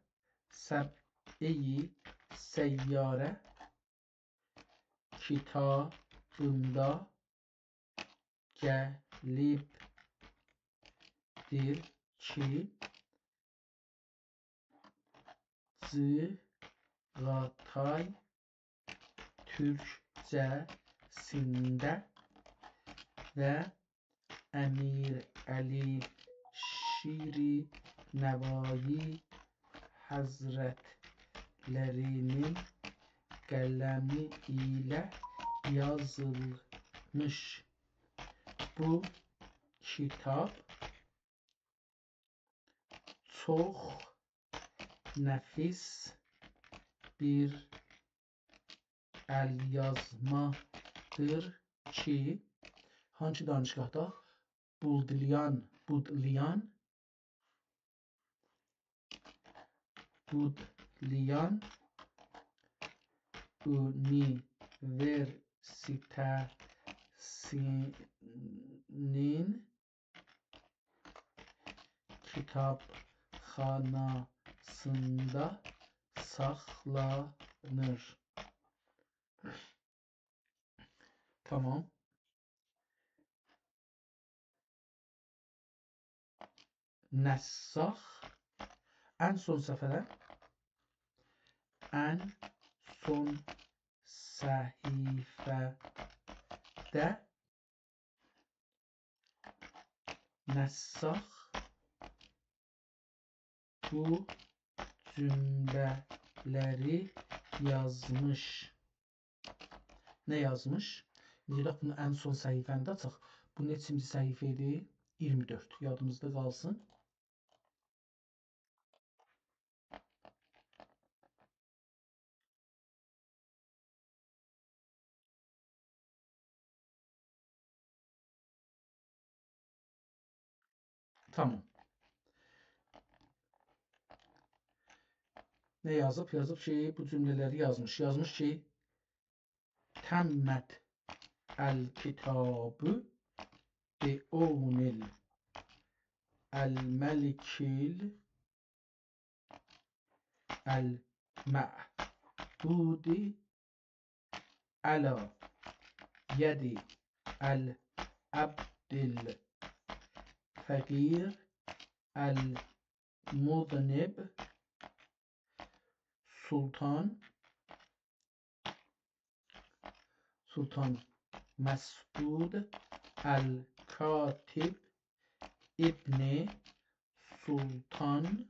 سبعه‌ی سیاره کیتابیندا گلیبدیر کی، جیغاتای تورکجه‌سینده و امیرعلی شیرنوایی حضرتلری‌نین قلمی ایله یازیلمیش بو کیتاب چوخ نفیس بیر ال‌یازمادیر کی، هانسی دانشگاهدا؟ بودلیان، بودلیان، بودلیان اونیوئرسیته‌سینین کیتابخاناسیندا ساخلانیر. تامام. نساخ. ان سون صفحه‌ده. ان سون صفحه‌ده نساخ بو جمله‌لری یازمیش. نه یازمیش؟ ایندی گئدک بونو ان سون صفحه‌نده آچاق. بو نئچینجی صفحه ایدی؟ ایگیرمی دؤرد. یادیمیزدا قالسین. تامام. نه یازیب؟ یازیب کی، بو جمله‌لری یازمیش. یازمیش کی، تمت الکتاب بعون الملک المعبود علی ید العبد الفقیر المذنب سلطان، سلطان مسعود الکاتب ابن سلطان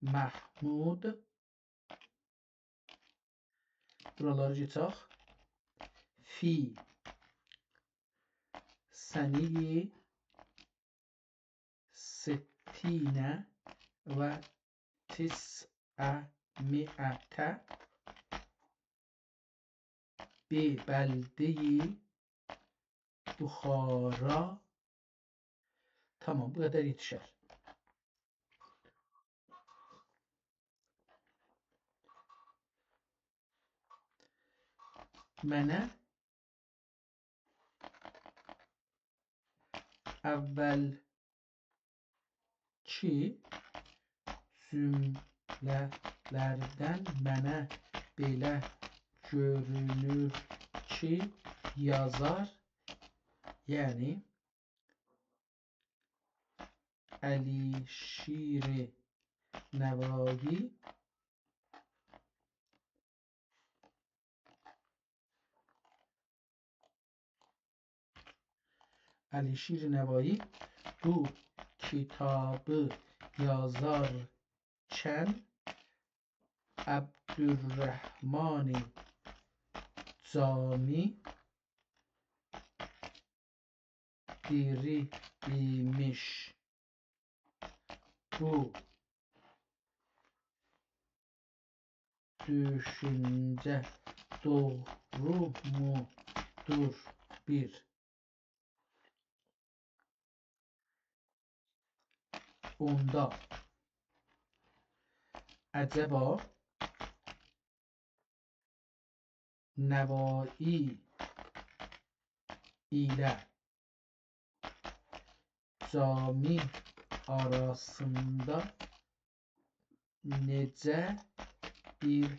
محمود. بورالاری گئچک. فی سنة ستین و تسعمائة ببلدة بخارا. تامام، بو قدر یئتیشر. منه اولکی جمله‌لردن منه بئله گؤرونور کی، یازار، یعنی علیشیر نوایی، علیشیر نوایی بو کیتابی یازارکن عبدالرحمن جامی دیری ایمیش. بو دوشونجه دوغرومودور؟ بیر. اوندا عجبا نوایی ایله جامی آراسیندا نئجه بیر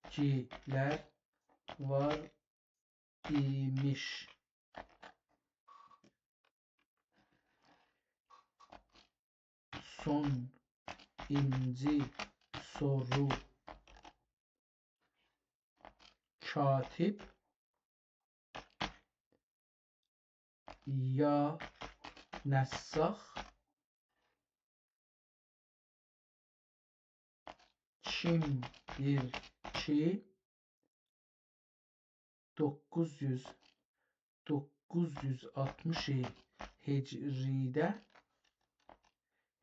ایلگیلر وار ایمیش؟ سونونجو سورو: کاتب یا نساخ کیمدیر کی، دوققوز یوز، دوققوز یوز آلتمیش هجریده،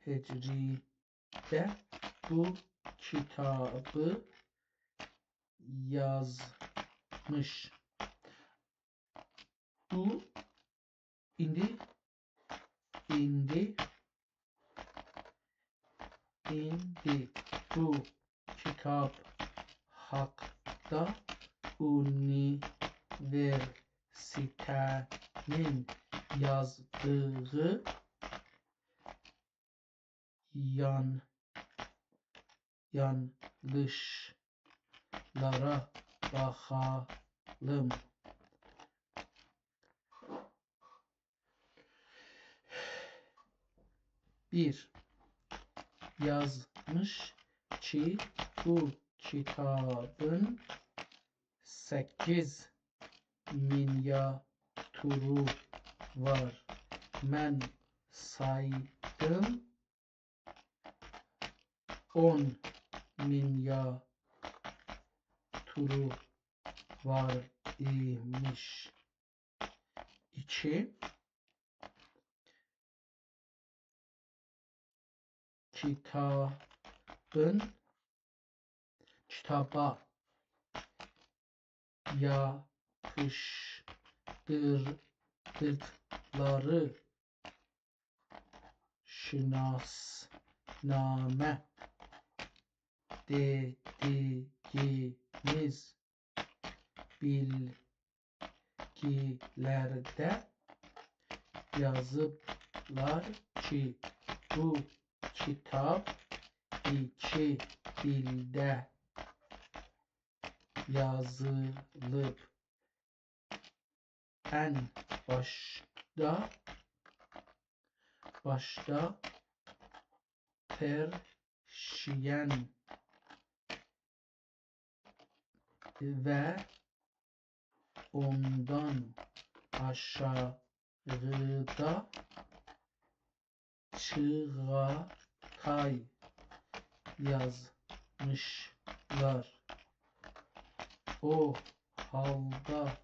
هجریده بو کیتابی یازمیش؟ بو، ایندی، ایندی، ایندی بو کیتاب حاقدا اونیوئرسیته‌نین یازدیغی یان-، یانلیشلارا باخالیم. بیر، یازمیش کی، بو کیتابین سککیز مینیاتورو وار. من سایدیم، اون مینیاتورو وار ایمیش. ایکی، کیتابین، کیتابا یاپیشدیردیقلاری شناسنامه دئدیگیمیز بیلگیلرده یازیبلار کی، بو کیتاب ایکی دیلده یازیلیب. ان باشدا، باشدا پرشین و اوندان آشاغیدا چیغاتای یازمیشلار. او حالدا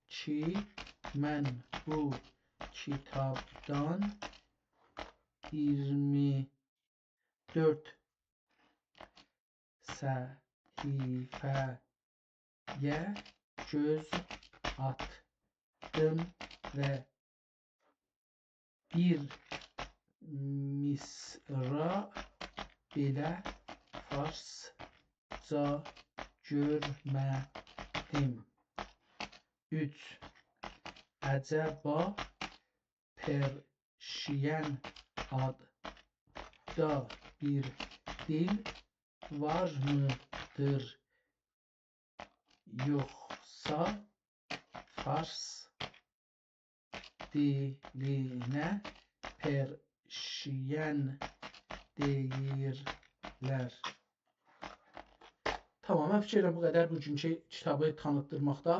کی، من بو کیتابدان اییرمی دؤرد صفحه‌یه گؤز آتدیم و بیر مصرع بئله فارسجا گؤرمه‌دیم. اوچ، عجبا پرشین آددا بیر دیل وارمیدیر، یوخسا فارس دیلینه پرشین دئییرلر. تامام، من فیکیر ائدیرم بو قدر بوگونکو کیتابی تانیتدیرماقدا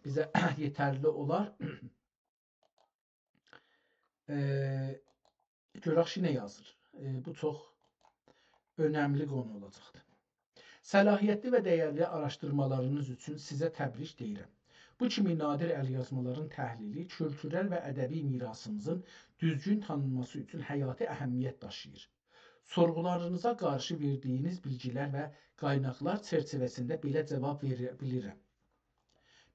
بیزه یئترلی اولار. ائ، گؤرک کی، نه یازیر. ائ، بو چوخ اؤنملی قونو اولاجاقدیر. صلاحیتلی و دَیَرلی آراشدیرمالارینیز اوچون سیزه تبریک دئییرم. بو کیمی نادر ال‌یازمالارین تحلیلی کولتورل و ادبی میراثیمیزین دوزگون تانینماسی اوچون حیاتی اهمیت داشیییر. سورغولارینیزا قارشی وئردیگینیز بیلگیلر و قایناقلار چرچیوه‌سینده بئله جاواب وئره بیلیرم.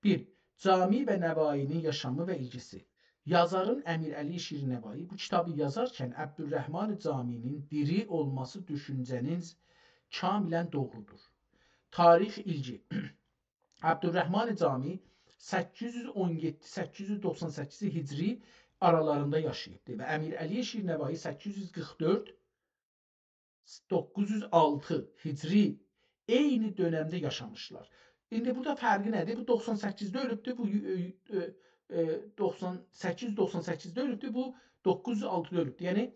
بیر، جامی و نوایی‌نین یاشامی و ایلگیسی. یازارین امیرعلی شیرنوایی بو کیتابی یازارکن عبدالرحمن جامی‌نین دیری اولماسی دوشونجه‌نیز کاملاً دوغرودور. تاریخ، ایلگی. عبدالرحمن جامی سککیز یوز اون یئددی، سککیز یوز دوخسان سککیز هجری آرالاریندا یاشاییبدی و امیرعلی شیرنوایی سککیز یوز قیرخ دؤرد، دوققوز یوز آلتی هجری عینی دؤنمده یاشامیشلار. ایندی بورادا فرقی نه‌دیر؟ بو دوخسان سککیزده اؤلوبدور، بو، ائ، ائ، ائ، دوخسان سککیز، دوخسان سککیزده اؤلوبدور، بو دوققوز یوز آلتیدا اؤلوبدور. یعنی،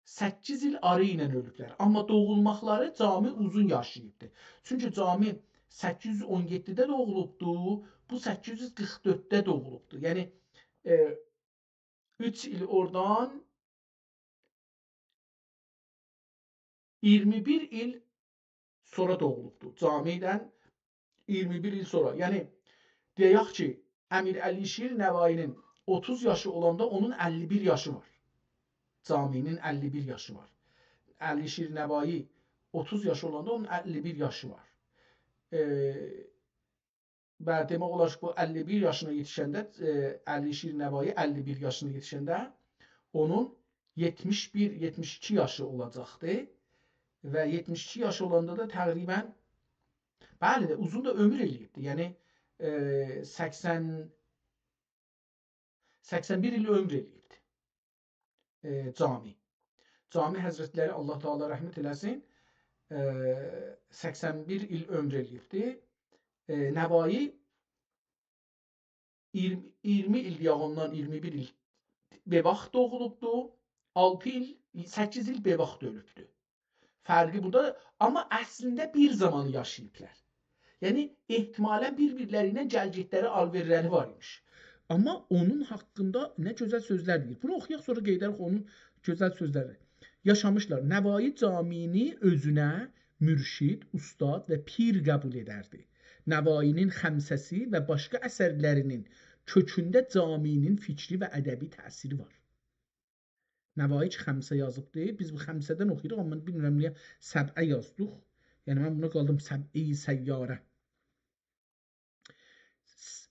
سککیز ایل آری ایله اؤلوبلر. آمما دوغولماقلاری جامی اوزون یاشاییبدی. چونکی جامی سککیز یوز اون یئددیده دوغولوبدو، بو سککیز یوز قیرخ دؤردده دوغولوبدو. یعنی، ائ، اوچ ایل اورادان اییرمی بیر ایل سونرا دوغولوبدو. جامی‌دن اییرمی بیر ایل سونرا. یعنی، دئیک کی، امیرعلی شیرنوایی‌نین اوتوز یاشی اولاندا اونون اللی بیر یاشی وار. جامی‌نین اللی بیر یاشی وار. علی شیرنوایی اوتوز یاشی اولاندا اونون اللی بیر یاشی وار. ائ، و دئمک اولار کی، بو اللی بیر یاشینا یئتیشنده، ائ، علی شیرنوایی اللی بیر یاشینا یئتیشنده اونون یئتمیش بیر، یئتمیش ایکی یاشی اولاجاقدی. و یئتمیش ایکی یاشی اولاندا دا تقریباً، بلی ده، اوزون دا عؤمور ائله‌ییبدی. یعنی، ائ، سکسن، سکسن بیر ایل عؤمور ائله‌ییبدی، ائ، جامی. جامی حضرتلری، الله تعالی رحمت ائله‌سین، ائ، سکسن بیر ایل عؤمور ائله‌ییبدی. ائ، نوایی اییرمی، اییرمی ایل، یا اوندان اییرمی بیر ایل بئواخت دوغولوبدو. آلتی ایل، سککیز ایل بئواخت اؤلوبدو. فرقی بورادا، آمما اصلینده بیر زامان یاشاییبلار. یعنی، احتمالاً بیر-بیرلری ایله گل‌گئتلری، آل‌وئرلری وار ایمیش. آمما اونون حاقیندا نه گؤزل سؤزلر دئییر. بونو اوخویاق، سونرا قئییدریک اونون گؤزل سؤزلرینه. یاشامیشلار. نوایی جامی‌نی اؤزونه مرشد، اوستاد و پیر قبول ائدردی. نوایی‌نین خمسه‌سی و باشقا اثرلری‌نین کؤکونده جامی‌نین فکری و ادبی تأثیری وار. نوایی کی، خمسه یازیبدی. بیز بو خمسه‌دن اوخویوروق، آمما بیلمیرم نییه سبعه یازدیق. یعنی، من بونا قالدیم سبعه‌ی سیاره. س-،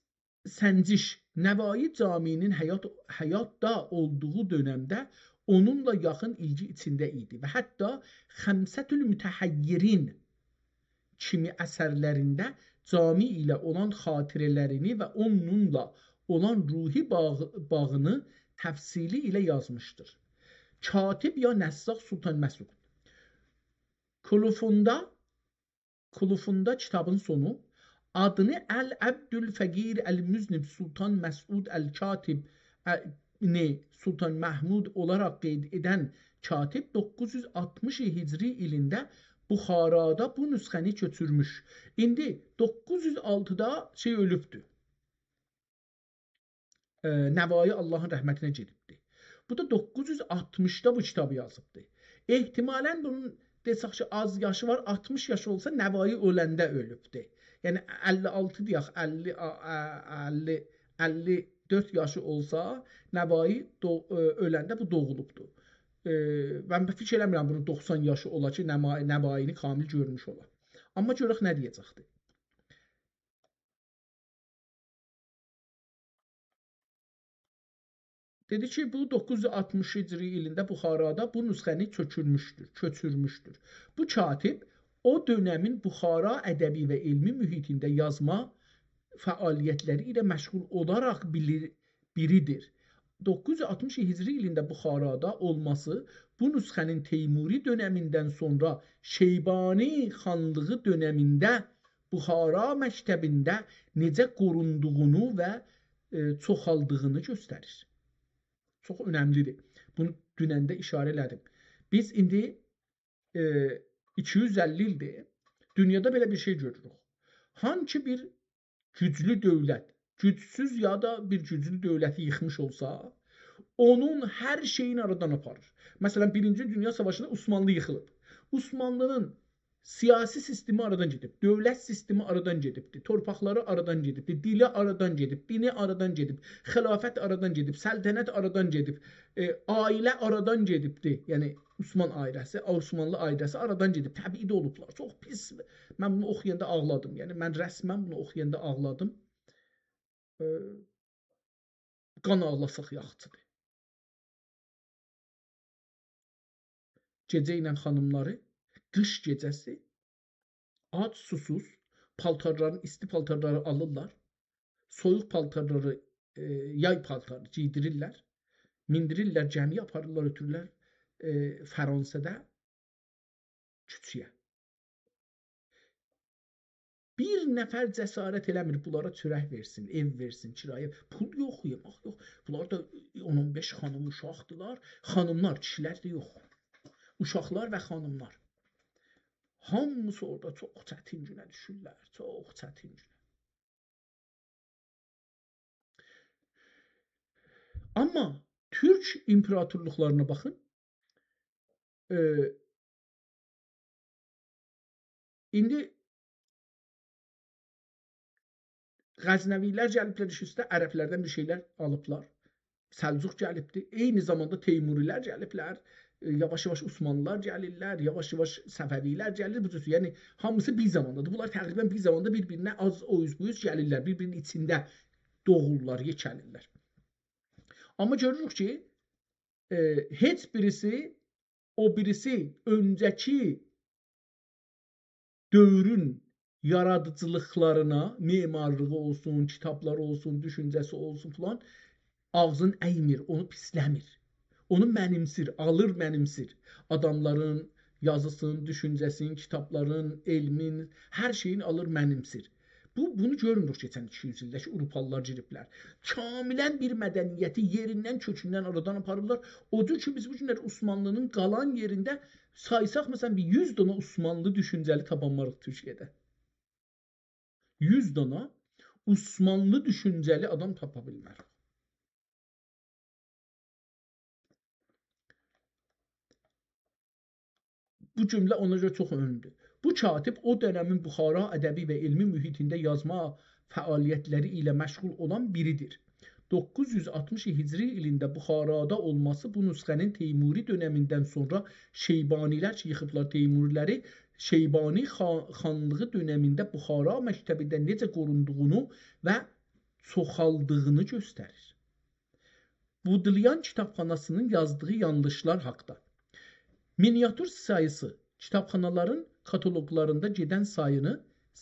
سنجش. نوایی جامی‌نین حیات، حیاتدا اولدوغو دؤنمده اونونلا یاخین ایلگی ایچینده ایدی و حتی «خمسة المتحیرین» کیمی اثرلرینده جامی ایله اولان خاطره‌لرینی و اونونلا اولان روحی باغ-، باغینی تفصیلی ایله یازمیشدیر. کاتب یا نساخ سلطان مسعود. کلوفوندا، کلوفوندا کیتابین سونو، آدینی العبدالفقیر المذنب سلطان مسعود الکاتب، ائ، نی سلطان محمود اولاراق قید ائدن کاتب دوققوز یوز آلتمیش هجری ایلینده بخارادا بو نسخه‌نی کؤچورموش. ایندی دوققوز یوز آلتیدا شئی اؤلوبدو. ائ، نوایی آللاهین رحمتینه گئدیبدی. بو دا دوققوز یوز آلتمیشدا بو کیتابی یازیبدی. احتمالاً بونون، دئسک کی، آز یاشی وار، آلتمیش یاشی اولسا، نوایی اؤلنده اؤلوبدو. یعنی، اللی آلتی دئیک، اللی، آ، آ، اللی، اللی دؤرد یاشی اولسا، نوایی دو-، ائ، اؤلنده بو دوغولوبدو. ائ، من فیکیر ائله‌میرم بونون دوخسان یاشی اولا کی، نما-، نوایی‌نی کامل گؤرموش اولا. آمما گؤرک نه دئیه‌جکدی. دئدی کی، بو دوققوز یوز آلتمیش هجری ایلینده بخارادا بو نسخه‌نی چؤکورموشدور، کؤچورموشدور. بو کاتب او دؤنمین بخارا ادبی و علمی محیطینده یازما فعالیتلری ایله مشغول اولاراق بیلیر، بیریدیر. دوققوز یوز آلتمیش هجری ایلینده بخارادا اولماسی بو نسخه‌نین تیموری دؤنمیندن سونرا شیبانی خانلیغی دؤنمینده بخارا مکتبینده نئجه قوروندوغونو و، ائ، چوخالدیغینی گؤستریر. چوخ اؤنملی‌دیر. بونو دونن ده ایشاره ائله‌دیم. بیز ایندی، ائ، ایکی یوز اللی ایلدیر دونیادا بئله بیر شئی گؤروروک. هانسی بیر گوجلو دؤولت، گوجسوز یا دا بیر گوجلو دؤولتی ییخمیش اولسا، اونون هر شئیین آرادان آپاریر. مثلا، بیرینجی دونیا ساواشیندا عثمانلی ییخیلیب. عثمانلی‌نین سیاسی سیستمی آرادان گئدیب، دؤولت سیستمی آرادان گئدیبدی، تورپاقلاری آرادان گئدیبدی، دیلی آرادان گئدیب، دینی آرادان گئدیب، خلافت آرادان گئدیب، سلطنت آرادان گئدیب، ائ، عائله آرادان گئدیبدی. یعنی، عثمان عائله‌سی، عثمانلی عائله‌سی آرادان گئدیب، تبعید اولوبلار. چوخ پیس. من بونو اوخویاندا آغلادیم. یعنی، من رسما بونو اوخویاندا آغلادیم. ائ، قان آغلاساق یاخشیدیر. گئجه ایله خانیملاری قیش گئجه‌سی آج، سوسوز، پالتارلارین، ایستی پالتارلاری آلیرلار، سویوق پالتارلاری، ائ، یای پالتاری گئیدیریرلر، میندیریرلر گمی‌یه، آپاریرلار، اؤتورورلر، ائ، فرانسه‌ده کوچه‌یه. بیر نفر جسارت ائله‌میر بونلارا چؤرک وئرسین، ائو وئرسین کرایه. پول یوخ، یئمک یوخ. بونلار دا اون اون بئش خانیم اوشاقدیلار. خانیملار، کیشیلر ده یوخ. اوشاقلار و خانیملار. هامیسی اورادا چوخ چتین گونه دوشورلر، چوخ چتین گونه. آمما تورک ایمپراتورلوقلارینا باخین. ائ، ایندی غزنوی‌لر گلیبلر ایش اوسته، عربلردن بیر شئیلر آلیبلار. سلجوق گلیبدی. عینی زاماندا تیموری‌لر گلیبلر. ائ، یاواش-یاواش عثمانلی‌لار گلیرلر، یاواش-یاواش صفوی‌لر گلیر. بو جور، یعنی، هامیسی بیر زاماندادیر. بونلار تقریبا بیر زاماندا بیر-بیرینه آز او اوز بو اوز گلیرلر. بیر-بیرینین ایچینده دوغولورلار، یئکه‌لیرلر. آمما گؤروروک کی، ائ، هئچ بیریسی او بیریسی اؤنجه‌کی دؤورون یارادیجیلیقلارینا، معمارلیغی اولسون، کیتابلاری اولسون، دوشونجه‌سی اولسون فلان، آغزین اَیمیر، اونو پیسله‌میر. اونو منیمسیر، آلیر منیمسیر. آداملارین یازیسین، دوشونجه‌سین، کیتابلارین، علمین، هر شئیین آلیر منیمسیر. بو، بونو گؤرموروک کئچن ایکی یوز ایلده کی، آوروپالی‌لار گیریبلر. کاملا بیر مدنیتی یئریندن، کؤکوندن آرادان آپاریرلار. او جور کی، بیز بو گونلر عثمانلی‌نین قالان یئرینده سایساق، مثلا، بیر یوز دانا عثمانلی دوشونجه‌لی تاپانماریق تورکیه‌ده. یوز دانا عثمانلی دوشونجه‌لی آدام تاپا بیلمریک. بو جمله اونا گؤره چوخ اؤنملی‌دیر. بو کاتب او دؤنمین بخارا ادبی و علمی محیطینده یازما فعالیتلری ایله مشغول اولان بیریدیر. دوققوز یوز آلتمیش هجری ایلینده بخارادا اولماسی بو نسخه‌نین تیموری دؤنمیندن سونرا شیبانی‌لر کی، ییخیبلار تیموری‌لری، شیبانی خا-، خانلیغی دؤنمینده بخارا مکتبینده نئجه قوروندوغونو و چوخالدیغینی گؤستریر. بودلیان کیتابخاناسی‌نین یازدیغی یانلیشلار حاقدا. مینیاتور ساییسی، کیتابخانالارین کاتالوقلاریندا گئدن سایینی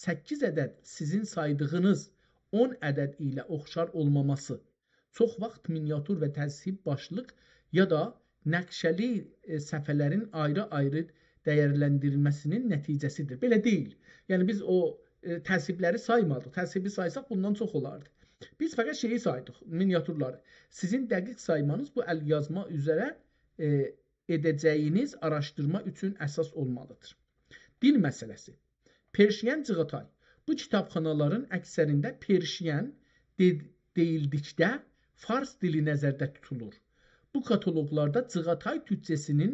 سککیز عدد سیزین سایدیغینیز اون عدد ایله اوخشار اولماماسی، چوخ واخت مینیاتور و تذهیب باشلیق یا دا نقشه‌لی، ائ، صفحه‌لرین آیری-آیری دیرلندیریلمه‌سی‌نین نتیجه‌سی‌دیر. بئله دئییل. یعنی بیز او، ائ، تذهیبلری سایمادیق. تذهیبی سایساق بوندان چوخ اولاردی. بیز فقط شئیی سایدیق، مینیاتورلاری. سیزین دقیق سایمانیز بو ال‌یازما اوزره، ائ، ائده‌جه‌یینیز آراشدیرما اوچون اساس اولمالی‌دیر. دیل مسئله‌سی. پرشین جیغاتای. بو کیتابخانالارین اکثرینده پرشین دئ-، دئییلدیکده فارس دیلی نظرده توتولور. بو کاتالوقلاردا جیغاتای تورکجه‌سی‌نین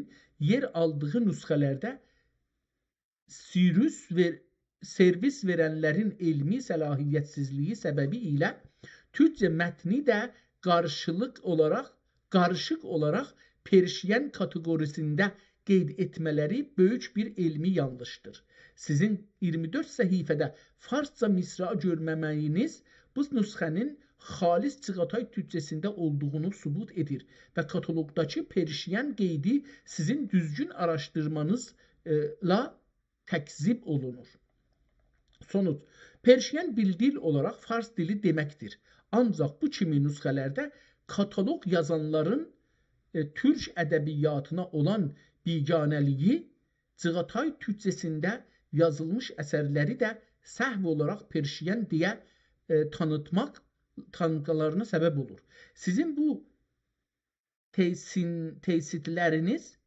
یئر آلدیغی نسخه‌لرده سیروس وئر-، سرویس وئرنلرین علمی صلاحیتسیزلیگی سببی ایله تورکجه متنی ده قارشیلیق اولاراق، قاریشیق اولاراق پرشین کاتئقوریسینده قید ائتمه‌لری بؤیوک بیر علمی یانلیشدیر. سیزین اییرمی دؤرد صفحه‌ده فارسجا مصرع گؤرمه‌مه‌یینیز بو نسخه‌نین خالص جیغاتای تورکجه‌سینده اولدوغونو ثبوت ائدیر و کاتالوقداکی پرشین قیدی سیزین دوزگون آراشدیرمانیزلا تکذیب اولونور. سونوج، پرشین بیر دیل اولاراق فارس دیلی دئمکدیر. آنجاق بو کیمی نسخه‌لرده کاتالوق یازانلارین، ائ، تورک ادبیاتینا اولان بیگانه‌لیگی، جیغاتای تورکجه‌سینده یازیلمیش اثرلری ده سهو اولاراق پرشین دئیه، ائ، تانیتماق، تانیتمالارینا سبب اولور. سیزین بو تئسین-، تئسیرلرینیز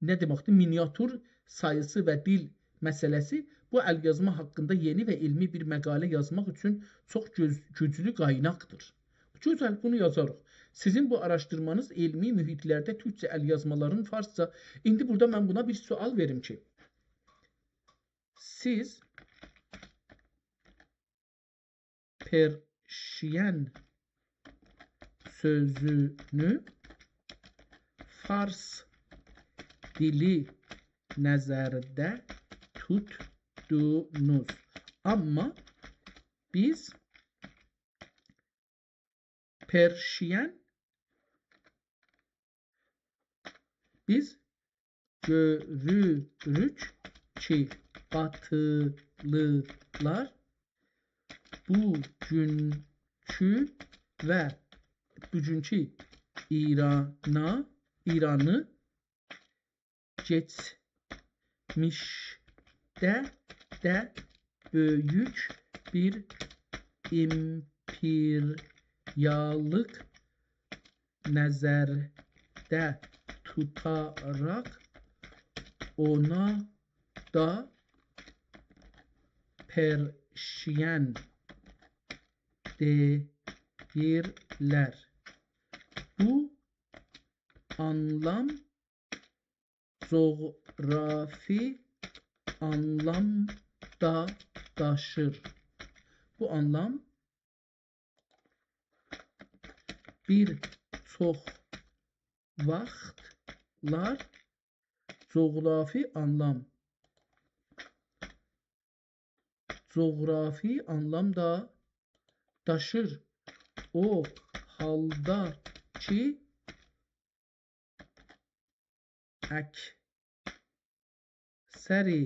نه دئمکدیر؟ مینیاتور ساییسی و دیل مسئله‌سی بو ال‌یازما حاقیندا یئنی و علمی بیر مقاله یازماق اوچون چوخ گؤز-، گوجلو قایناقدیر. گؤزل، بونو یازاریق. سیزین بو آراشدیرمانیز علمی محیطلرده تورکجه ال‌یازمالارین فارسجا، ایندی بورادا من بونا بیر سؤال وئریم کی، سیز پرشین سؤزونو فارس دیلی نظرده توتدونوز. آمما بیز پرشین بیز گؤروروک کی، باتیلیلار بوگونکو و بوگونکو ایرانا، ایرانی کئچمیشده ده بؤیوک بیر ایمپریاللیق نظرده توتاراق اونا دا پرشین دئییرلر. بو آنلام جغرافی آنلام دا داشیر. بو آنلام بیر چوخ واختلار جغرافی آنلام، جغرافی آنلام دا داشیر. او حالدا کی، اکثری،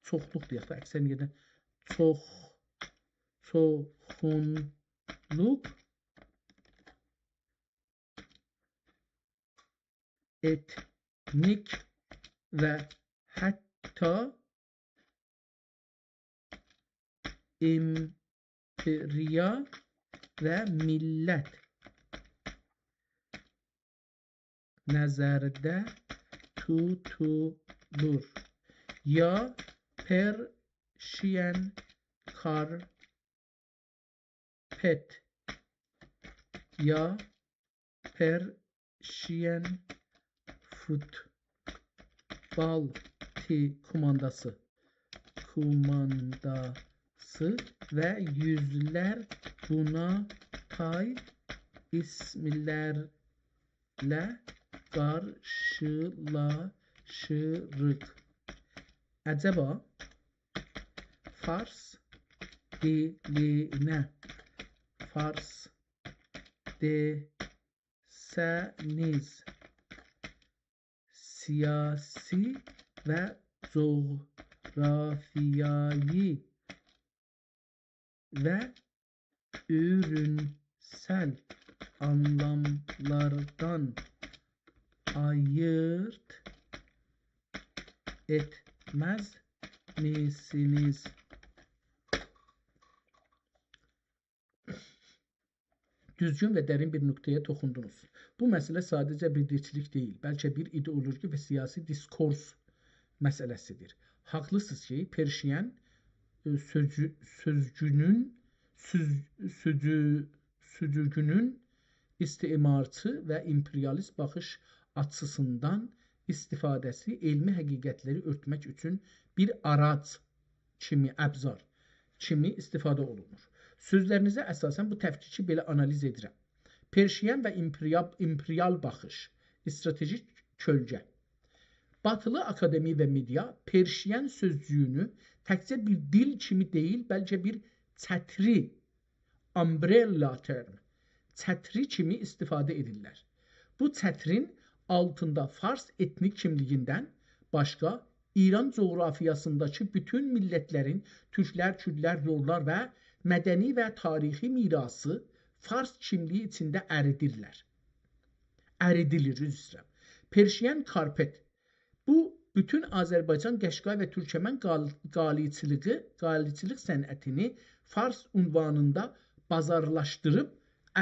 چوخلوق دئیک ده، اکثر یئرده چوخ، چوخونلوق ائتنیک و حتی ایمپریا و میللت نظرده توتولور. یا پرشین کارپت، یا پرشین فوتبال تی-، کومانداسی، کومانداسی و یوزلر بونا تای ایسملرله قارشیلاشیریق. عجبا فارس دیلینه، فارس دئسه‌نیز، سیاسی و جغرافیایی و اورونسل آنلاملاردان آییرد ائتمزمیسینیز؟ دوزگون و درین بیر نقطه‌یه توخوندونوز. بو مسئله ساده‌جه بیر دیلچیلیک دئییل، بلکه بیر ایدئولوژی و سیاسی دیسکورس مسئله‌سیدیر. حاقلیسینیز کی، پرشین، ائ، سؤزو-، سؤزگونون، سؤز-، سؤزو-، سؤزگونون استعمارچی و ایمپریالیست باخیش آچیسیندان استفاده‌سی علمی حقیقتلری اؤرتمک اوچون بیر آراج کیمی، ابزار کیمی استفاده اولونور. سؤزلرینیزه اساساً بو تفکیکی بئله آنالیز ائدیرم. پرشین و ایمپریا-، ایمپریال باخیش، استراتژیک کؤلگه. باتیلی آکادمی و مئدیا پرشین سؤزجویونو تکجه بیر دیل کیمی دئییل، بلکه بیر چتری، umbrella term، چتری کیمی استفاده ائدیرلر. بو چترین آلتیندا فارس ائتنیک کیملیگیندن باشقا ایران جغرافیاسینداکی بوتون میللتلرین، تورکلر، کوردلر، لورلار و مدنی و تاریخی میراثی فارس کیملیگی ایچینده اریدیرلر. اریدیلیر، عذر ایسته‌ییرم. Persian carpet. بو، بوتون آذربایجان، قشقای و تورکمن قال-، قالیچیلیغی، قالیچیلیق صنعتینی فارس عنوانیندا بازارلاشدیریب،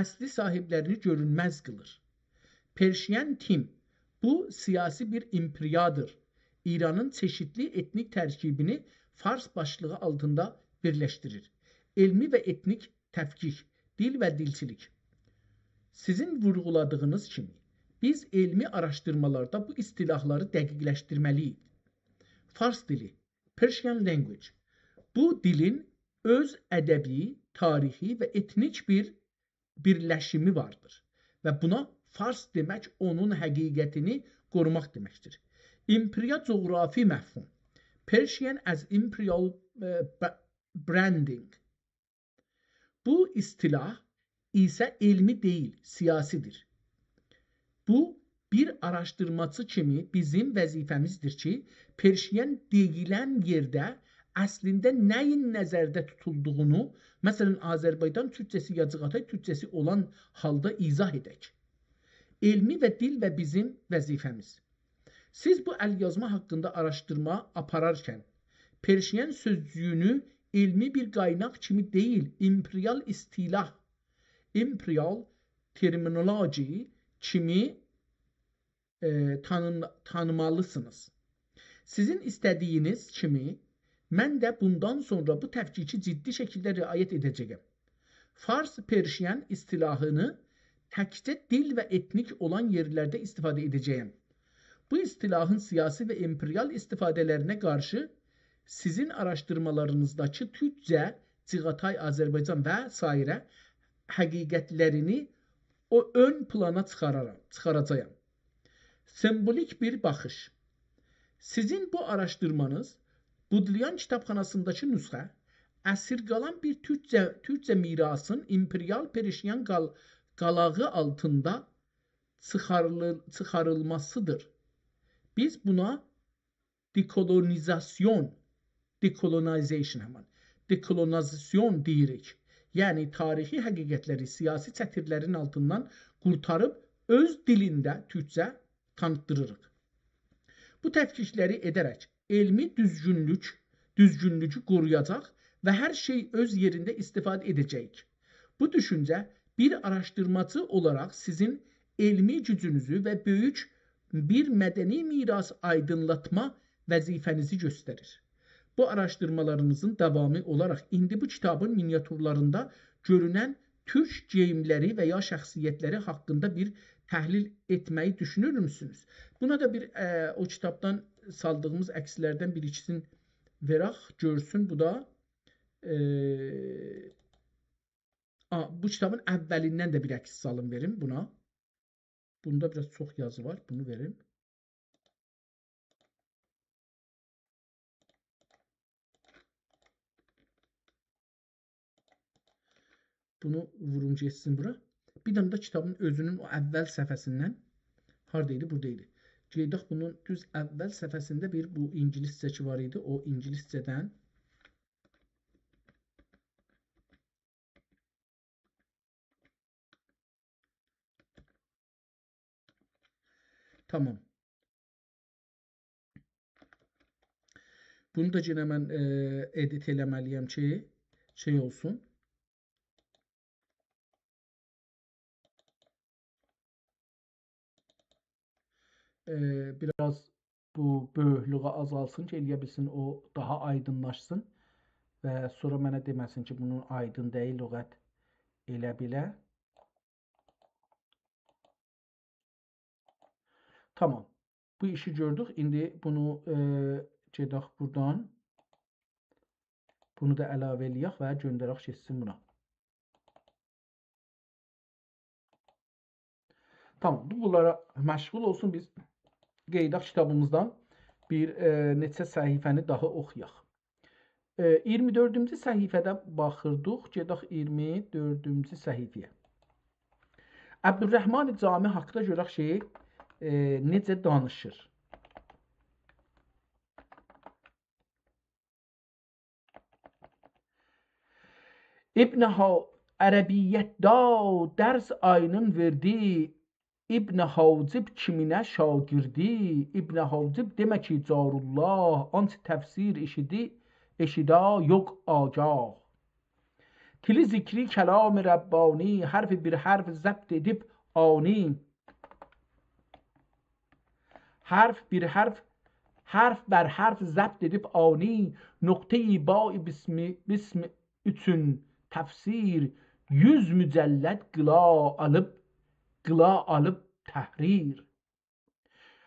اصلی صاحیبلرینی گؤرونمز قیلیر. Persian team. بو، سیاسی بیر امپریادیر. ایرانین چئشیتلی ائتنیک ترکیبینی فارس باشلیغی آلتیندا بیرلشدیریر. علمی و ائتنیک تفکیک، دیل و دیلچیلیک. سیزین وورغولادیغینیز کیمی، بیز علمی آراشدیرمالاردا بو اصطلاحلاری دقیقلشدیرمه‌لی‌ییک. فارس دیلی، Persian language. بو دیلین اؤز ادبی، تاریخی و ائتنیک بیر بیرلشیمی واردیر. و بونا فارس دئمک اونون حقیقتینی قوروماق دئمکدیر. امپریا جغرافی مفهوم. Persian as imperial، ائ، ب-، branding. بو اصطلاح ایسه علمی دئییل، سیاسی‌دیر. بو، بیر آراشدیرماچی کیمی بیزیم وظیفه‌میزدیر کی، پرشین دئییلن یئرده اصلینده نه‌یین نظرده توتولدوغونو، مثلا، آذربایجان تورکجه‌سی یا جیغاتای تورکجه‌سی اولان حالدا ایضاح ائدک. علمی و دیل و بیزیم وظیفه‌میز. سیز بو ال‌یازما حاقیندا آراشدیرما آپارارکن، پرشین سؤزجویونو علمی بیر قایناق کیمی دئییل، امپریال اصطلاح، imperial terminology کیمی، ائ، تانین-، تانیمالیسینیز. سیزین ایسته‌دیگینیز کیمی، من ده بوندان سونرا بو تفکیکی جدی شکیلده رعایت ائده‌جه‌یم. فارس پرشین اصطلاحینی تکجه دیل و ائتنیک اولان یئرلرده استفاده ائده‌جه‌یم. بو اصطلاحین سیاسی و امپریال استفاده‌لرینه قارشی سیزین آراشدیرمالارینیزداکی تورکجه، جیغاتای، آذربایجان و سایره حقیقتلرینی او اؤن پلانا چیخارارام، چیخاراجاغام. سمبولیک بیر باخیش. سیزین بو آراشدیرمانیز بودلیان کیتابخاناسینداکی نسخه، اسیر قالان بیر تورکجه، تورکجه میراثین امپریال پرشین قال-، قالاغی آلتیندا چیخاریلیر-، چیخاریلماسیدیر. بیز بونا دکولونیزاسیون، decolonization همان، دکولونیزاسیون دئییریک. یعنی تاریخی حقیقتلری سیاسی چترلرین آلتیندان قورتاریب اؤز دیلینده تورکجه تانیتدیریریق. بو تفکیکلری ائده‌رک علمی دوزگونلوک، دوزگونلوگو قورویاجاق و هر شئی اؤز یئرینده استفاده ائده‌جه‌ییک. بو دوشونجه بیر آراشدیرماجی اولاراق سیزین علمی گوجونوزو و بؤیوک بیر مدنی میراث آیدینلاتما وظیفه‌نیزی گؤستریر. بو آراشدیرمالارینیزین داوامی اولاراق ایندی بو کیتابین مینیاتورلاریندا گؤرونن تورک گئییملری و یا شخصیتلری حاقیندا بیر تحلیل ائتمه‌یی دوشونورموسونوز؟ بونا دا بیر، ائ، او کیتابدان سالدیغیمیز عکسلردن بیر ایکیسینی وئرک، گؤرسون بو دا. ائ، آ، بو کیتابین اوّلیندن ده بیر عکس سالیم وئریم بونا. بوندا بیر آز چوخ یازی وار، بونو وئریم. بونو ووروم گئتسین بورا. بیر دنه ده کیتابین اؤزونون او اوّل صفحه‌سیندن، هاردا ایدی؟ بورادا ایدی. گئدک بونون دوز اوّل صفحه‌سینده بیر بو اینگیلیسجه کی وار ایدی، او اینگیلیسجه‌دن تامام. بونو دا یئنه من، ائ، ادیت ائله‌مه‌لی‌یم کی، شئی اولسون. ائ، بیر آز بو بؤیوکلویو آزالتسین کی، ائلیه بیلسین او داها آیدینلاشسین و سونرا منه دئمه‌سین کی، بونون آیدین دئییل، لغت ائله بیله. تامام. بو ایشی گؤردوک. ایندی بونو، ائ، گئدک بورادان. بونو دا علاوه ائلیک و گؤندرک گئتسین بونا. تامام، بو بونلارا مشغول اولسون. بیز قئییدک کیتابیمیزدان بیر، ائ، نئچه صفحه‌نی داها اوخویاق. ائ، اییرمی دؤردونجو صفحه‌ده باخیردیق. گئدک اییرمی دؤردونجو صفحه‌یه. عبدالرحمن جامی حاقیندا گؤرک کی، ائ، نئجه دانیشیر. ابن ها-، عربیتده درس آیینین وئردی، ابن حاجب کیمینه شاگردی. ابن حاجب دئمه کی جارالله، آنچه تفسیر ائشیدی، ائشیده یوخ آگاه. تیلی ذکری کلام ربانی، حرف بیر حرف ضبط ائدیب آنی. حرف بیر حرف، حرف بر حرف ضبط ائدیب آنی، نقطه‌ی باء بسم، بسم اوچون تفسیر، یوز مجلد قیلا آلیب، قیلا آلیب تحریر.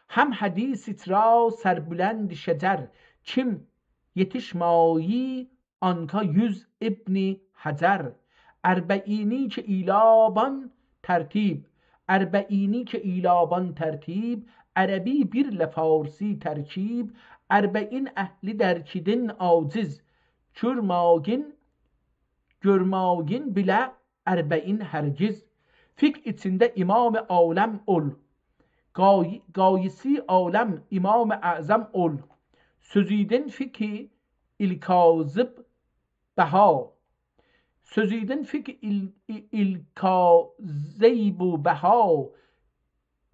هم حدیث ایترا سربلند شجر، کیم یئتیشمایی آنکا یوز ابن حجر. اربعینی کی ایلابان ترتیب، اربعینی کی ایلابان ترتیب، عربی بیرله فارسی ترکیب، اربعین اهلی درکیدین عاجز، کورماگین، گؤرماگین بیله اربعین هرگز. فقه ایچینده امام عالم اول، قای، قایسی عالم امام اعظم اول. سؤزیدین فقه الکاذب بها، سؤزیدین فقه ال، ال، الکاذب بها،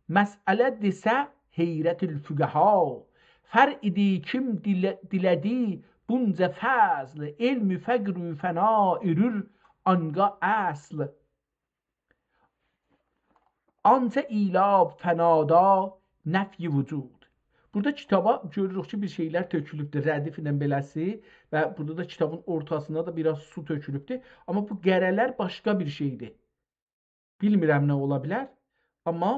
مسئله دئسه حیرت الفقها. فرع ایدی کیم دیله، دیله‌دی بونجا فضل، علم فقر و فنا ائرور آنقا اصل. آنجا ایلاب فنادا نفی وجود. بورادا کیتابا گؤروروک کی بیر شئیلر تؤکولوبدور، ردیف ایله بئله‌سی و بورادا دا کیتابین اورتاسیندا دا بیر آز سو تؤکولوبدور. آمما بو قره‌لر باشقا بیر شئیدیر. بیلمیرم نه اولا بیلر، آمما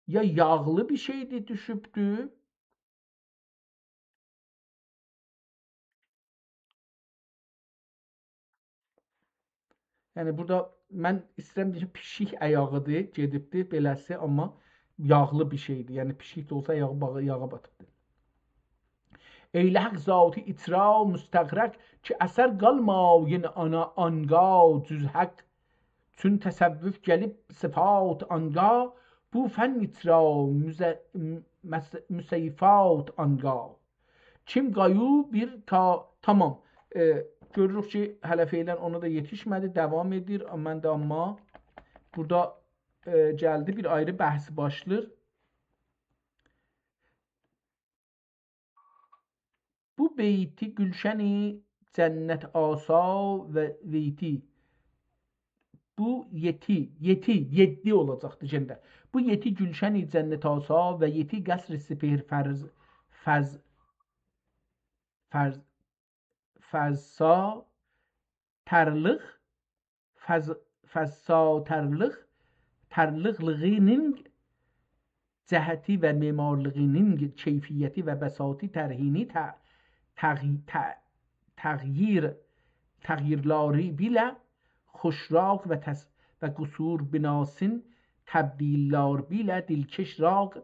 یا یاغلی بیر شئیدیر دوشوبدو. یعنی بورادا من ایسته‌ییرم دئییم، پیشیک آیاغیدیر، گئدیبدیر بئله‌سی، آمما یاغلی بیر شئیدیر. یعنی پیشیک ده اولسا آیاغی باغ، یاغا باتیبدیر. ائیله حق ذاتی ایترا مستغرق، کی اثر قالمایین آنا آنقا جز حق. چون تصوف گلیب صفات آنقا، بو فن ایترا مز، مس، مصیفات آنقا. کیم قایو بیر کا، تامام. ائ، گؤروروک کی هله فعلاً اونا دا یئتیشمه‌دی، داوام ائدیر. من ده آمما بورادا، ائ، گلدی بیر آیری بحث باشلاییر. بو بیتی گولشن جنت‌آسا و ویتی. بو یئتی، یئتی، یئددی اولاجاقدی یئنه ده. بو یئتی گولشن جنت‌آسا و یئتی قصر سپهر فرض، فض، فرض، فضا ترلیق، فض، فضا ترلیق، ترلیقلیغینین جهتی و معمارلیغینین کیفیتی و بساطی ترهینی ت، تغ، ت، تغییر، تغییرلاری بیله خوشراق و تس، و قصور بناسین تبدیللار بیله دلکش راق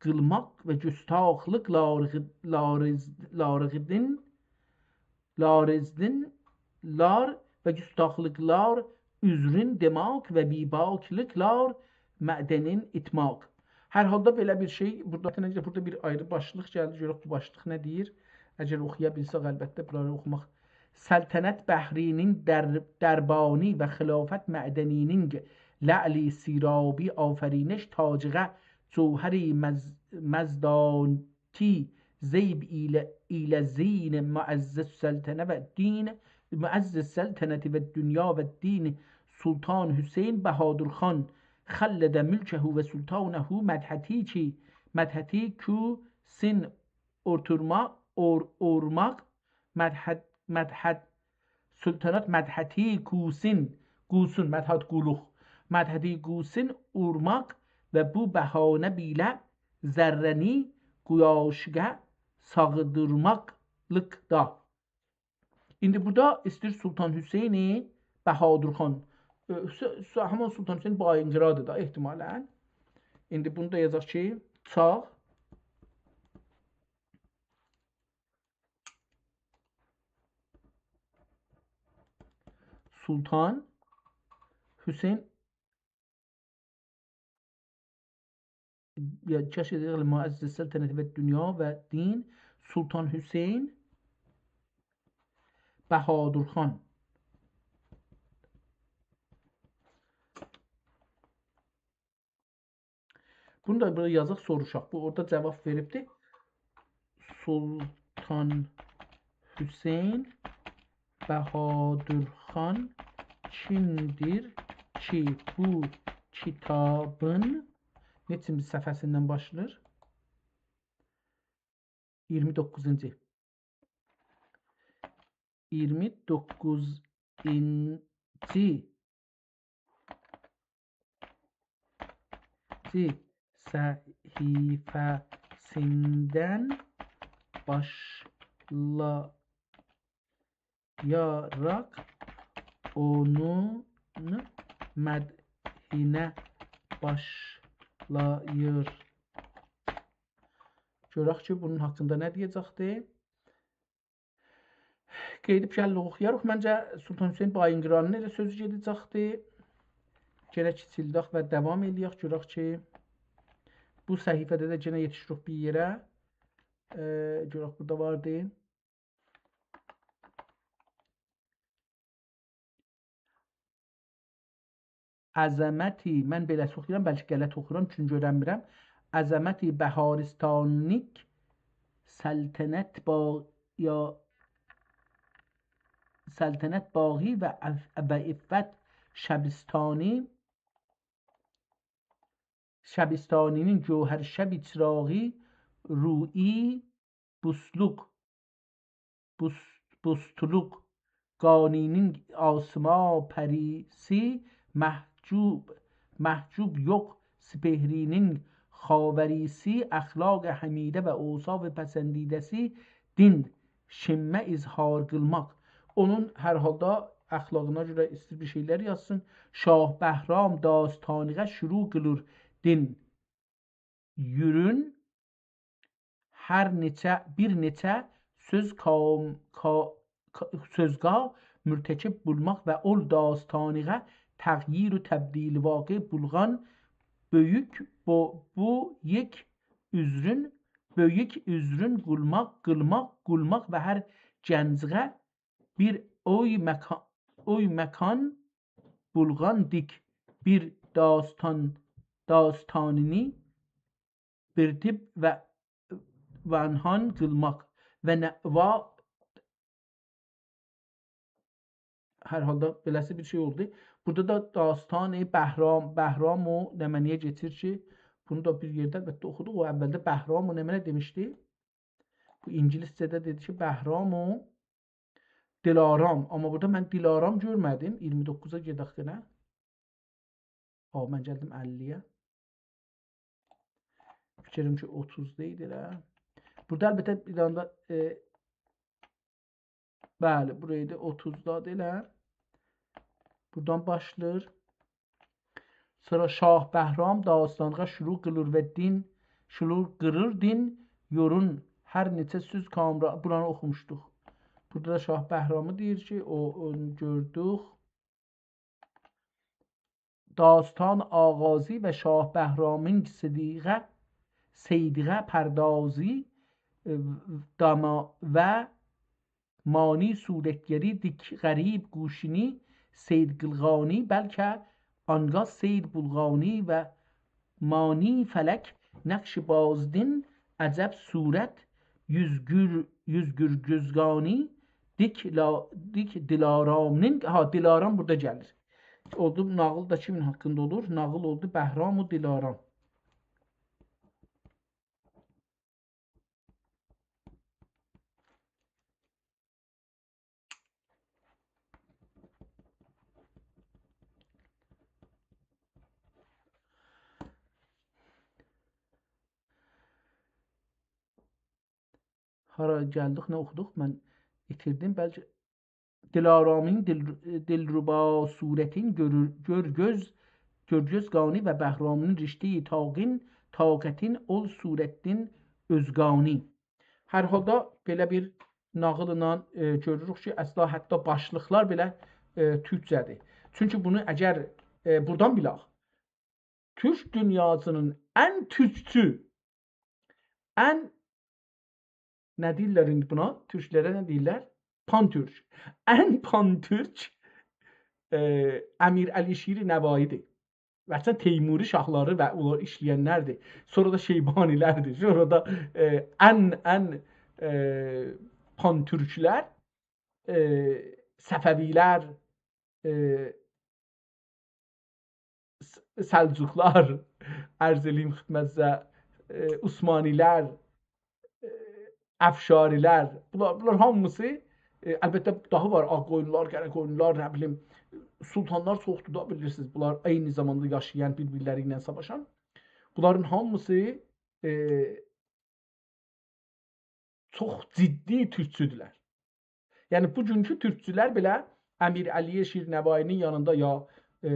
قیلماق و گستاخلیق لارغ، لارز، لارغدین لارزدین لار و گستاخلیقلار عذرین دئماق و بی‌باکلیقلار معدنین ایتماق. هر حالدا بئله بیر شئی، بورادا، بورادا بیر آیری باشلیق گلدی. گؤرک بو باشلیق نه دئییر. اگر اوخویا بیلسک، البته، بونلاری اوخوماق. سلطنت بحرینین در، دربانی و خلافت معدنینین لعلی سیرابی آفرینش تاجیغه جوهری مز، مزدان تی زیب ایله، ایله زین معز السلطنه و دین، معز السلطنة و دنیا و دین سلطان حسین بهادر خان خلد ملکه و سلطانه مدحتی کی، مدحتی کوسین اوتورما، اور، اورماق، مدحت، مدحت، سلطنت مدحتی کوسین، قوسون، مدحت قولوق، مدحتی قوسین اورماق و بو بهانه بیله ذره‌نی قویاشیقه ساغدیرماقلیقدا. ایندی بورادا ایسته‌ییر سلطان حسین بهادر خان، ائ، س، س، همان سلطان حسین بایینقیرادی دا احتمالاً. ایندی بونو دا یازاق کی، چاغ. سلطان حسین، یا، کشف معز السلطنة و دنیا و دین، سلطان حسین بهادر خان. بونو دا بورادا یازاق، سوروشاق. بو اورادا جواب وئریبدی. سلطان حسین بهادر خان کیمدیر کی، بو کیتابین نئچینجی صفحه‌سیندن باشلاییر؟ ایگیرمی دوققوزونجو. ایگیرمی دوققوزونجو صفحه‌سیندن باشلایاراق اونون مدحینه باشلاییر. گؤرک کی، بونون حاقیندا نه دئیه‌جکدی؟ قئییدیب گلیریک، اوخویاریق. منجه، سلطان حسین بایینقیرانین ائله سؤزو گئده‌جکدی. گرک کیچیلدک و داوام ائله‌یک. گؤرک کی، بو صفحه‌ده ده یئنه یئتیشیریک بیر یئره. ائ، گؤرک، بورادا واردی. عظمتی، من بئله‌سی اوخویورام، بلکه غلط اوخویورام، چونکی گؤرنمیرم. عظمتی بهارستانیک سلطنت با، یا سلطنت باقی و عف-، و عفت شبستانی، شبستانی‌نین گوهر شب چراغی رویی بوسلوق، بوس-، بوستولوق قانی‌نین آسما پری‌سی، محجوب، محجوب یوخ سپهری‌نین خاوری‌سی، اخلاق حمیده و اوصاف پسندیده‌سی دین شیمه اظهار قیلماق. اونون هر حالدا اخلاقینا گؤره ایسته‌ییر بیر شئیلر یازسین. شاه بهرام داستانیغا شروع قیلیر دین. یورون هر نئچه، بیر نئچه سؤز کام-، کا-، کا-، سؤزگاه مرتکب بولماق و اول داستانیغا تغییر و تبدیل واقع بولغان بؤیوک بو، بو یک عذرون، بؤیوک عذرون قولماق، قیلماق، قولماق و هر گنجیغه بیر اوی مکا-، اوی مکان بولغان دیک بیر داستان، داستانینی بیر دیب و وانهان قیلماق و نه، وا-، هر حالدا بئله‌سی بیر شئی اولدو. بورادا دا داستان بهرام، بهرام و نمنه‌یه کئچیر کی، بونو دا بیر یئرده البته اوخودوق. او اولده بهرام و نمنه دئمیشدی؟ بو اینگیلیسجه‌ده دئدی کی، بهرام و دلارام. آمما بورادا من دلارام گؤرمه‌دیم. ایگیرمی دوققوزا گئدک دئنه. آ، من گلدیم اللی‌یه. فیکریم کی، اوتوزدا ایدی ائله. بورادا البته بیر دنه ده، ائ، بلی، بورایدی، اوتوزدادی ائله. بورادان باشلاییر. سونرا شاه بهرام داستانغا شروع قیلیر و دین، شروع قیلیر دین، یورون هر نئچه سؤز کامرا، بورانی اوخوموشدوق. بورادا دا شاه بهرامی دئییر کی، او، اونو گؤردوک. داستان آغازی و شاه بهرامین صدیقه، صیدیقه پردازی، ائ، داما و مانی صورتگری دیک غریب گوشینی صید قیلغانی، بلکه آنگاه صید بولغانی و مانی فلک نقش بازدین عجب صورت یوزگور، یوزگور گوزگانی دیک لا، دیک دلارامین، ها، دلارام بورادا گلیر. اولدو، ناغیل دا کیمین حاقیندا اولور؟ ناغیل اولدو بهرام و دلارام. هارا گلدیک، نه اوخودوق؟ من ایتیردیم، بلکه دلارامین دل، دلربا صورتین گؤرور، گؤر گؤز، گؤر گؤز قانی و بهرامین رشته‌ی طاقین، طاقتین اول صورتین اؤزگانی. هر حالدا بئله بیر ناغیللا، ائ، گؤروروک کی، اصلا حتی باشلیقلار بئله، ائ، تورکجه‌دیر. چونکی بونو اگر، ائ، بورادان بیلک، تورک دونیاسینین ان تورکچو، ان، نه دئییرلر ایندی بونا؟ تورکلره نه دئییرلر؟ پان‌تورک. ان پان‌تورک، ائ، امیر علیشیر نوایی‌دیر. و اصلاً تیموری شاهلاری و اونلار ایشله‌ینلردیر. سونرا دا شیبانی‌لردیر. سونرا دا، ائ، ان، ان، ائ، پان‌تورکلر، ائ، صفوی‌لر، ائ، س-، سلجوقلار، عرض ائله‌ییم خدمتینیزه، ائ، عثمانی‌لر، ائ، افشاری‌لر، بونلار، بونلار هامیسی، ائ، البته داها وار، آغ‌قویونلولار، قره‌قویونلولار، نه بیلیم، سلطانلار چوخدور دا، بیلیرسینیز، بونلار عینی زاماندا یاشایان، بیر-بیرلری ایله ساواشان. بونلارین هامیسی، ائ، چوخ جدی تورکچودولر. یعنی، بوگونکو تورکچولر بئله امیر علی شیرنوایی‌نین یانیندا یا، ائ،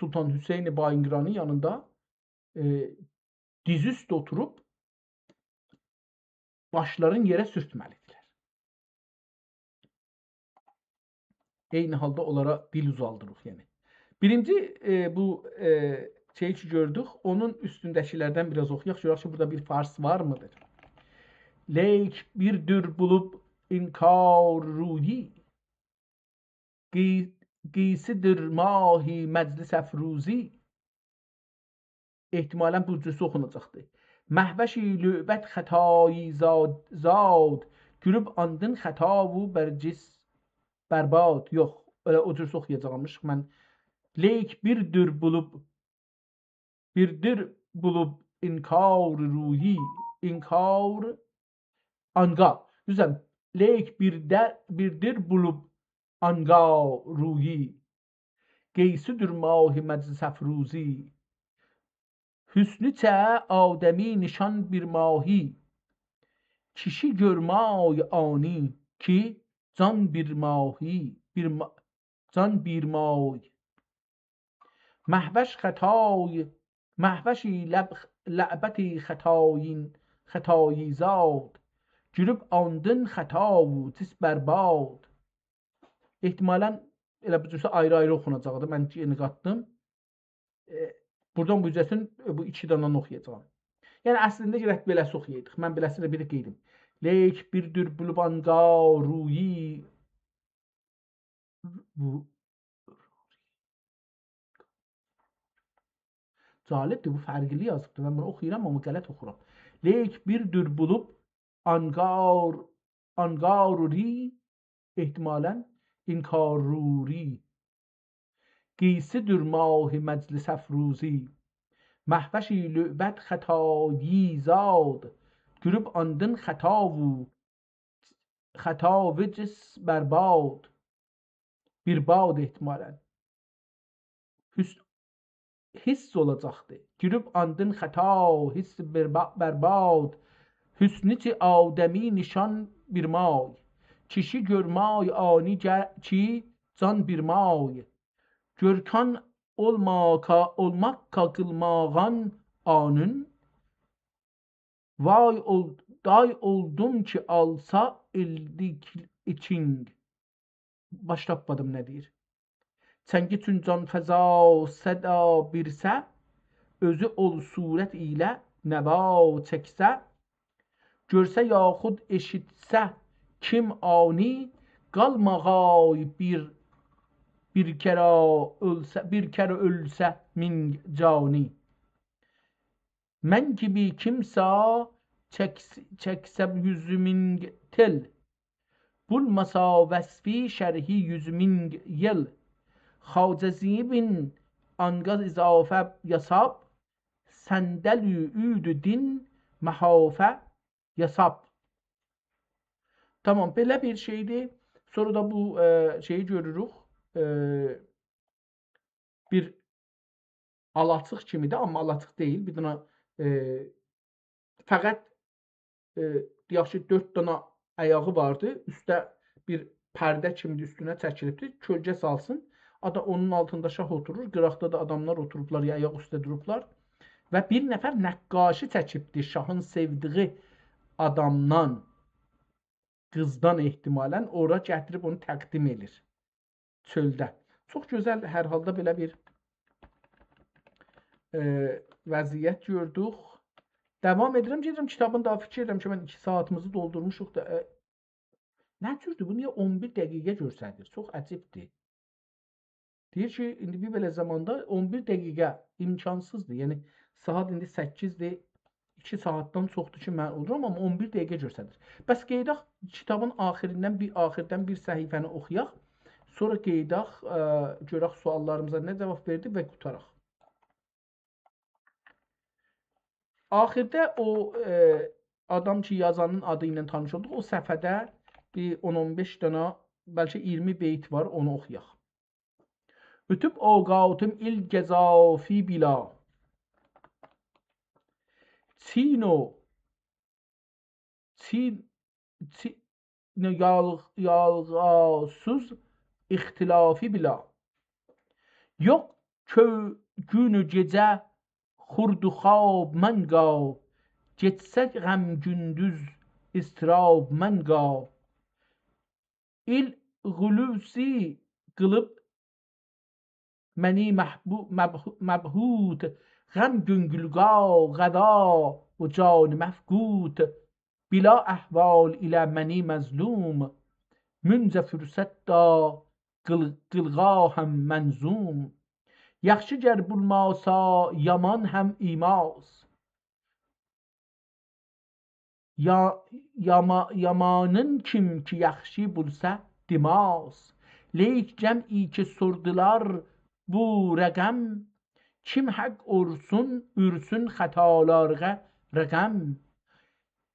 سلطان حسین بایقرانین یانیندا، ائ، دیزاوست اوتوروب باشلارین یئره سورتمه‌لی‌دیرلر. عینی حالدا اونلارا دیل اوزالدیریق، یعنی. بیرینجی، ائ، بو، ائ، شئی کی گؤردوک، اونون اوستونده‌کی‌لردن بیر آز اوخویاق، گؤرک کی، بورادا بیر فارس وارمی‌دیر؟ «لیک بیر دور بولوب انکار رویی، قی-، قیسی‌دیر ماه مجلس افروزی.» احتمالاً بو جورسه اوخوناجاقدیر. «مهوشی لعبت خطایی زاد، زاد، گروب آندین خطا و برجس برباد.» یوخ، ائله او جورسه اوخویاجاقمیش. من «لیک بیر دور بولوب، بیر دور بولوب انکار رویی، انکار آنگا.» دوزم، «لیک بیر ده، بیر دور بولوب آنگا رویی، قیسی‌دیر ماه مجلس افروزی. حسنو چه آدمی نشان بیر ماهی، کیشی گؤرمای آنی کی جان بیر ماهی، بیر ما-، جان بیر مای. مهوش خطای، مهوشی لب-، لعبتی خطایین، خطایی زاد، گروب آندین خطا و جس برباد.» احتمالاً ائله بو جورسه آیری-آیری اوخوناجاقدی. من یئنه قاتدیم. ائ، بورادان بو اوزه‌سین، ائ، بو ایکی دنه‌نی اوخویاجاغام. یعنی، اصلینده گرک بئله‌سی اوخویایدیق. من بئله‌سینی بیر قئیدیم. «لیک بیر دور بولوب آنگا رویی.» بو جالبدیر، بو فرقلی یازیبدیر. من بونو اوخویورام، آمما غلط اوخورام. «لیک بیر دور بولوب آنگار، آنگاروری»، احتمالاً انکاروری. «قیسی‌دیر ماه مجلس افروزی، مهوشی لعبت خطایی زاد، گروب آندین خطا و، خطا و جس برباد.» برباد احتمالاً. حس-، حس اولاجاقدی. «گروب آندین خطا، حس بربا-، برباد، حسنو چه آدمی نشان بیر مای، کیشی گؤرمای آنی گه-، کی جان بیر مای. گؤرکان اولماقا، اولماقا قیلماغان آنین، وای اول-، دای اولدوم کی آلسا ائلدیک ایچینگ.» باش تاپمادیم نه دئییر. «چنگ چون جان فزا صدا بیرسه، اؤزو اول صورت ایله نوا چکسه، گؤرسه یاخود ائشیتسه کیم آنی، قالماغای بیر، بیر کره اؤلسه، بیر کره اؤلسه مینگ جانی. من کیمی کیمسه چکس-، چکسه یوز مینگ تئل، بولماسا وصفی شرحی یوز مینگ یئل. خواجه زیبین آنگاز اضافه یاساب، صندلی اودو دین محافه یاساب.» تامام، بئله بیر شئیدیر. سونرا دا بو، ائ، شئیی گؤروروک. ائ، بیر آلاچیق کیمی‌دیر، آمما آلاچیق دئییل. بیر دنه، ائ، فقط، ائ، دئیک کی، دؤرد دنه آیاغی واردی. اوسته بیر پرده کیمی‌دیر، اوستونه چکیلیبدیر. کؤلگه سالسین. آدا اونون آلتیندا شاه اوتورور. قیراقدا دا آداملار اوتوروبلار، یا آیاق اوسته دوروبلار. و بیر نفر نقاشی چکیبدیر شاهین سئودیگی آدامدان، قیزدان احتمالاً، اورا گتیریب اونو تقدیم ائله‌ییر چؤلده. چوخ گؤزل، هر حالدا بئله بیر، ائ، وضعیت گؤردوک. داوام ائدیرم، گئدیرم کیتابین داها، فیکیر ائدیرم کی، من ایکی ساعاتیمیزی دولدورموشوق دا، ائ، نه جوردور بو؟ نییه اون بیر دقیقه گؤستریر؟ چوخ عجیبدیر. دئییر کی، ایندی بیر بئله زاماندا اون بیر دقیقه امکانسیزدیر. یعنی، ساعات ایندی سککیزدیر، ایکی ساعاتدان چوخدور کی، من اولورام، آمما اون بیر دقیقه گؤستریر. بس قئییداق، کیتابین آخیریندن بیر، آخیردن بیر صفحه‌نی اوخویاق. سونرا قئییداق، ا، گؤرک سؤاللاریمیزا نه جاواب وئردی و قوتاراق. آخیردا او، ائ، آدام کی، یازانین آدی ایله تانیش اولدوق، او صفحه‌ده بیر اون اون بئش دنه، بلکه اییرمی بیت وار، اونو اوخویاق. «اؤتوب اوقاتیم ایل گزافی بیلا، چین و چین، چین، یال-، یالغاسوز اختلافی بیلا. یوخ کؤ-، گون و گئجه خورد و خواب من قا، گئچسه غم گوندوز اضطراب من قا. ایل غلوسی قیلیب منی محبو-، مبهو-، مبهوت، غم گؤنگول قا، غدا و جان مفقود. بیلا احوال ایله منی مظلوم، مونجه فرصت دا قیل-، قیلغا هم منظوم. یاخشی گر بولماسا، یامان هم ایماز. یا-، یاما-، یامانین کیم کی یاخشی بولسا دیماز. لیک جمعی کی سوردولار بو رقم، کیم حق اورسون، اورسون خطالارغا رقم.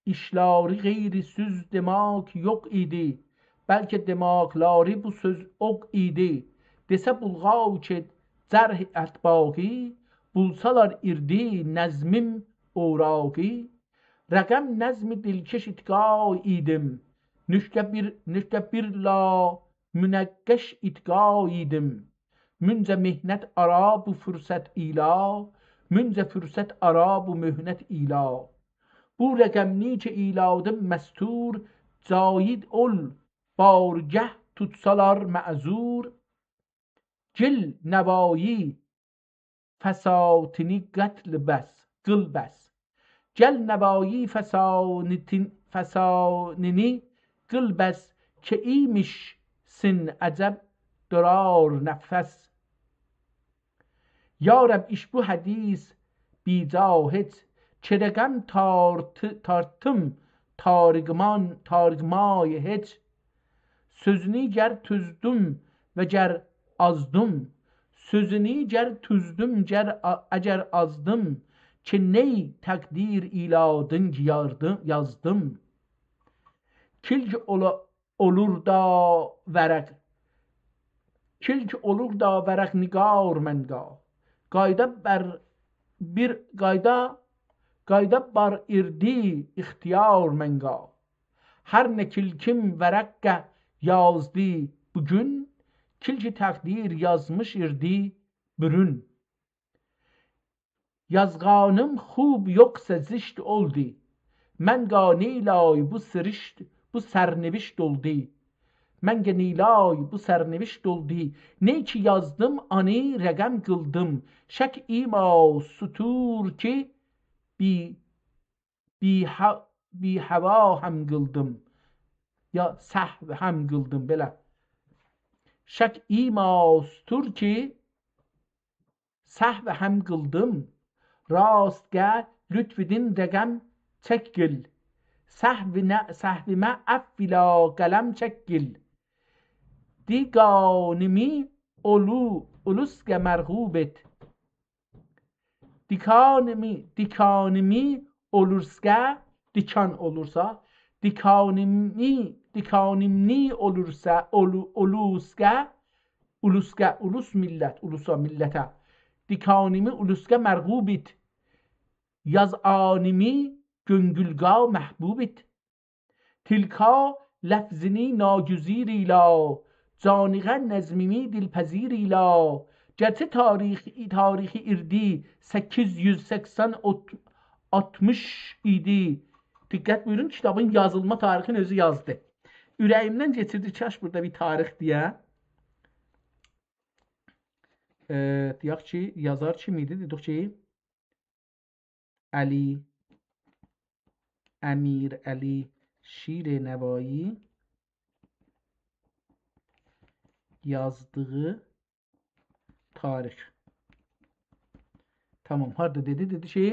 ایشلاری غیری سوز دئماق یوخ ایدی، بلکه دئماقلاری بو سوز اوخ ایدی. دئسه بولغاو کی جرح اتباقی، بولسالار ایردی نظمیم اوراقی. رقم نظم دلکش اتقا ایدیم، نکته بیر، نکته بیر لا مناقش اتقا ایدیم. مونجه محنت آرا بو فرصت ایلا، مونجه فرصت آرا بو محنت ایلا. بو رقم‌نی کی ایلادیم مستور، جاید اول بارگه توتسالار معذور. گل نوایی فساتینی قتل بس، قیل بس. گل نوایی فسانیتین-، فسانینی قیل بس، کی ایمیشسین عجب درار نفس. یا رب، ایش بو حدیث بیجا هئچ، کی رقم تارت-، تارتیم تاریقمان، تاریقمای هئچ. سؤزونی گر توزدوم و گر آزدیم، سؤزونی گر توزدوم، گر آ-، اگر آزدیم، کی نئی تقدیر ایلادین یاردیم، یازدیم. کیلک اولا-، اولور دا ورق. کیلک اولور دا ورق نگار من قا. قایدا بر بیر قایدا، قایدا بار ایردی اختیار من قا. هر نه کیلکیم ورقه یازدی بو گون، کیلک تقدیر یازمیش ایردی بورون. یازغانیم خوب یوخسا زیشت اولدی، من قا نیلای بو سیریشت، بو سرنوشت اولدی. من قا نیلای بو سرنوشت اولدی، نئی کی یازدیم آنی رقم قیلدیم. شک ایما سطور کی بی-، بی ها-، بی‌هوا هم قیلدیم، یا سهو هم قیلدیم، بئله. شک ایما سطور کی سهو هم قیلدیم، راست قه لطف ائدین رقم چک قیل. سهوینه، سهویمه عفو ایله قلم چک قیل. دیکانیمی اولو-، اولوسقه مرغوب ائت. دیکانیمی، دیکانیمی اولورسقه، دیکان اولورسا، دیکانیمی، دیکانیمنی اولورسا، اولو-، اولوسقه، اولوسقه، اولوس میللت، اولوسا، میللته. دیکانیمی اولوسقه مرغوب ائت. یازانیمی گؤنگولقا محبوب ائت. تیلکا لفظینی ناگزیر ایله، جانیغه نظمیمی دلپذیر ایله. گرچه تاریخ، تاریخی ایردی سککیز یوز سکسن اوت-، آلتمیش ایدی. دقت بویورون، کیتابین یازیلما تاریخینی اؤزو یازدی. اوره‌ییمدن کئچیردی، کاش بورادا بیر تاریخ دئیه. ائ، دئیک کی، یازار کیم ایدی؟ دئدیک کی، علی، امیرعلی شیرنوایی یازدیغی تاریخ. تامام، هاردا دئدی؟ دئدی کی،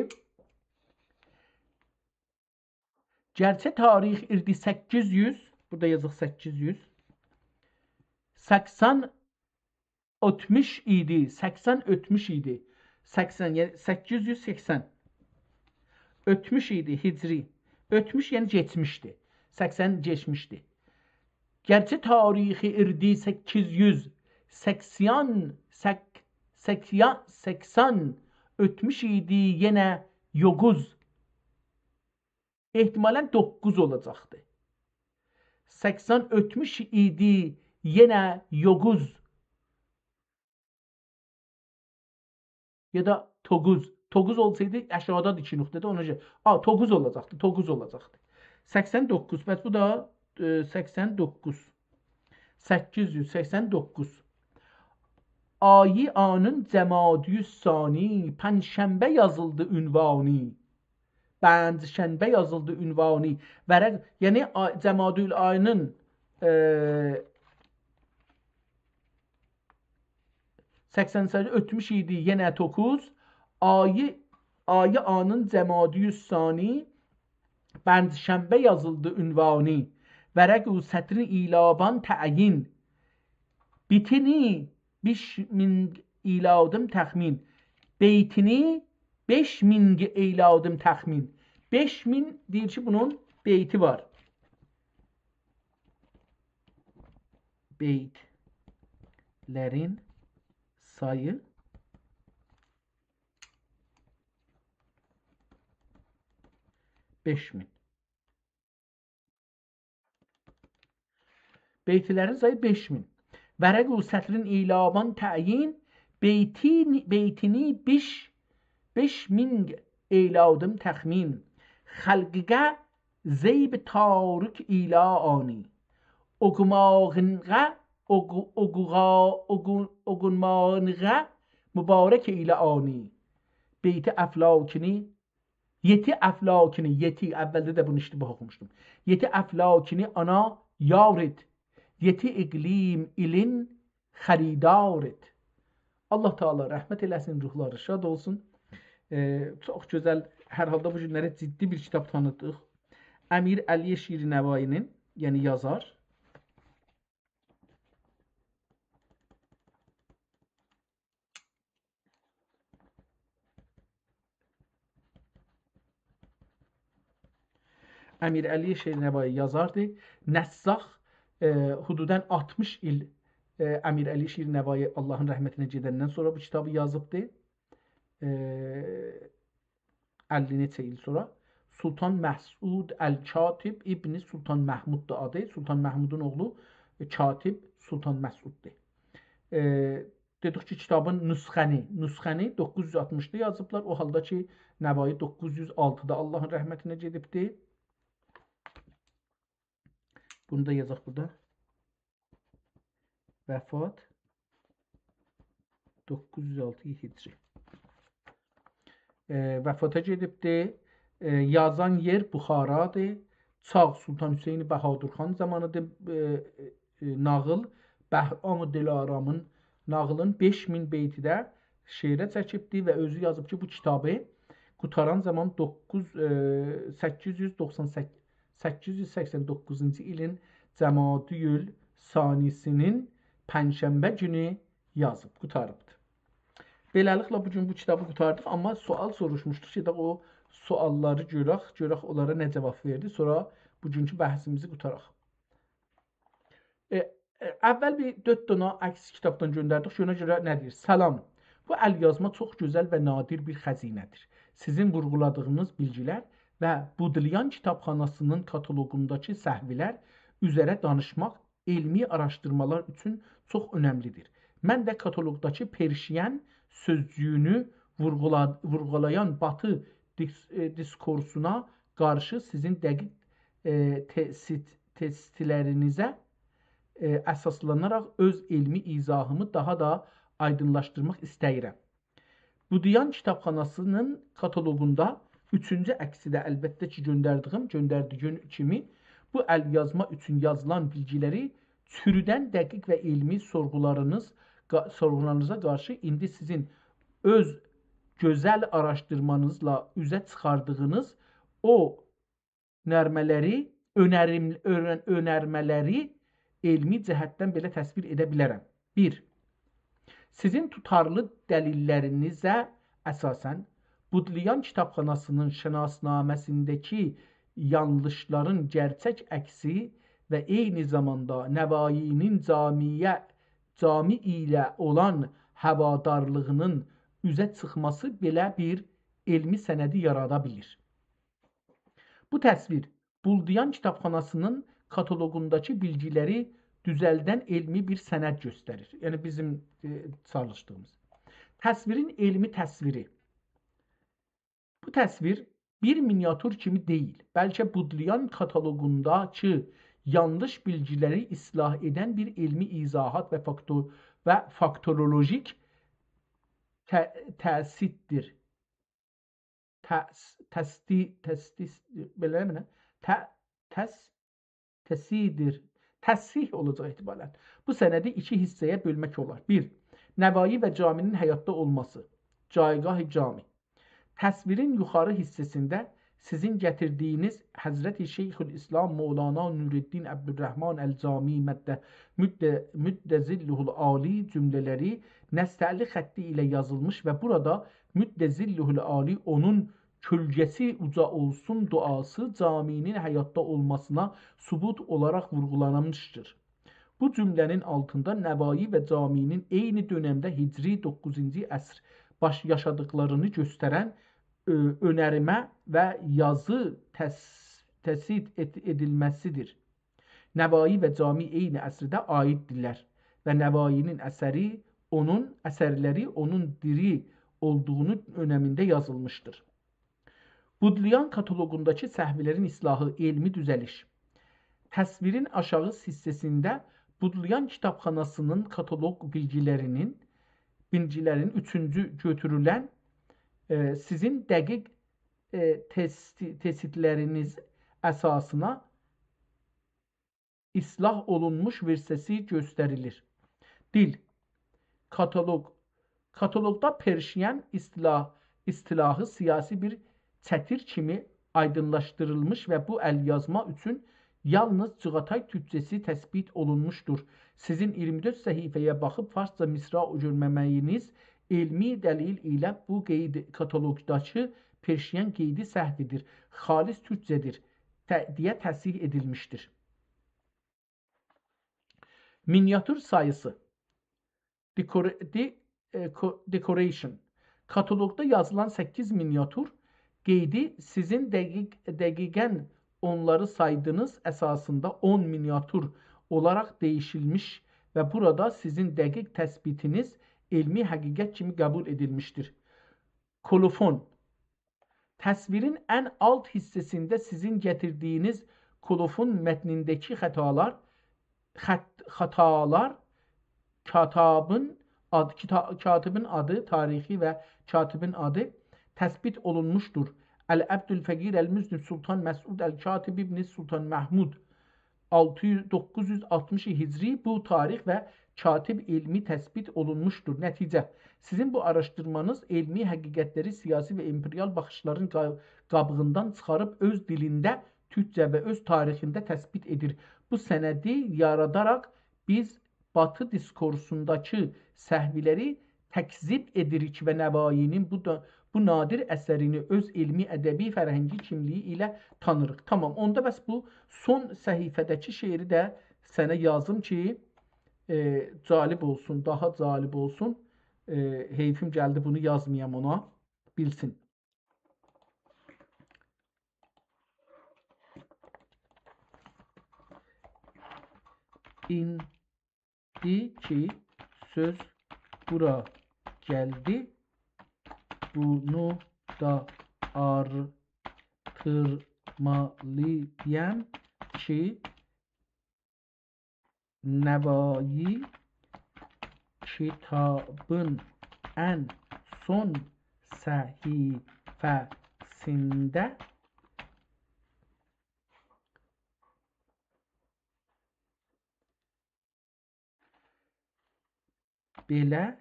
گئرچه تاریخ ایردی سککیز یوز، بورادا یازیق سککیز یوز، سکسن اؤتموش ایدی، سکسن اؤتموش ایدی. سکسن، یعنی سککیز یوز سکسن. اؤتموش ایدی، هجری. اؤتموش، یعنی کئچمیشدی. سکسن کئچمیشدی. گئرچه تاریخ ایردی سککیز یوز سکسن، سک-، سکیا-، سکسن اؤتموش ایدی، یئنه یوقوز. احتمالاً دوققوز اولاجاقدی. سکسن اؤتموش ایدی، یئنه یوقوز. یا دا توققوز. توققوز اولسایدی، آشاغیدادیر ایکی نقطه‌ده، اونا گؤره. آ، توققوز اولاجاقدی، توققوز اولاجاقدی. سکسن دوققوز، پس بو دا، ائ، سکسن دوققوز. سککیز یوز سکسن دوققوز. آیی آنین جمادی ثانی، پنجشنبه یازیلدی عنوانی. پنجشنبه یازیلدی عنوانی. ورق، یعنی آ-، جمادی آیینین، ائ، سکسن سککیز اؤتموش ایدی، یئنه توققوز. آیی، آیی آنین جمادی ثانی، پنجشنبه یازیلدی عنوانی. ورق و سطرین ایلاوان تعیین. بیتینی بئش مین ایلادیم تخمین. بیتینی بئش مین ایلادیم تخمین. بئش مین دئییر کی، بونون بیتی وار. بیتلرین سایی بئش مین. بیتلرین سایی بئش مین. ورق و سطرین ایلاوان تعیین، بیتین-، بیتینی بئش، بئش مین ایلادیم تخمین. خلقه زیب تاریک ایلانی. اوقوماغینغا، اوقو-، اوقوغا-، اوقو-، اوقونماغینغا مبارک ایلانی. بیتی افلاکینی، یئتی افلاکینی، یئتی، اولده ده بونو اشتباه اوخوموشدوم. یئتی افلاکینی آنا یار ائت، یئتی اقلیم ایلین خریدار ائت. الله تعالی رحمت ائله‌سین، روحلاری شاد اولسون. ائ، چوخ گؤزل، هر حالدا بو گونلری جدی بیر کیتاب تانیتدیق. امیر علی شیرنوایی‌نین، یعنی یازار. امیر علی شیرنوایی یازاردی. نساخ، ائ، حدوداً آلتمیش ایل، ائ، امیر علی شیرنوایی آللاهین رحمتینه گئدندن سونرا بو کیتابی یازیبدی. ائ، اللی نئچه ایل سونرا. سلطان مسعود الکاتب ابن سلطان محموددور آدی. سلطان محمودون اوغلو، ائ، کاتب سلطان مسعوددور. ائ، دئدیک کی، کیتابین نسخه‌نی، نسخه‌نی دوققوز یوز آلتمیشدا یازیبلار، او حالدا کی، نوایی دوققوز یوز آلتیدا آللاهین رحمتینه گئدیبدی. بونو دا یازاق بورادا. وفات دوققوز یوز آلتی هجری. ائ، وفاتا گئدیبدی. ائ، یازان یئر بخارادیر. چاغ سلطان حسین بهادر خان زامانیدیر. ائ، ائ، ناغیل، بهرام دلارامین ناغیلین بئش مین بیتی ده شعره چکیبدی و اؤزو یازیب کی، بو کیتابی قوتاران زامان دوققوز، ائ، سککیز یوز دوخسان سککیز، سککیز یوز سکسن دوققوزونجو ایلین جمادی الثانی‌سینین پنجشنبه گونو یازیب قوتاریبدی. بئله‌لیکله، بو گون بو کیتابی قوتاردیق، آمما سؤال سوروشموشدوق کی، او سؤاللاری گؤرک، گؤرک اونلارا نه جاواب وئردی، سونرا بوگونکو بحثیمیزی قوتاراق. ائ، ائ، اول بیر دؤرد دنه عکس کیتابدان گؤندردیک. شونا گؤره نه دئییر؟ سلام. بو ال‌یازما چوخ گؤزل و نادر بیر خزینه‌دیر. سیزین وورغولادیغینیز بیلگیلر و بودلیان کیتابخاناسینین کاتالوگونداکی سهولر اوزره دانیشماق علمی آراشدیرمالار اوچون چوخ اؤنملی‌دیر. من ده کاتالوگداکی پرشین سؤزجویونو وورغولا-، وورغولایان باتی دیس-، ائ، دیسکورسونا قارشی سیزین دقیق، ائ، تئسیت-، تسهیل‌لرینیزه، ائ، اساسلاناراق اؤز علمی ایضاحیمی داها دا آیدینلاشدیرماق ایسته‌ییرم. بودلیان کیتابخاناسینین کاتالوگوندا اوچونجو عکسی ده، البته کی، گؤندردیگیم، گؤندردیگیم کیمی، بو ال‌یازما اوچون یازیلان بیلگیلری چورودن دقیق و علمی سورغولارینیز قا-، سوروغلارینیزا قارشی ایندی سیزین اؤز گؤزل آراشدیرمانیزلا اوزه چیخاردیغینیز او نرمه‌لری، اؤنریم-، اؤنر-، اؤنرمه‌لری علمی جهتدن بئله تصویر ائده بیلرم. بیر، سیزین توتارلی دلیللرینیزه اساساً بودلیان کیتابخاناسینین شناسنامه‌سینده‌کی یانلیشلارین گئرچک عکسی و عینی زاماندا نوایی‌نین جامی‌یه، جامی ایله اولان هوادارلیغینین اوزه چیخماسی بئله بیر علمی سندی یارادا بیلیر. بو تصویر بولدیان کیتابخاناسینین کاتالوگونداکی بیلگیلری دوزلدن علمی بیر سند گؤستریر. یعنی بیزیم، ائ، چالیشدیغیمیز. تصویرین علمی تصویری. بو تصویر بیر مینیاتور کیمی دئییل، بلکه بودلیان کاتالوگونداکی یانلیش بیلگیلری اصلاح ائدن بیر علمی ایضاحات و فاکتو-، و فاکتولوژیک ته-، تأثیددیر. تأس-، تستی-، تستیس-، بئله دئمه‌لی؟ ته-، تس-، تسیدیر. تصحیح اولاجاق احتمالاً. بو سندی ایکی حیصه‌یه بؤلمک اولار. بیر، نوایی و جامی‌نین حیاتدا اولماسی. جایگاه جامی. تصویرین یوخاری حیصه‌سینده سیزین گتیردیگینیز حضرت شیخ‌الاسلام مولانا نورالدین عبدالرحمن الجامی مد-، مد-، مد ظله العالی جمله‌لری نستعلیق خطی ایله یازیلمیش و بورادا مد ظله العالی اونون «کؤلگه‌سی اوجا اولسون» دعاسی جامی‌نین حیاتدا اولماسینا ثبوت اولاراق وورغولانمیشدیر. بو جمله‌نین آلتیندا نوایی و جامی‌نین عینی دؤنمده هجری دوققوزونجو عصر باش یاشادیقلارینی گؤسترن، اؤ-، اؤنرمه و یازی تس-، تسیید ائت-، ائدیلمه‌سیدیر. نوایی و جامی عینی عصرده عاییددیرلر و نوایی‌نین اثری اونون، اثرلری اونون دیری اولدوغونو اؤنمینده یازیلمیشدیر. بودلیان کاتالوگونداکی سهولرین اصلاحی، علمی دوزلیش. تصویرین آشاغی حیصه‌سینده بودلیان کیتابخاناسینین کاتالوگ بیلگیلرینین، بیلگیلرین اوچونجو گؤتورولن، ائ، سیزین دقیق، ائ، تستی-، تسیدلرینیز اساسینا اصلاح اولونموش وئرسیاسی گؤستریلیر. دیل. کاتالوگ. کاتالوگدا پرشین اصطلاح-، اصطلاحی سیاسی بیر چتیر کیمی آیدینلاشدیریلمیش و بو ال‌یازما اوچون یالنیز چیغاتای تورکجه‌سی تثبیت اولونموشدور. سیزین اییرمی دؤرد صفحه‌یه باخیب فارسجا مصراع گؤرمه‌مه‌یینیز علمی دلیل ایله بو قید کاتالوگداکی پرشین قیدی سهودیر، خالص تورکجه‌دیر، ته-، دئیه تصحیح ائدیلمیشدیر. مینیاتور ساییسی. Decor-، de-، ائ، co-، decoration. کاتالوگدا یازیلان سککیز مینیاتور قیدی سیزین دقیق-، دقیقاً اونلاری سایدیغینیز اساسیندا اون مینیاتور اولاراق دییشیلمیش و بورادا سیزین دقیق تثبیتینیز علمی حقیقت کیمی قبول ائدیلمیشدیر. کولوفون. تصویرین ان آلت حیصه‌سینده سیزین گتیردیگینیز کولوفون متنینده‌کی خطالار، خط-، خطالار، کاتابین آد-، کیتا-، کاتبین آدی، تاریخی و کاتبین آدی تثبیت اولونموشدور. العبدالفقیر المذنب سلطان مسعود الکاتب ابن سلطان محمود، آلتی یوز، دوققوز یوز آلتمیش هجری بو تاریخ و کاتب علمی تثبیت اولونموشدور. نتیجه، سیزین بو آراشدیرمانیز علمی حقیقتلری سیاسی و امپریال باخیشلارین قا-، قابیغیندان چیخاریب اؤز دیلینده، تورکجه و اؤز تاریخینده تثبیت ائدیر. بو سندی یاراداراق بیز باتی دیسکورسونداکی سهولری تکذیب ائدیریک و نوایی‌نین بو دا، بو نادر اثرینی اؤز علمی، ادبی، فرهنگی کیملیگی ایله تانیریق. تامام، اوندا بس بو سون صفحه‌ده‌کی شعری ده سنه یازیم کی، ائ، جالب اولسون، داها جالب اولسون. ائ، حیفیم گلدی بونو یازمایام اونا، بیلسین. ایندی کی سؤز بورا گلدی، بونو دا آرتیرمالی‌یام کی، نوایی کیتابین ان سون صفحه‌سینده بئله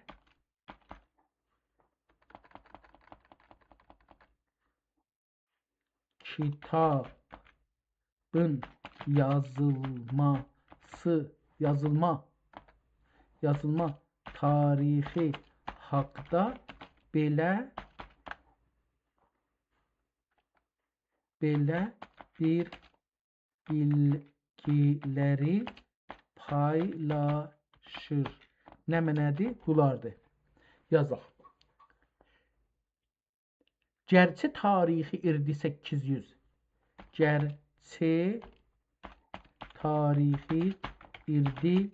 کیتابین یازیلماسی، یازیلما، یازیلما تاریخی حاقدا بئله، بئله بیر بیلگی‌لری پایلاشیر. نمنه‌دیر؟ بولاردیر. یازاق. گرچه تاریخ ایردی سککیز یوز. گرچه تاریخ ایردی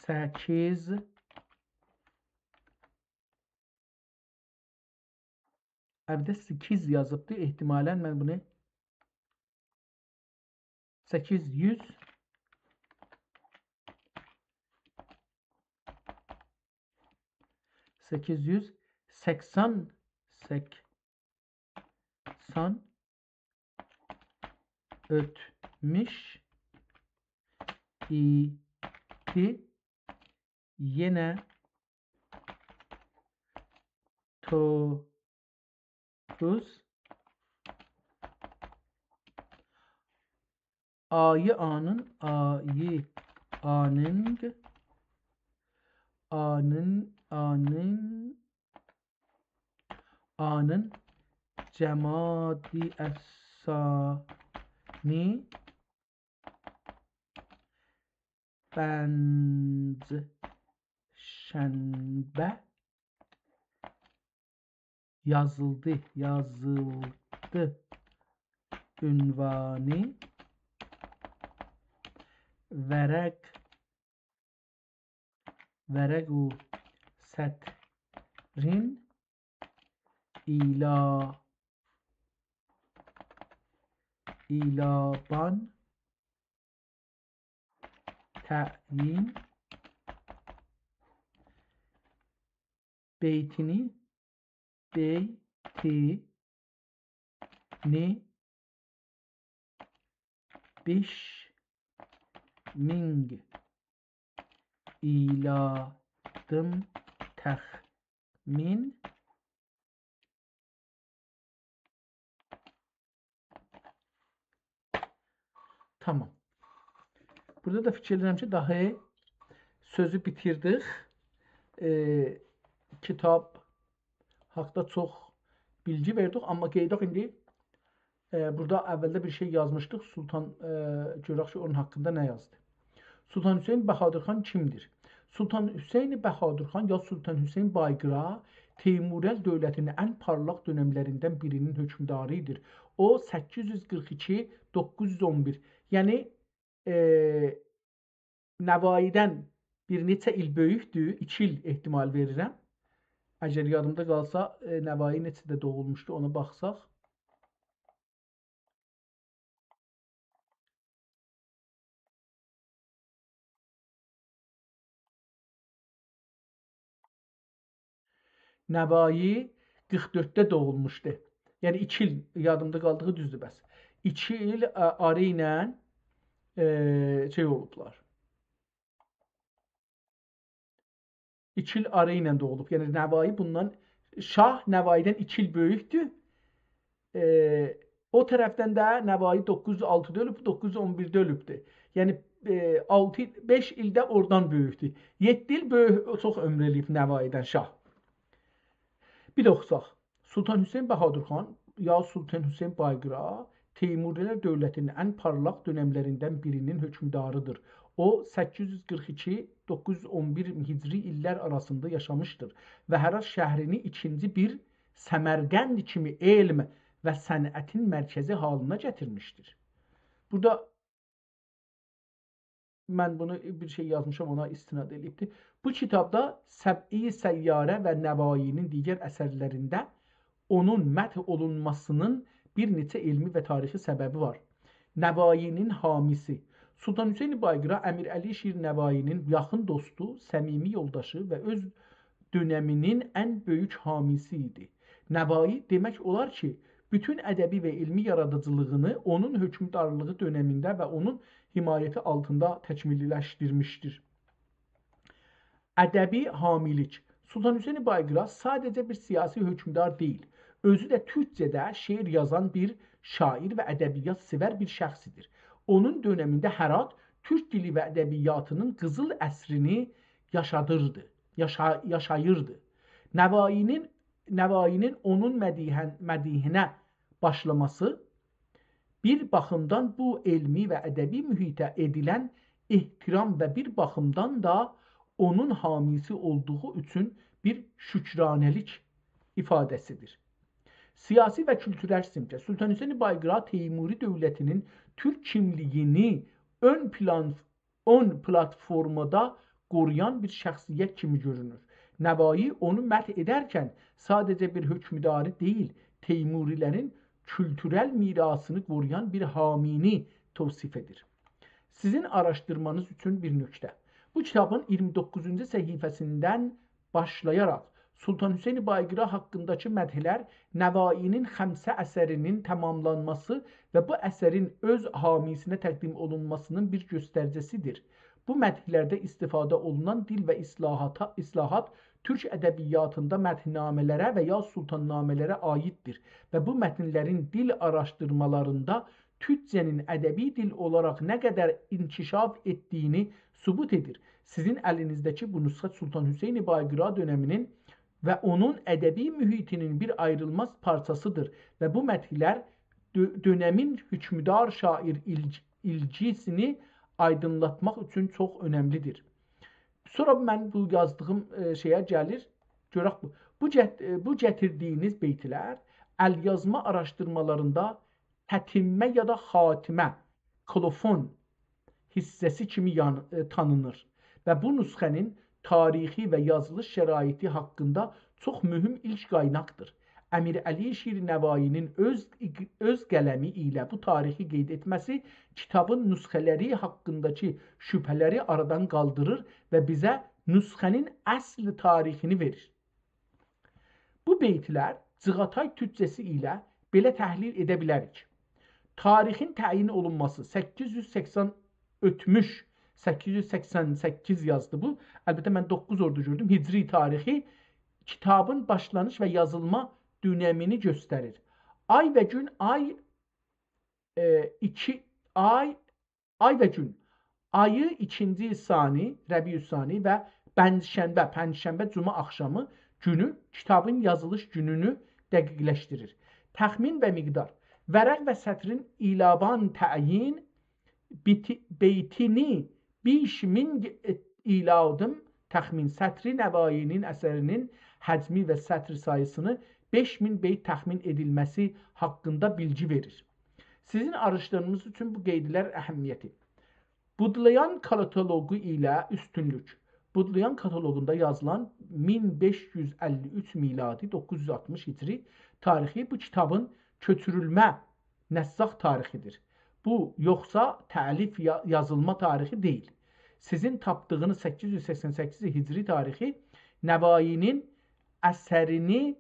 سککیز. البته سککیز یازیبدی. احتمالاً من بونو سککیز یوز، سککیز یوز سکسن، سکسن اؤتموش ایدی. یئنه دوققوز آیی آنین، آیی آنینگ، آنین، آنین، آنین جمادی الثانی پنجشنبه یازیلدی، یازیلدی عنوانی ورق، ورق و سطرین ایلا، ایلابان تعیین بیتینی، بیتینی بیشمینگ ایلادیم تخمین. تامام. بورادا دا فیکیر ائدیرم کی، داها سؤزو بیتیردیک. ائ، کیتاب حاقدا چوخ بیلگی وئردیک، آمما قاییداق ایندی. ائ، بورادا اولده بیر شئی یازمیشدیق. سلطان، ائ، گؤرک کی، اونون حاقیندا نه یازدی. سلطان حسین بهادر خان کیمدیر؟ سلطان حسین بهادر خان یا سلطان حسین بایقرا تیموریلر دؤولتینین ان پارلاق دؤنملریندن بیرینین حؤکمداری‌دیر. او، سککیز یوز قیرخ ایکی، دوققوز یوز اون بیر. یعنی، ائ، نوایی‌دن بیر نئچه ایل بؤیوکدور، ایکی ایل احتمال وئریرم. اگر یادیمدا قالسا، ائ، نوایی نئچه‌ده دوغولموشدو، اونا باخساق. نوایی قیرخ دؤردده دوغولموشدو. یعنی ایکی ایل، یادیمدا قالدیغی دوزدور بس. ایکی ایل، ا، آری ایله، ائ، شئی اولوبلار. ایکی ایل آری ایله دوغولوب. یعنی نوایی بوندان، شاه نوایی‌دن ایکی ایل بؤیوکدور. ائ، او طرفدن ده نوایی دوققوز یوز آلتی‌ده اؤلوب، دوققوز یوز اون بیرده اؤلوبدور. یعنی، ائ، آلتی، بئش ایل ده اورادان بؤیوکدور. یئددی ایل بؤیوک، چوخ عؤمور ائله‌ییب نوایی‌دن شاه. بیر ده اوخوساق. سلطان حسین بهادر خان یا سلطان حسین بایقرا تیموریلر دؤولتینین ان پارلاق دؤنملریندن بیرینین حؤکمداری‌دیر. او، سککیز یوز قیرخ ایکی، دوققوز یوز اون بیر هجری ایللر آراسیندا یاشامیشدیر و هرات شهرینی ایکینجی بیر سمرقند کیمی علم و صنعتین مرکزی حالینا گتیرمیشدیر. بورادا من بونو بیر شئی یازمیشام، اونا استناد ائله‌ییبدیر. بو کیتابدا سبعی سیاره و نوایی‌نین دیگر اثرلرینده اونون مدح اولونماسی‌نین بیر نئچه علمی و تاریخی سببی وار. نوایی‌نین حامی‌سی. سلطان حسین بایقرا امیرعلی شیر نوایی‌نین یاخین دوستو، صمیمی یولداشی و اؤز دؤنمی‌نین ان بؤیوک حامی‌سی ایدی. نوایی، دئمک اولار کی، بوتون ادبی و علمی یارادیجیلیغینی اونون حؤکمدارلیغی دؤنمینده و اونون حمایتی آلتیندا تکمیللشدیرمیشدیر. ادبی حامیلیک. سلطان حسین بایقرا ساده‌جه بیر سیاسی حکمدار دئییل، اؤزو ده تورکجه‌ده شعر یازان بیر شاعر و ادبیات سئور بیر شخصیدیر. اونون دؤنمینده هرات تورک دیلی و ادبیاتینین قیزیل عصرینی یاشادیردی، یاشا-، یاشاییردی. نوایی‌نین، نوایی‌نین اونون مدیحن-، مدیحینه باشلاماسی بیر باخیمدان بو علمی و ادبی محیطه ائدیلن احترام و بیر باخیمدان دا اونون حامیسی اولدوغو اوچون بیر شکرانه‌لیک ایفاده‌سیدیر. سیاسی و کولتورل سمته. سلطان حسین بایقرا تیموری دؤولتینین تورک کیملیگینی اؤن پلان، اؤن پلاتفورمادا قورویان بیر شخصیت کیمی گؤرونور. نوایی اونو مدح ائدرکن ساده‌جه بیر حکمداری دئییل، تیموری‌لرین کولتورل میراثینی قورویان بیر حامینی توصیف ائدیر. سیزین آراشدیرمانیز اوچون بیر نکته. بو کیتابین اییرمی دوققوزونجو صفحه‌سیندن باشلایاراق سلطان حسین بایقرا حاققینداکی مدحلر نوایی‌نین خمسه اثرینین تماملانماسی و بو اثرین اؤز حامیسینه تقدیم اولونماسینین بیر گؤستریجی‌سیدیر. بو مدحلرده استفاده اولونان دیل و اصلاحاتا، اصلاحات تورک ادبیاتیندا مدحنامه‌لره و یا سلطان‌نامه‌لره عاییددیر و بو متنلرین دیل آراشدیرمالاریندا تورکجه‌نین ادبی دیل اولاراق نه قدر انکشاف ائتدیگینی ثبوت ائدیر. سیزین الینیزده‌کی بو نسخه سلطان حسین بایقرا دؤنمینین و اونون ادبی محیطینین بیر آیریلماز پارچاسیدیر و بو مدحلر دؤ-، دؤنمین حکمدار شاعر ایلگ-، ایلگیسینی آیدینلاتماق اوچون چوخ اؤنملیدیر. سونرا من بو یازدیغیم، ائ، شئیه گلیر. گؤرک بو. بو گت-، ائ، بو گتیردیگینیز بیتلر ال‌یازما آراشدیرمالاریندا تتمه یا دا خاتمه، کولوفون حیصه‌سی کیمی یان-، ائ، تانینیر و بو نسخه‌نین تاریخی و یازیلیش شرایطی حاققیندا چوخ مهم ایلک قایناقدیر. امیرعلی شیرنوایی‌نین اؤز، اؤز قلمی ایله بو تاریخی قید ائتمه‌سی کیتابین نسخه‌لری حاققینداکی شبهه‌لری آرادان قالدیریر و بیزه نسخه‌نین اصل تاریخینی وئریر. بو بیتلر جیغاتای تورکجه‌سی ایله بئله تحلیل ائده بیلریک. تاریخین تعیین اولونماسی، سککیز یوز سکسن، اؤتموش، سککیز یوز سکسن سککیز یازدی بو. البته، من دوققوز اورادا گؤردوم. هجری تاریخی کیتابین باشلانیش و یازیلما دؤنمینی گؤستریر. آی و گون، آی، ائ، ایکی، آی، آی و گون. آیی ایکینجی ثانی، ربیع‌الثانی و پنجشنبه، پنجشنبه، جمعه آخشامی گونو کیتابین یازیلیش گونونو دقیقلشدیریر. تخمین و مقدار. ورق و سطرین ایلاوان تعیین، بیتی-، بیتینی بئش مین ایلادیم تخمین، سطری نوایی‌نین اثرینین حجمی و سطر سایی‌سینی بئش مین بیت تخمین ائدیلمه‌سی حاققیندا بیلگی وئریر. سیزین آراشدیرمانیز اوچون بو قیدلر اهمیتی. بودلایان کاتالوقو ایله اوستونلوک. بودلایان کاتالوقوندا یازیلان مین بئش یوز اللی اوچ میلادی، دوققوز یوز آلتمیش هجری تاریخی بو کیتابین کؤچورولمه نساخ تاریخیدیر. بو، یوخسا تألیف یا-، یازیلما تاریخی دئییل. سیزین تاپدیغینیز سککیز یوز سکسن سککیز هجری تاریخی نوایی‌نین اثرینی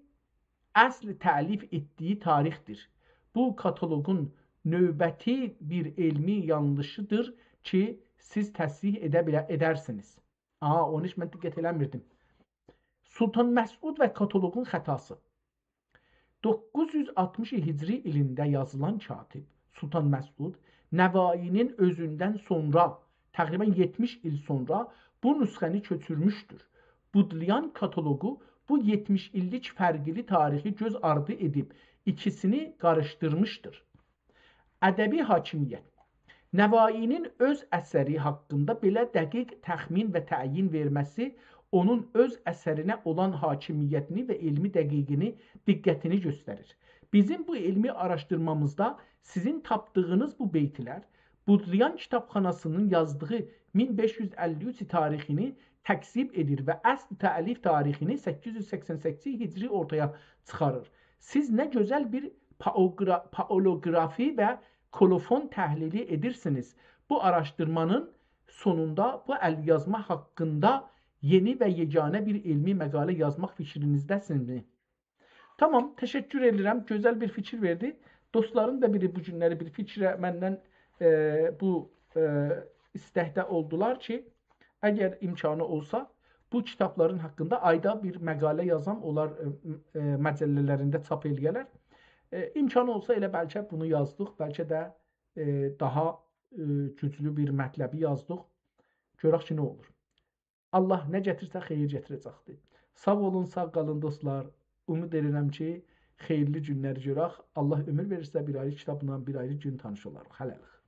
اصل تألیف ائتدیگی تاریخدیر. بو کاتالوقون نوبتی بیر علمی یانلیشیدیر کی، سیز تصحیح ائده بیله-، ائدرسینیز. آها، اونو هئچ من دقت ائله‌میردیم. سلطان مسعود و کاتالوقون خطاسی. دوققوز یوز آلتمیش هجری ایلینده یازیلان کاتب سلطان مسعود نوایی‌نین اؤزوندن سونرا، تقریباً یئتمیش ایل سونرا بو نسخه‌نی کؤچورموشدور. بودلایان کاتالوقو بو یئتمیش ایللیک فرقلی تاریخی گؤز آردی ائدیب ایکیسینی قاریشدیرمیشدیر. ادبی حاکمیت. نوایی‌نین اؤز اثری حاققیندا بئله دقیق تخمین و تعیین وئرمه‌سی اونون اؤز اثرینه اولان حاکمیتینی و علمی دقیقینی، دقتینی گؤستریر. بیزیم بو علمی آراشدیرمامیزدا سیزین تاپدیغینیز بو بیتلر بودلایان کیتابخاناسی‌نین یازدیغی مین بئش یوز اللی اوچ تاریخینی تکذیب ائدیر و اصل تألیف تاریخینی سککیز یوز سکسن سککیز هجری اورتایا چیخاریر. سیز نه گؤزل بیر پائوقرا-، پائولوقرافی و کولوفون تحلیلی ائدیرسینیز. بو آراشدیرمانین سونوندا بو ال‌یازما حاققیندا یئنی و یگانه بیر علمی مقاله یازماق فیکرینیزده‌سینیزمی؟ تامام، تشکر ائدیرم. گؤزل بیر فیکیر وئردی. دوستلارین دا بیری بو گونلری بیر فیکره مندن، ائ، بو، ائ، ایستکده اولدولار کی، اگر امکانی اولسا، بو کیتابلارین حاقیندا آیدا بیر مقاله یازام، اونلار، ائ، م-، ائ، مجله‌لرینده چاپ ائله‌یه‌لر. ائ، امکان اولسا ائله بلکه بونو یازدیق، بلکه ده، ائ، داها، ائ، گوجلو بیر مطلبی یازدیق. گؤرک کی، نه اولور. الله نه گتیرسه خئییر گتیره‌جکدیر. ساغ اولون، ساغ قالین دوستلار. امید ائدیرم کی، خئییرلی گونلری گؤرک. الله عؤمور وئریرسه، بیر آیری کیتابلا، بیر آیری گون تانیش اولاریق. هله‌لیک.